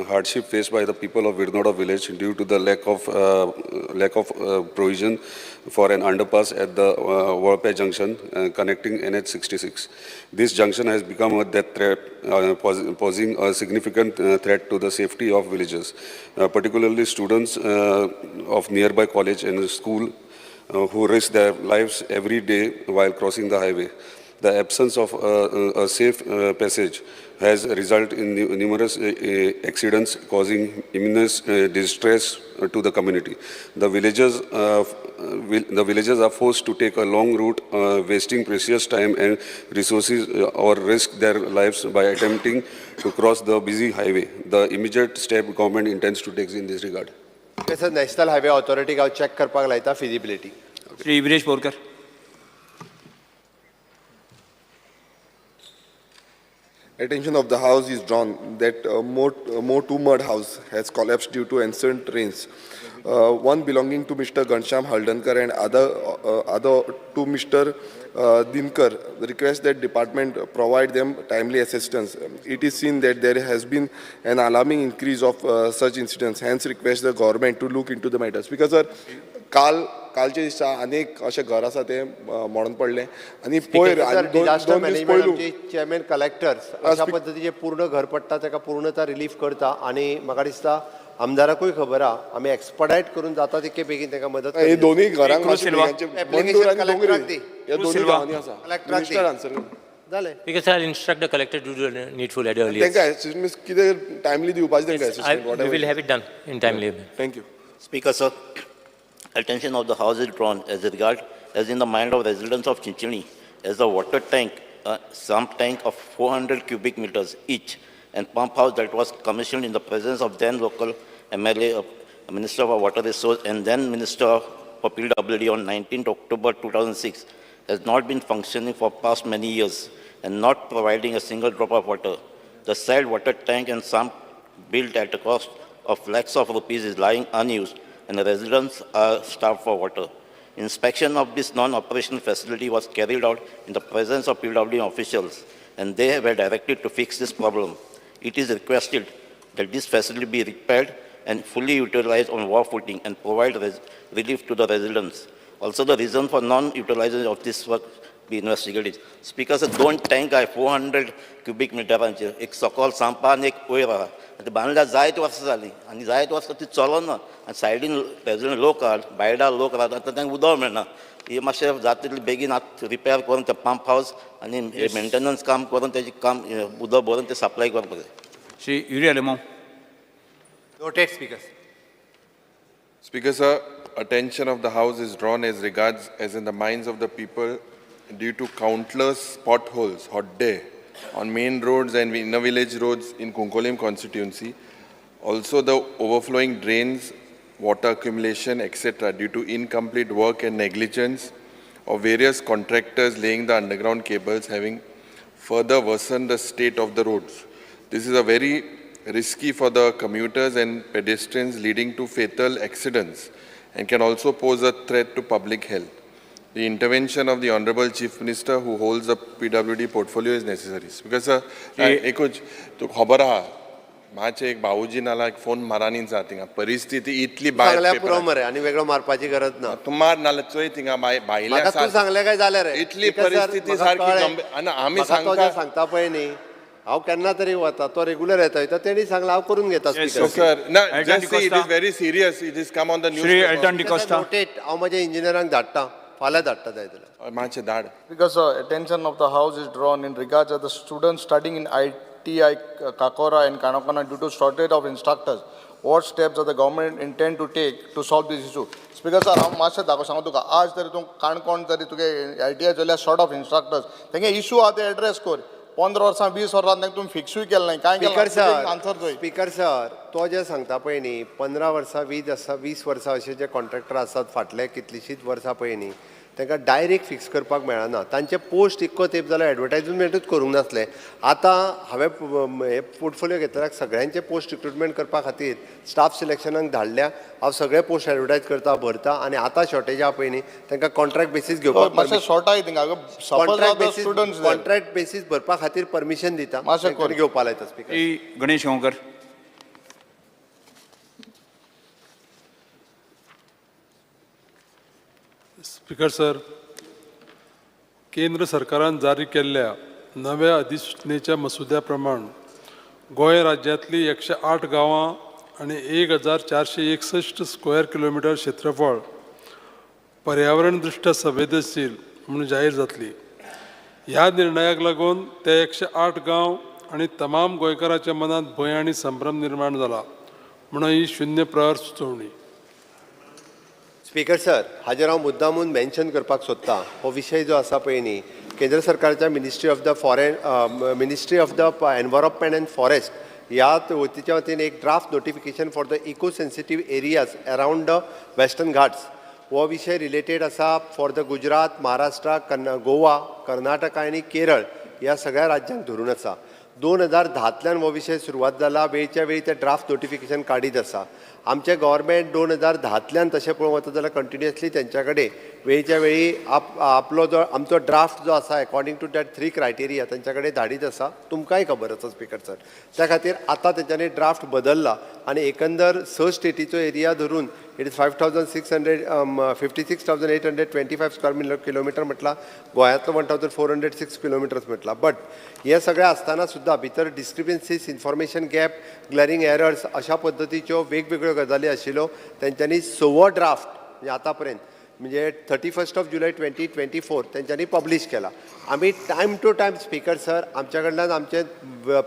[SPEAKER 20] hardship faced by the people of Virnoda village due to the lack of provision for an underpass at the Volpe junction connecting NH66. This junction has become a death trap, posing a significant threat to the safety of villagers, particularly students of nearby college and school who risk their lives every day while crossing the highway. The absence of a safe passage has resulted in numerous accidents, causing immense distress to the community. The villagers are forced to take a long route, wasting precious time and resources, or risk their lives by attempting to cross the busy highway. The immediate step government intends to take in this regard.
[SPEAKER 4] Sir, national highway ऑथॉरिटीक हांव check करपाक लायता feasibility.
[SPEAKER 15] Shri Viresh Borkar.
[SPEAKER 5] Attention of the House is drawn that more two mud house has collapsed due to ancient rains. One belonging to Mr. Ghanshyam Haldankar and other to Mr. Dinkar. Request that department provide them timely assistance. It is seen that there has been an alarming increase of such incidents. Hence, request the government to look into the matters. Because sir, काल कालच्या दिसा अनेक अशें घर आसा ते मोडून पडले आनी पयर आनी दोन
[SPEAKER 4] डिझास्टर
[SPEAKER 5] दोन दीस
[SPEAKER 4] मॅनेजमेंट
[SPEAKER 5] पयलू
[SPEAKER 4] आमचे चेअरमॅन कलेक्टर अशा पद्दतीचे पूर्ण घर पडटा ताका पूर्णता रिलीफ करता आनी म्हाका दिसता आमदाराकूय खबर आहा, आमी एक्सपडायट करून जाता तितके बेगीन ताका मदत.
[SPEAKER 5] हे दोन्ही घरांक मातशें बेगांचे, मंदूर
[SPEAKER 4] एप्लिकेशन
[SPEAKER 5] आनी डोंगरी
[SPEAKER 4] कलेक्टराक दी.
[SPEAKER 5] ह्या दोन्ही गांवांनी आसा.
[SPEAKER 4] कलेक्टराक दी.
[SPEAKER 5] Minister answer.
[SPEAKER 4] जालें.
[SPEAKER 21] Because I'll instruct the collector to do the needful at the earliest.
[SPEAKER 5] तांकां assistance कितें टायमली दिवपाचें तांकां assistance.
[SPEAKER 21] We will have it done in timely manner.
[SPEAKER 5] Thank you.
[SPEAKER 22] Speaker, sir, attention of the House is drawn as regard as in the mind of residents of Chinchini, as the water tank, sump tank of 400 cubic meters each, and pump house that was commissioned in the presence of then local MLA, Minister for Water Resource, and then Minister for PWD on 19th October 2006, has not been functioning for past many years and not providing a single drop of water. The said water tank and sump built at a cost of lakhs of rupees is lying unused and the residents are starved for water. Inspection of this non-operational facility was carried out in the presence of PWD officials and they were directed to fix this problem. It is requested that this facility be repaired and fully utilized on war footing and provide relief to the residents. Also, the reason for non-utilization of this work be investigated. Speaker sir, दोन tank आहे 400 cubic मिटरांचे, एक सकल सांपा आनी एक वयर आहा. आनी बांदल्यार जायत वर्सां जालीं आनी जायत वर्सां ती चलना आनी सायडीन रेजिडंट लोक आहा, बायलां लोक रावता, आतां तांकां उदक मेळना. हे मातशें जाता तितलें बेगीन आतां रिपेर करून तें पंप हावस आनी मेंटेनन्स काम करून तेजें काम उदक भरून तें सप्लाय करपाक जाय.
[SPEAKER 15] Shri Yuri Alemao.
[SPEAKER 4] Noted, Speaker.
[SPEAKER 13] Speaker, sir, attention of the House is drawn as regards as in the minds of the people due to countless potholes, hot day, on main roads and inner village roads in Cuncolim constituency. Also, the overflowing drains, water accumulation, etc., due to incomplete work and negligence of various contractors laying the underground cables, having further worsened the state of the roads. This is a very risky for the commuters and pedestrians, leading to fatal accidents, and can also pose a threat to public health. The intervention of the Honorable Chief Minister, who holds the PWD portfolio, is necessary. Because sir, एकूच तुका खबर आहा, मातशें एक भाऊजी नाल्यार एक phone मारानी जा, थिंगा परिस्थिती इतली भायर.
[SPEAKER 4] सांगल्यार पुरो मरे, आनी वेगळो मारपाची गरज ना.
[SPEAKER 13] तूं मार नाल्यार चोय थिंगा भायले
[SPEAKER 4] म्हाका तूं सांगलें काय जालें रे.
[SPEAKER 13] इतली
[SPEAKER 4] Because sir,
[SPEAKER 13] परिस्थिती
[SPEAKER 4] म्हाका
[SPEAKER 13] सारकी
[SPEAKER 4] कळ्ळें.
[SPEAKER 13] गंभीर आनी आमी
[SPEAKER 4] म्हाका तो
[SPEAKER 13] सांगता
[SPEAKER 4] जें सांगता पळय न्ही. हांव केन्ना तरी वता, तो रेगुलर येता वयता, तेणी सांगला हांव करून घेता.
[SPEAKER 5] So, sir, no, just see, it is very serious. It is come on the newspaper.
[SPEAKER 4] Noted. हांव म्हज्या इंजिनियरांक धाडटा, फाल्यां धाडटा जाय जाल्यार.
[SPEAKER 5] मातशें धाड.
[SPEAKER 1] Because attention of the house is drawn in regards of the students studying in ITI Cacora and Canacona due to shortage of instructors. What steps does the government intend to take to solve this issue? Speaker sir, हांव मातशें दाखोव सांगू तुका, आज तरी तूं काणकोण तरी तुगे ITI जाल्यार शॉर्ट ऑफ इन्स्ट्रक्टर्स, तेंगे इशू आहा ते एड्रेस कर. 15 वर्सां 20 वर्सां तांकां तुमी फिक्सूय केलें ना, कांय
[SPEAKER 4] स्पीकर
[SPEAKER 1] केलें आन्सर
[SPEAKER 4] सर,
[SPEAKER 1] चोय.
[SPEAKER 4] स्पीकर सर, तो जे सांगता पळय न्ही, 15 वर्सां 20 वर्सां अशे जे कॉन्ट्रॅक्टर आसात फाटले कितलींशींच वर्सां पळय न्ही, तांकां डायरेक्ट फिक्स करपाक मेळना. तांचे पोस्ट इतको तेंप जालो एडवर्टायजमेंटूच करूंक नासलें. आतां हांवें हे पोर्टफोलियो घेतल्याक सगळ्यांचे पोस्ट रिक्रुटमेंट करपा खातीर स्टाफ सिलेक्शनाक धाडल्या. हांव सगळे पोस्ट एडवर्टायज करता, भरता आनी आतां शॉर्टेज आहा पळय न्ही, तांकां कॉन्ट्रॅक्ट बेसीस घेवपाक,
[SPEAKER 1] मातशें शॉर्ट आहा थिंगा.
[SPEAKER 4] कॉन्ट्रॅक्ट बेसीस, कॉन्ट्रॅक्ट बेसीस भरपा खातीर परमिशन दिता,
[SPEAKER 1] मातशें
[SPEAKER 4] घेवपा लायता. Speaker.
[SPEAKER 15] Ganesh Gaonkar.
[SPEAKER 3] Speaker sir, केंद्र सरकारान जारी केल्ल्या नव्या अधिसुचनेच्या मसुद्या प्रमाण गोंय राज्यांतली 108 गांवां आनी 1461 स्क्वेअर किलोमिटर क्षेत्रफळ पर्यावरण दृश्ट्या संवेदनशील म्हणून जाहीर जातली. ह्या निर्णयाक लागून ते 108 गांव आनी तमाम गोंयकारांच्या मनांत भंय आनी संभ्रम निर्माण जाला म्हणून ही शून्य प्रहर सुचोवणी.
[SPEAKER 4] स्पीकर सर, हाजेर हांव मुद्दामून मेन्शन करपाक सोदता. हो विशय जो आसा पळय न्ही, केंद्र सरकारच्या Ministry of the Environment and Forest ह्या वतीच्या वतीन एक draft notification for the eco sensitive areas around the Western Ghats हो विशय रिलेटेड आसा for the Gujarat, Maharashtra, Goa, Karnataka आनी केरळ ह्या सगळ्या राज्यांक धरून आसा. 2010तल्यान हो विशय सुरवात जाला. वेळच्या वेळी ते ड्राफ्ट नोटिफिकेशन काडीत आसा. आमचें गव्हर्मेंट 2010तल्यान तशें पळोवंक वता जाल्यार कंटिन्युअसली तेंच्या कडेन वेळच्या वेळी आपलो जो आमचो ड्राफ्ट जो आसा according to that 3 criteria तेंच्या कडेन धाडीत आसा. तुमकांय खबर आसा स्पीकर सर. त्या खातीर आतां तेंच्यांनी ड्राफ्ट बदल्ला आनी एकंदर 6 स्टेटीचो एरिया धरून it is 5,656,825 square kilometre म्हटला, गोंयांतलो 1,406 किलोमिटर्स म्हटला. बट हे सगळें आसतना सुद्दां भितर discrepancies, information gap, glaring errors अशा पद्दतीच्यो वेगवेगळ्यो गजाली आशिल्ल्यो. तेंच्यांनी 6वो ड्राफ्ट म्हणजे आतां पर्यंत म्हणजे 31 जुलय 2024 तेंच्यांनी पब्लीश केला. आमी time to time speaker sir आमच्या कडल्यान आमचे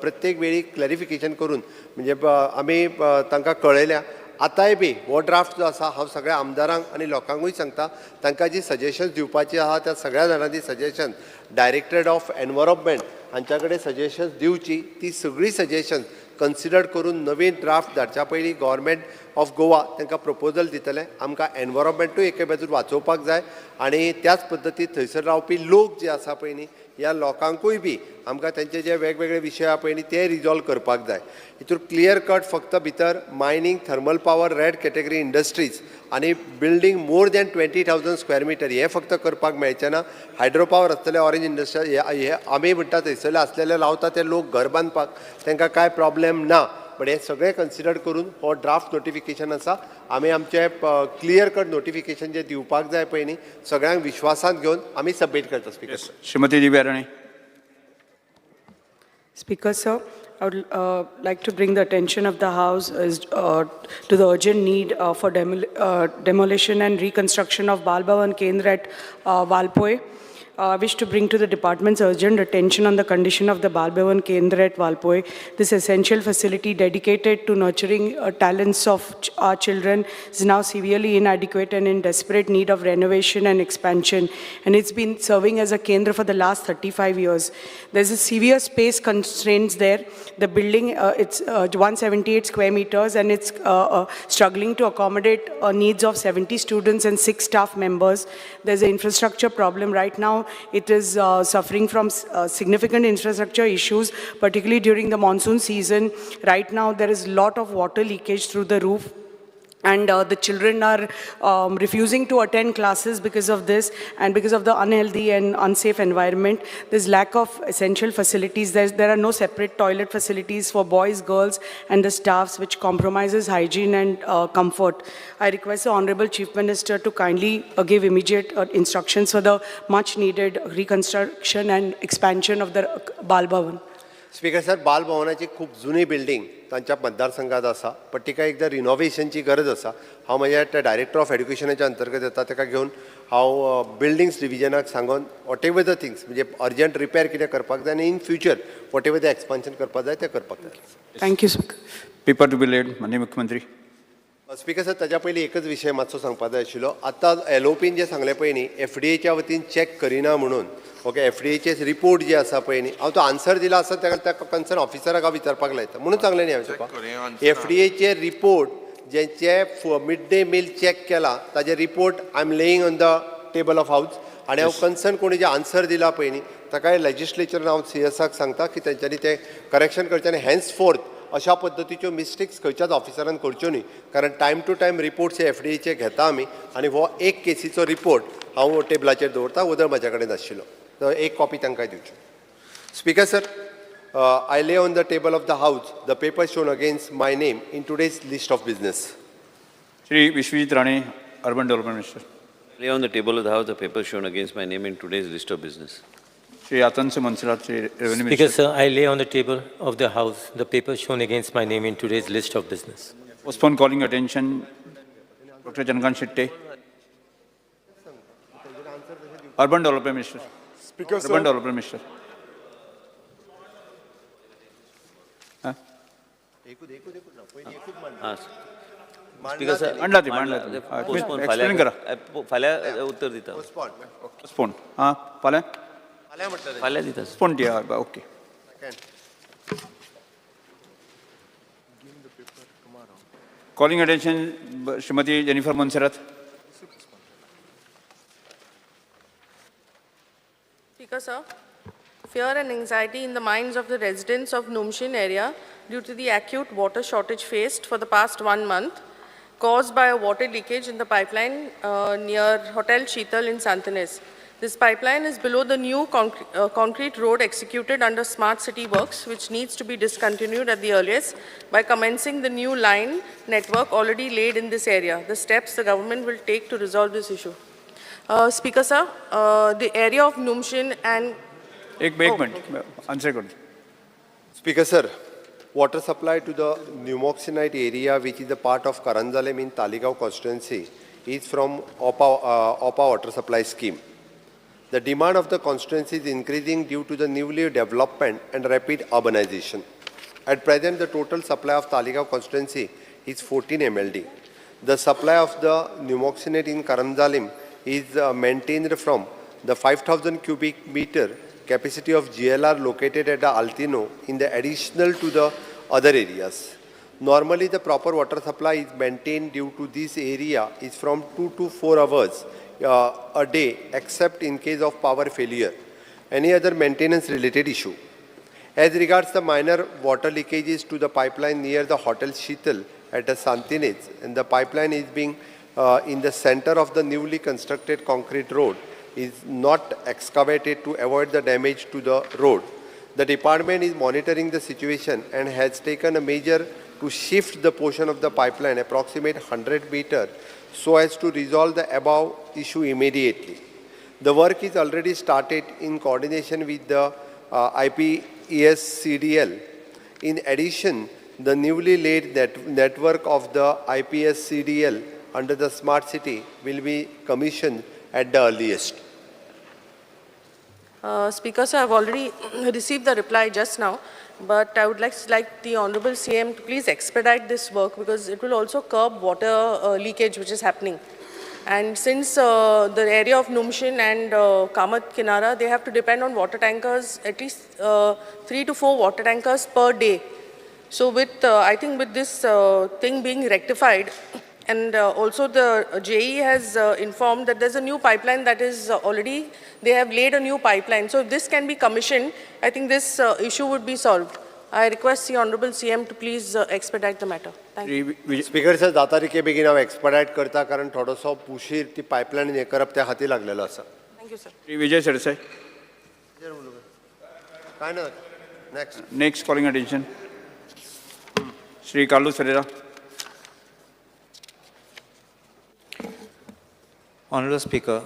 [SPEAKER 4] प्रत्येक वेळी क्लॅरिफिकेशन करून म्हणजे आमी तांकां कळयल्या. आतांय बी हो ड्राफ्ट जो आसा हांव सगळ्या आमदारांक आनी लोकांकूय सांगता, तांकां जी सजेशन्स दिवपाची आहा त्या सगळ्या जाणांनी सजेशन डायरेक्टरेट ऑफ एनवायरमेंट हांच्या कडेन सजेशन्स दिवची. ती सगळीं सजेशन्स कन्सिडर करून नवीन ड्राफ्ट धाडच्या पयलीं गव्हर्मेंट ऑफ गोवा तांकां प्रपोजल दितलें. आमकां एनवायरमेंटूय एके बाजून वाचोवपाक जाय आनी त्याच पद्दतीन थंयसर रावपी लोक जे आसा पळय न्ही, ह्या लोकांकूय बी आमकां तेंचे जे वेगवेगळे विशय आहा पळय न्ही ते रिजॉल्व करपाक जाय. हितून क्लियर कट फक्त भितर mining, thermal power, red category industries आनी building more than 20,000 square metre हे फक्त करपाक मेळचें ना. हायड्रो पावर आसतले, ऑरेंज इंडस्ट्री हे आमी म्हणटा थंयसरले आसलेले लावता ते लोक घर बांदपाक तांकां कांय प्रॉब्लेम ना. बट हे सगळें कन्सिडर करून हो ड्राफ्ट नोटिफिकेशन आसा. आमी आमचें क्लियर कट नोटिफिकेशन जें दिवपाक जाय पळय न्ही सगळ्यांक विश्वासांत घेवन आमी सबमीट करता. Speaker.
[SPEAKER 15] Shrimati Divya Rane.
[SPEAKER 23] Speaker sir, I would like to bring the attention of the House to the urgent need for demolition and reconstruction of Bal Bhavan Kendra at Valpoi. I wish to bring to the department's urgent attention on the condition of the Bal Bhavan Kendra at Valpoi. This essential facility dedicated to nurturing talents of our children is now severely inadequate and in desperate need of renovation and expansion. And it's been serving as a Kendra for the last 35 years. There's a severe space constraints there. The building, it's 178 square meters, and it's struggling to accommodate needs of 70 students and 6 staff members. There's an infrastructure problem right now. It is suffering from significant infrastructure issues, particularly during the monsoon season. Right now, there is a lot of water leakage through the roof. And the children are refusing to attend classes because of this and because of the unhealthy and unsafe environment. There's lack of essential facilities. There are no separate toilet facilities for boys, girls, and the staffs, which compromises hygiene and comfort. I request the Honorable Chief Minister to kindly give immediate instructions for the much needed reconstruction and expansion of the Bal Bhavan.
[SPEAKER 4] Speaker sir, बालभवनाची खूब जुनी building तांच्या मतदारसंघात आसा, पण तिका एकदां रिनोवेशनची गरज आसा. हांव म्हज्या त्या डायरेक्टर ऑफ एड्युकेशनाच्या अंतर्गत येता, ताका घेवन हांव बिल्डिंग्स डिविजनाक सांगून what ever the things म्हणजे अर्जंट रिपेर कितें करपाक जाय आनी in future whatever the expansion करपाक जाय तें करपाक जाय.
[SPEAKER 23] Thank you, Speaker.
[SPEAKER 15] Paper to be laid, माननीय मुख्यमंत्री.
[SPEAKER 4] स्पीकर सर, ताच्या पयलीं एकच विशय मातसो सांगपाक जाय आशिल्लो. आतां एलओपीन जें सांगलें पळय न्ही, एफडीएच्या वतीन चॅक करिना म्हणून, ओके, एफडीएचे रिपोर्ट जे आसा पळय न्ही, हांव तो आन्सर दिला आसा ताका त्या कन्सर्न ऑफिसराक हांव विचारपाक लायता म्हणून सांगलें न्ही हांवें तुका. एफडीएचे रिपोर्ट जेंचे मिड डे मील चॅक केला ताजे report I am laying on the table of house आनी हांव कन्सर्न कोणी जे आन्सर दिला पळय न्ही ताकाय लेजिस्लेचरान हांव सीएसाक सांगता की तेंच्यांनी तें करेक्शन करचें आनी हेन्स फोर्थ अशा पद्दतीच्यो मिस्टेक्स खंयच्याच ऑफिसरान करच्यो न्ही, कारण टायम टू टायम रिपोर्ट्स हे एफडीएचे घेता आमी आनी हो एक केसीचो रिपोर्ट हांव टेबलाचेर दवरता, वदळ म्हज्या कडेन आशिल्लो, तर एक कॉपी तांकां दिवची. Speaker sir, I lay on the table of the house the paper shown against my name in today's list of business.
[SPEAKER 15] Shri Vishwajit Rane, urban development minister.
[SPEAKER 8] Lay on the table of the House the paper shown against my name in today's list of business.
[SPEAKER 15] Shri Atansi Monserrate, Shri revenue
[SPEAKER 21] Speaker,
[SPEAKER 15] minister.
[SPEAKER 21] sir, I lay on the table of the House the paper shown against my name in today's list of business.
[SPEAKER 15] Postpone calling attention, Dr. Chandrakant Shetye. Urban development minister.
[SPEAKER 9] Speaker,
[SPEAKER 15] urban
[SPEAKER 9] sir.
[SPEAKER 15] Development minister.
[SPEAKER 8] हां, speaker sir,
[SPEAKER 15] मांडला ते, मांडला ते.
[SPEAKER 8] Postpone.
[SPEAKER 15] Explain करा.
[SPEAKER 8] फाल्यां उत्तर दिता.
[SPEAKER 15] Postpone, हां, फाल्यां.
[SPEAKER 8] फाल्यां दिता.
[SPEAKER 15] पोस्टपोन दिया, okay. Calling attention Shrimati Jennifer Monserrate.
[SPEAKER 10] Speaker, sir, fear and anxiety in the minds of the residents of Numshin area due to the acute water shortage faced for the past 1 month, caused by a water leakage in the pipeline near Hotel Sheetal in Santinez. This pipeline is below the new concrete road executed under Smart City Works, which needs to be discontinued at the earliest by commencing the new line network already laid in this area. The steps the government will take to resolve this issue. Speaker, sir, the area of Numshin and...
[SPEAKER 15] एक एक minute, answer कर.
[SPEAKER 4] Speaker, sir, water supply to the pneumoxinite area, which is a part of Karanzalem in Taleigao constituency, is from OPA water supply scheme. The demand of the constituency is increasing due to the newly development and rapid urbanization. At present, the total supply of Taleigao constituency is 14 MLD. The supply of the pneumoxinate in Karanzalem is maintained from the 5,000 cubic meter capacity of GLR located at the Altino in the additional to the other areas. Normally, the proper water supply is maintained due to this area is from 2 to 4 hours a day, except in case of power failure, any other maintenance related issue. As regards the minor water leakages to the pipeline near the Hotel Sheetal at the Santinez, and the pipeline is being in the center of the newly constructed concrete road, is not excavated to avoid the damage to the road. The department is monitoring the situation and has taken a measure to shift the portion of the pipeline approximate 100 meter so as to resolve the above issue immediately. The work is already started in coordination with the IPSCDL. In addition, the newly laid network of the IPSCDL under the Smart City will be commissioned at the earliest.
[SPEAKER 10] Speaker, sir, I have already received the reply just now, but I would like the Honorable CM to please expedite this work because it will also curb water leakage which is happening. And since the area of Numshin and Kamat Kinara, they have to depend on water tankers, at least 3 to 4 water tankers per day. So with, I think with this thing being rectified, and also the JE has informed that there's a new pipeline that is already, they have laid a new pipeline. So if this can be commissioned, I think this issue would be solved. I request the Honorable CM to please expedite the matter. Thank you.
[SPEAKER 4] Speaker sir, जाता Ricky बेगीन हांव एक्सपेडायट करता कारण थोडोसो उशीर ती pipeline हें करप त्या खातीर लागलेलो आसा.
[SPEAKER 10] Thank you, sir.
[SPEAKER 15] Shri Vijay Sardesai.
[SPEAKER 4] काय ना, next.
[SPEAKER 15] Next calling attention, Shri Carlos Ferreira.
[SPEAKER 16] Honorable Speaker,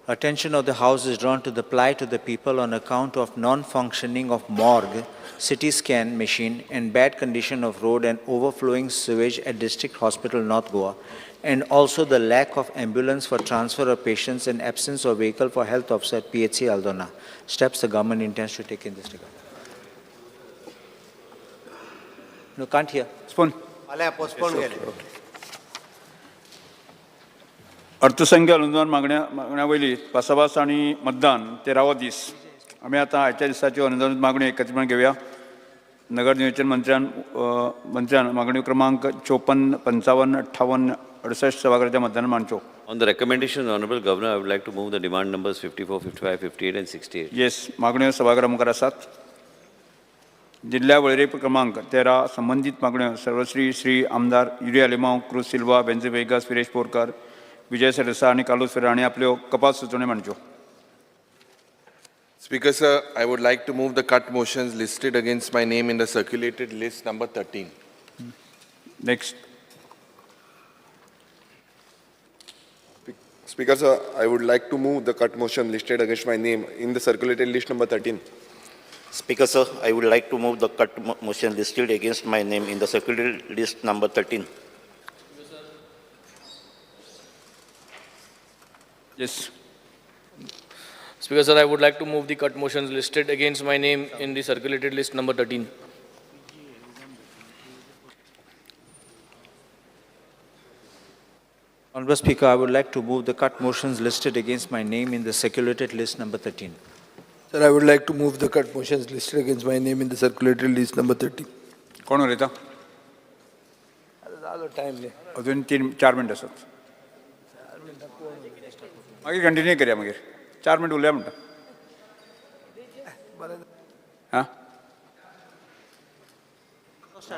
[SPEAKER 16] Attention of the House is drawn to the plight of the people on account of non-functioning of morgue, CT scan machine and bad condition of road and overflowing sewage at District Hospital, North Goa, and also the lack of ambulance for transfer of patients and absence of vehicle for health officer at PHC Aldona. Steps the government intends to take in this regard. No, can't hear.
[SPEAKER 15] Spoon.
[SPEAKER 4] फाल्यां postpone केलें.
[SPEAKER 15] अर्थसंख्य अनुदान मागण्या वयली भासाभास आनी मतदान 13वो दीस. आमी आतां आयच्या दिसाच्यो अनुदान मागण्यो एकत्रीपणान घेवया. नगर नियोजन मंत्र्यान मागण्यो क्रमांक 54, 55, 58, 68 सभाघराच्या मतदानान मांडच्यो.
[SPEAKER 8] On the recommendation of the Honorable Governor, I would like to move the demand numbers 54, 55, 58 and 68.
[SPEAKER 15] Yes, मागण्यो सभाघरा मुखार आसात. जिल्ल्या वळेरी क्रमांक 13 संबंदीत मागण्यो सर्वश्री श्री आमदार Yuri Alemao, cruise Silva, Benji Vegas, Viresh Borkar, Vijay Sardesai आनी कार्लूस फेरेरा हांणी आपल्यो कपात सुचोवण्यो मांडच्यो.
[SPEAKER 5] Speaker sir, I would like to move the cut motions listed against my name in the circulated list number 13.
[SPEAKER 15] Next.
[SPEAKER 2] Speaker sir, I would like to move the cut motion listed against my name in the circulated list number 13.
[SPEAKER 22] Speaker sir, I would like to move the cut motion listed against my name in the circulated list number 13.
[SPEAKER 15] Yes.
[SPEAKER 9] Speaker sir, I would like to move the cut motions listed against my name in the circulated list number 13.
[SPEAKER 16] Honorable Speaker, I would like to move the cut motions listed against my name in the circulated list number 13.
[SPEAKER 6] Sir, I would like to move the cut motions listed against my name in the circulated list number 13.
[SPEAKER 15] कोण उलयता?
[SPEAKER 6] जालो time न्ही.
[SPEAKER 15] अजून 3-4 मिनटां आसात. मागीर continue करया. मागीर 4 मिनट उलया म्हणटा. हां,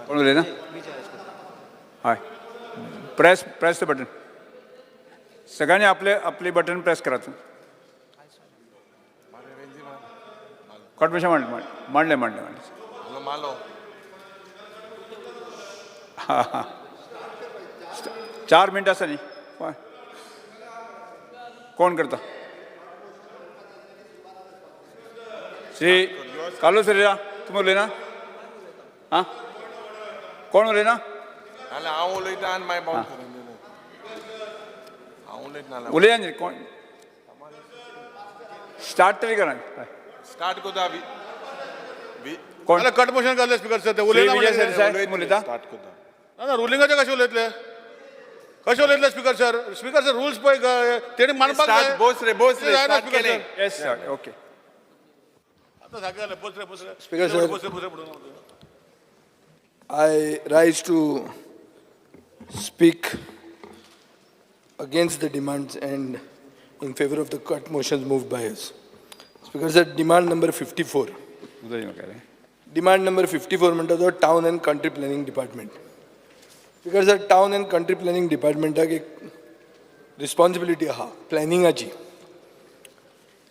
[SPEAKER 15] कोण उलयना? हय, प्रेस प्रेस the button. सगळ्यांनी आपले आपले बटन प्रेस करात. कट मोशन मांडले मांडले मांडले मांडले.
[SPEAKER 5] मालो.
[SPEAKER 15] हां हां, 4 मिनटां आसा न्ही. कोण करता? श्री कार्लूस फेरेरा, तुमी उलयना? आं, कोण उलयना?
[SPEAKER 5] हांव उलयता आनी मागीर बावल. हांव उलयतना
[SPEAKER 15] उलया न्ही. कोण स्टार्ट तरी करा.
[SPEAKER 5] स्टार्ट करता.
[SPEAKER 15] कोण
[SPEAKER 14] कट मोशन घातलें स्पीकर सर? ते उलयना.
[SPEAKER 15] विजय सरदेसाय उलयता.
[SPEAKER 14] ना ना, रुलिंगाचें कशें उलयतले? कशें उलयतले speaker sir? Speaker sir, rules पळय तेणी मानपाक जाय.
[SPEAKER 5] बोस रे, बोस रे, स्टार्ट केलें.
[SPEAKER 15] Yes sir, okay.
[SPEAKER 14] आतां सारकें जालें. बोस रे, बोस रे.
[SPEAKER 6] Speaker sir,
[SPEAKER 14] बोस रे, बोस रे म्हणून.
[SPEAKER 6] I rise to speak against the demands and in favor of the cut motions moved by us. Speaker sir, demand number 54. Demand number 54 म्हणटा तो town and country planning department. Speaker sir, town and country planning डिपार्टमेंटाक एक responsibility आहा प्लॅनिंगाची,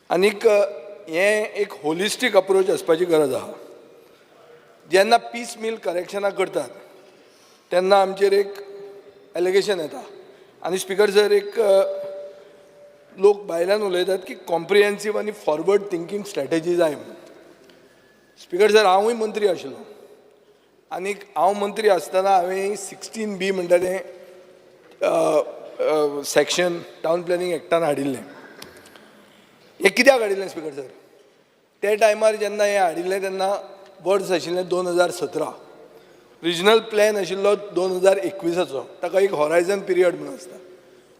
[SPEAKER 6] आनीक हें एक होलिस्टीक approach आसपाची गरज आहा. जेन्ना पीस मील करेक्शनां करतात तेन्ना आमचेर एक एलिगेशन येता आनी स्पीकर सर एक लोक भायल्यान उलयतात की कॉम्प्रिहेन्सीव आनी फॉरवर्ड थिंकींग स्ट्रॅटेजी जाय म्हणून. स्पीकर सर, हांवूय मंत्री आशिल्लो आनीक हांव मंत्री आसतना हांवें 16B म्हणटा तें सेक्शन टावन प्लॅनिंग एक्टान हाडिल्लें. हें कित्याक हाडिल्लें स्पीकर सर? ते टायमार जेन्ना हें हाडिल्लें तेन्ना वर्स आशिल्लें 2017, रिजनल प्लॅन आशिल्लो 2021चो. ताका एक हॉरायझन पिरियड म्हणून आसता.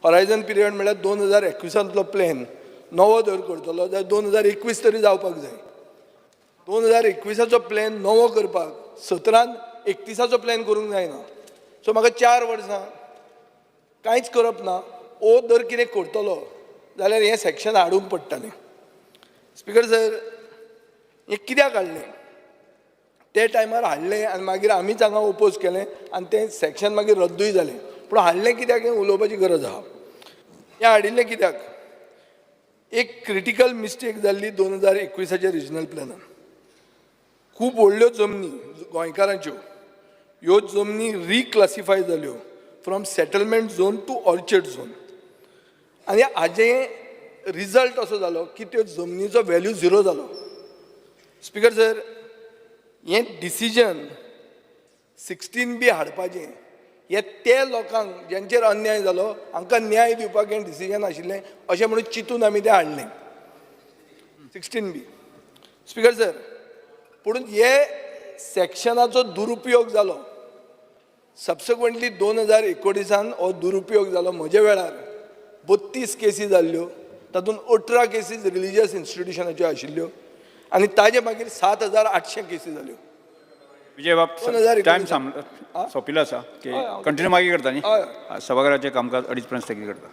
[SPEAKER 6] हॉरायझन पिरियड म्हळ्यार 2021 प्लॅन नवो जर करतलो जाल्यार 2021 तरी जावपाक जाय. 2021चो प्लॅन नवो करपाक 17 31चो प्लॅन करूंक जायना. सो म्हाका 4 वर्सां कांयच करप ना. ओ जर कितें करतलो जाल्यार हें सेक्शन हाडूंक पडटलें. स्पीकर सर, हें कित्याक हाडलें? ते टायमार हाडलें आनी मागीर आमीच हांगा ओपोज केलें आनी तें सेक्शन मागीर रद्दूय जालें. पूण हाडलें कित्याक हें उलोवपाची गरज आहा. हें हाडिल्लें कित्याक? एक क्रिटिकल मिस्टेक जाल्ली 2021 रिजनल प्लॅनान. खूब व्हडल्यो जमनी गोंयकारांच्यो, ह्यो जमनी रिक्लासिफाय जाल्यो from settlement zone to orchard zone. आनी हाजें रिजल्ट असो जालो की त्यो जमनीचो व्हॅल्यू झिरो जालो. स्पिकर सर, हें डिसिजन 16B हाडपाचें हे ते लोकांक ज्यांचेर अन्याय जालो हांकां न्याय दिवपाक हें डिसिजन आशिल्लें अशें म्हणून चिंतून आमी तें हाडलें 16B. Speaker sir, पूण हे सेक्शनाचो दुरुपयोग जालो. सबसिक्वंटली 2019 हो दुरुपयोग जालो. म्हज्या वेळार 32 केसी जाल्ल्यो, तातूंत 18 केसीस रिलिजियस इन्स्टिट्युशनाच्यो आशिल्ल्यो आनी ताजे मागीर 7800 केसी जाल्यो.
[SPEAKER 15] विजय बाब,
[SPEAKER 6] 2019
[SPEAKER 15] टायम सोंपिल्लो आसा. कंटिन्यू मागीर करता न्ही.
[SPEAKER 6] हय.
[SPEAKER 15] सभाघराचें कामकाज अडीच पर्यंत स्थगीत करता.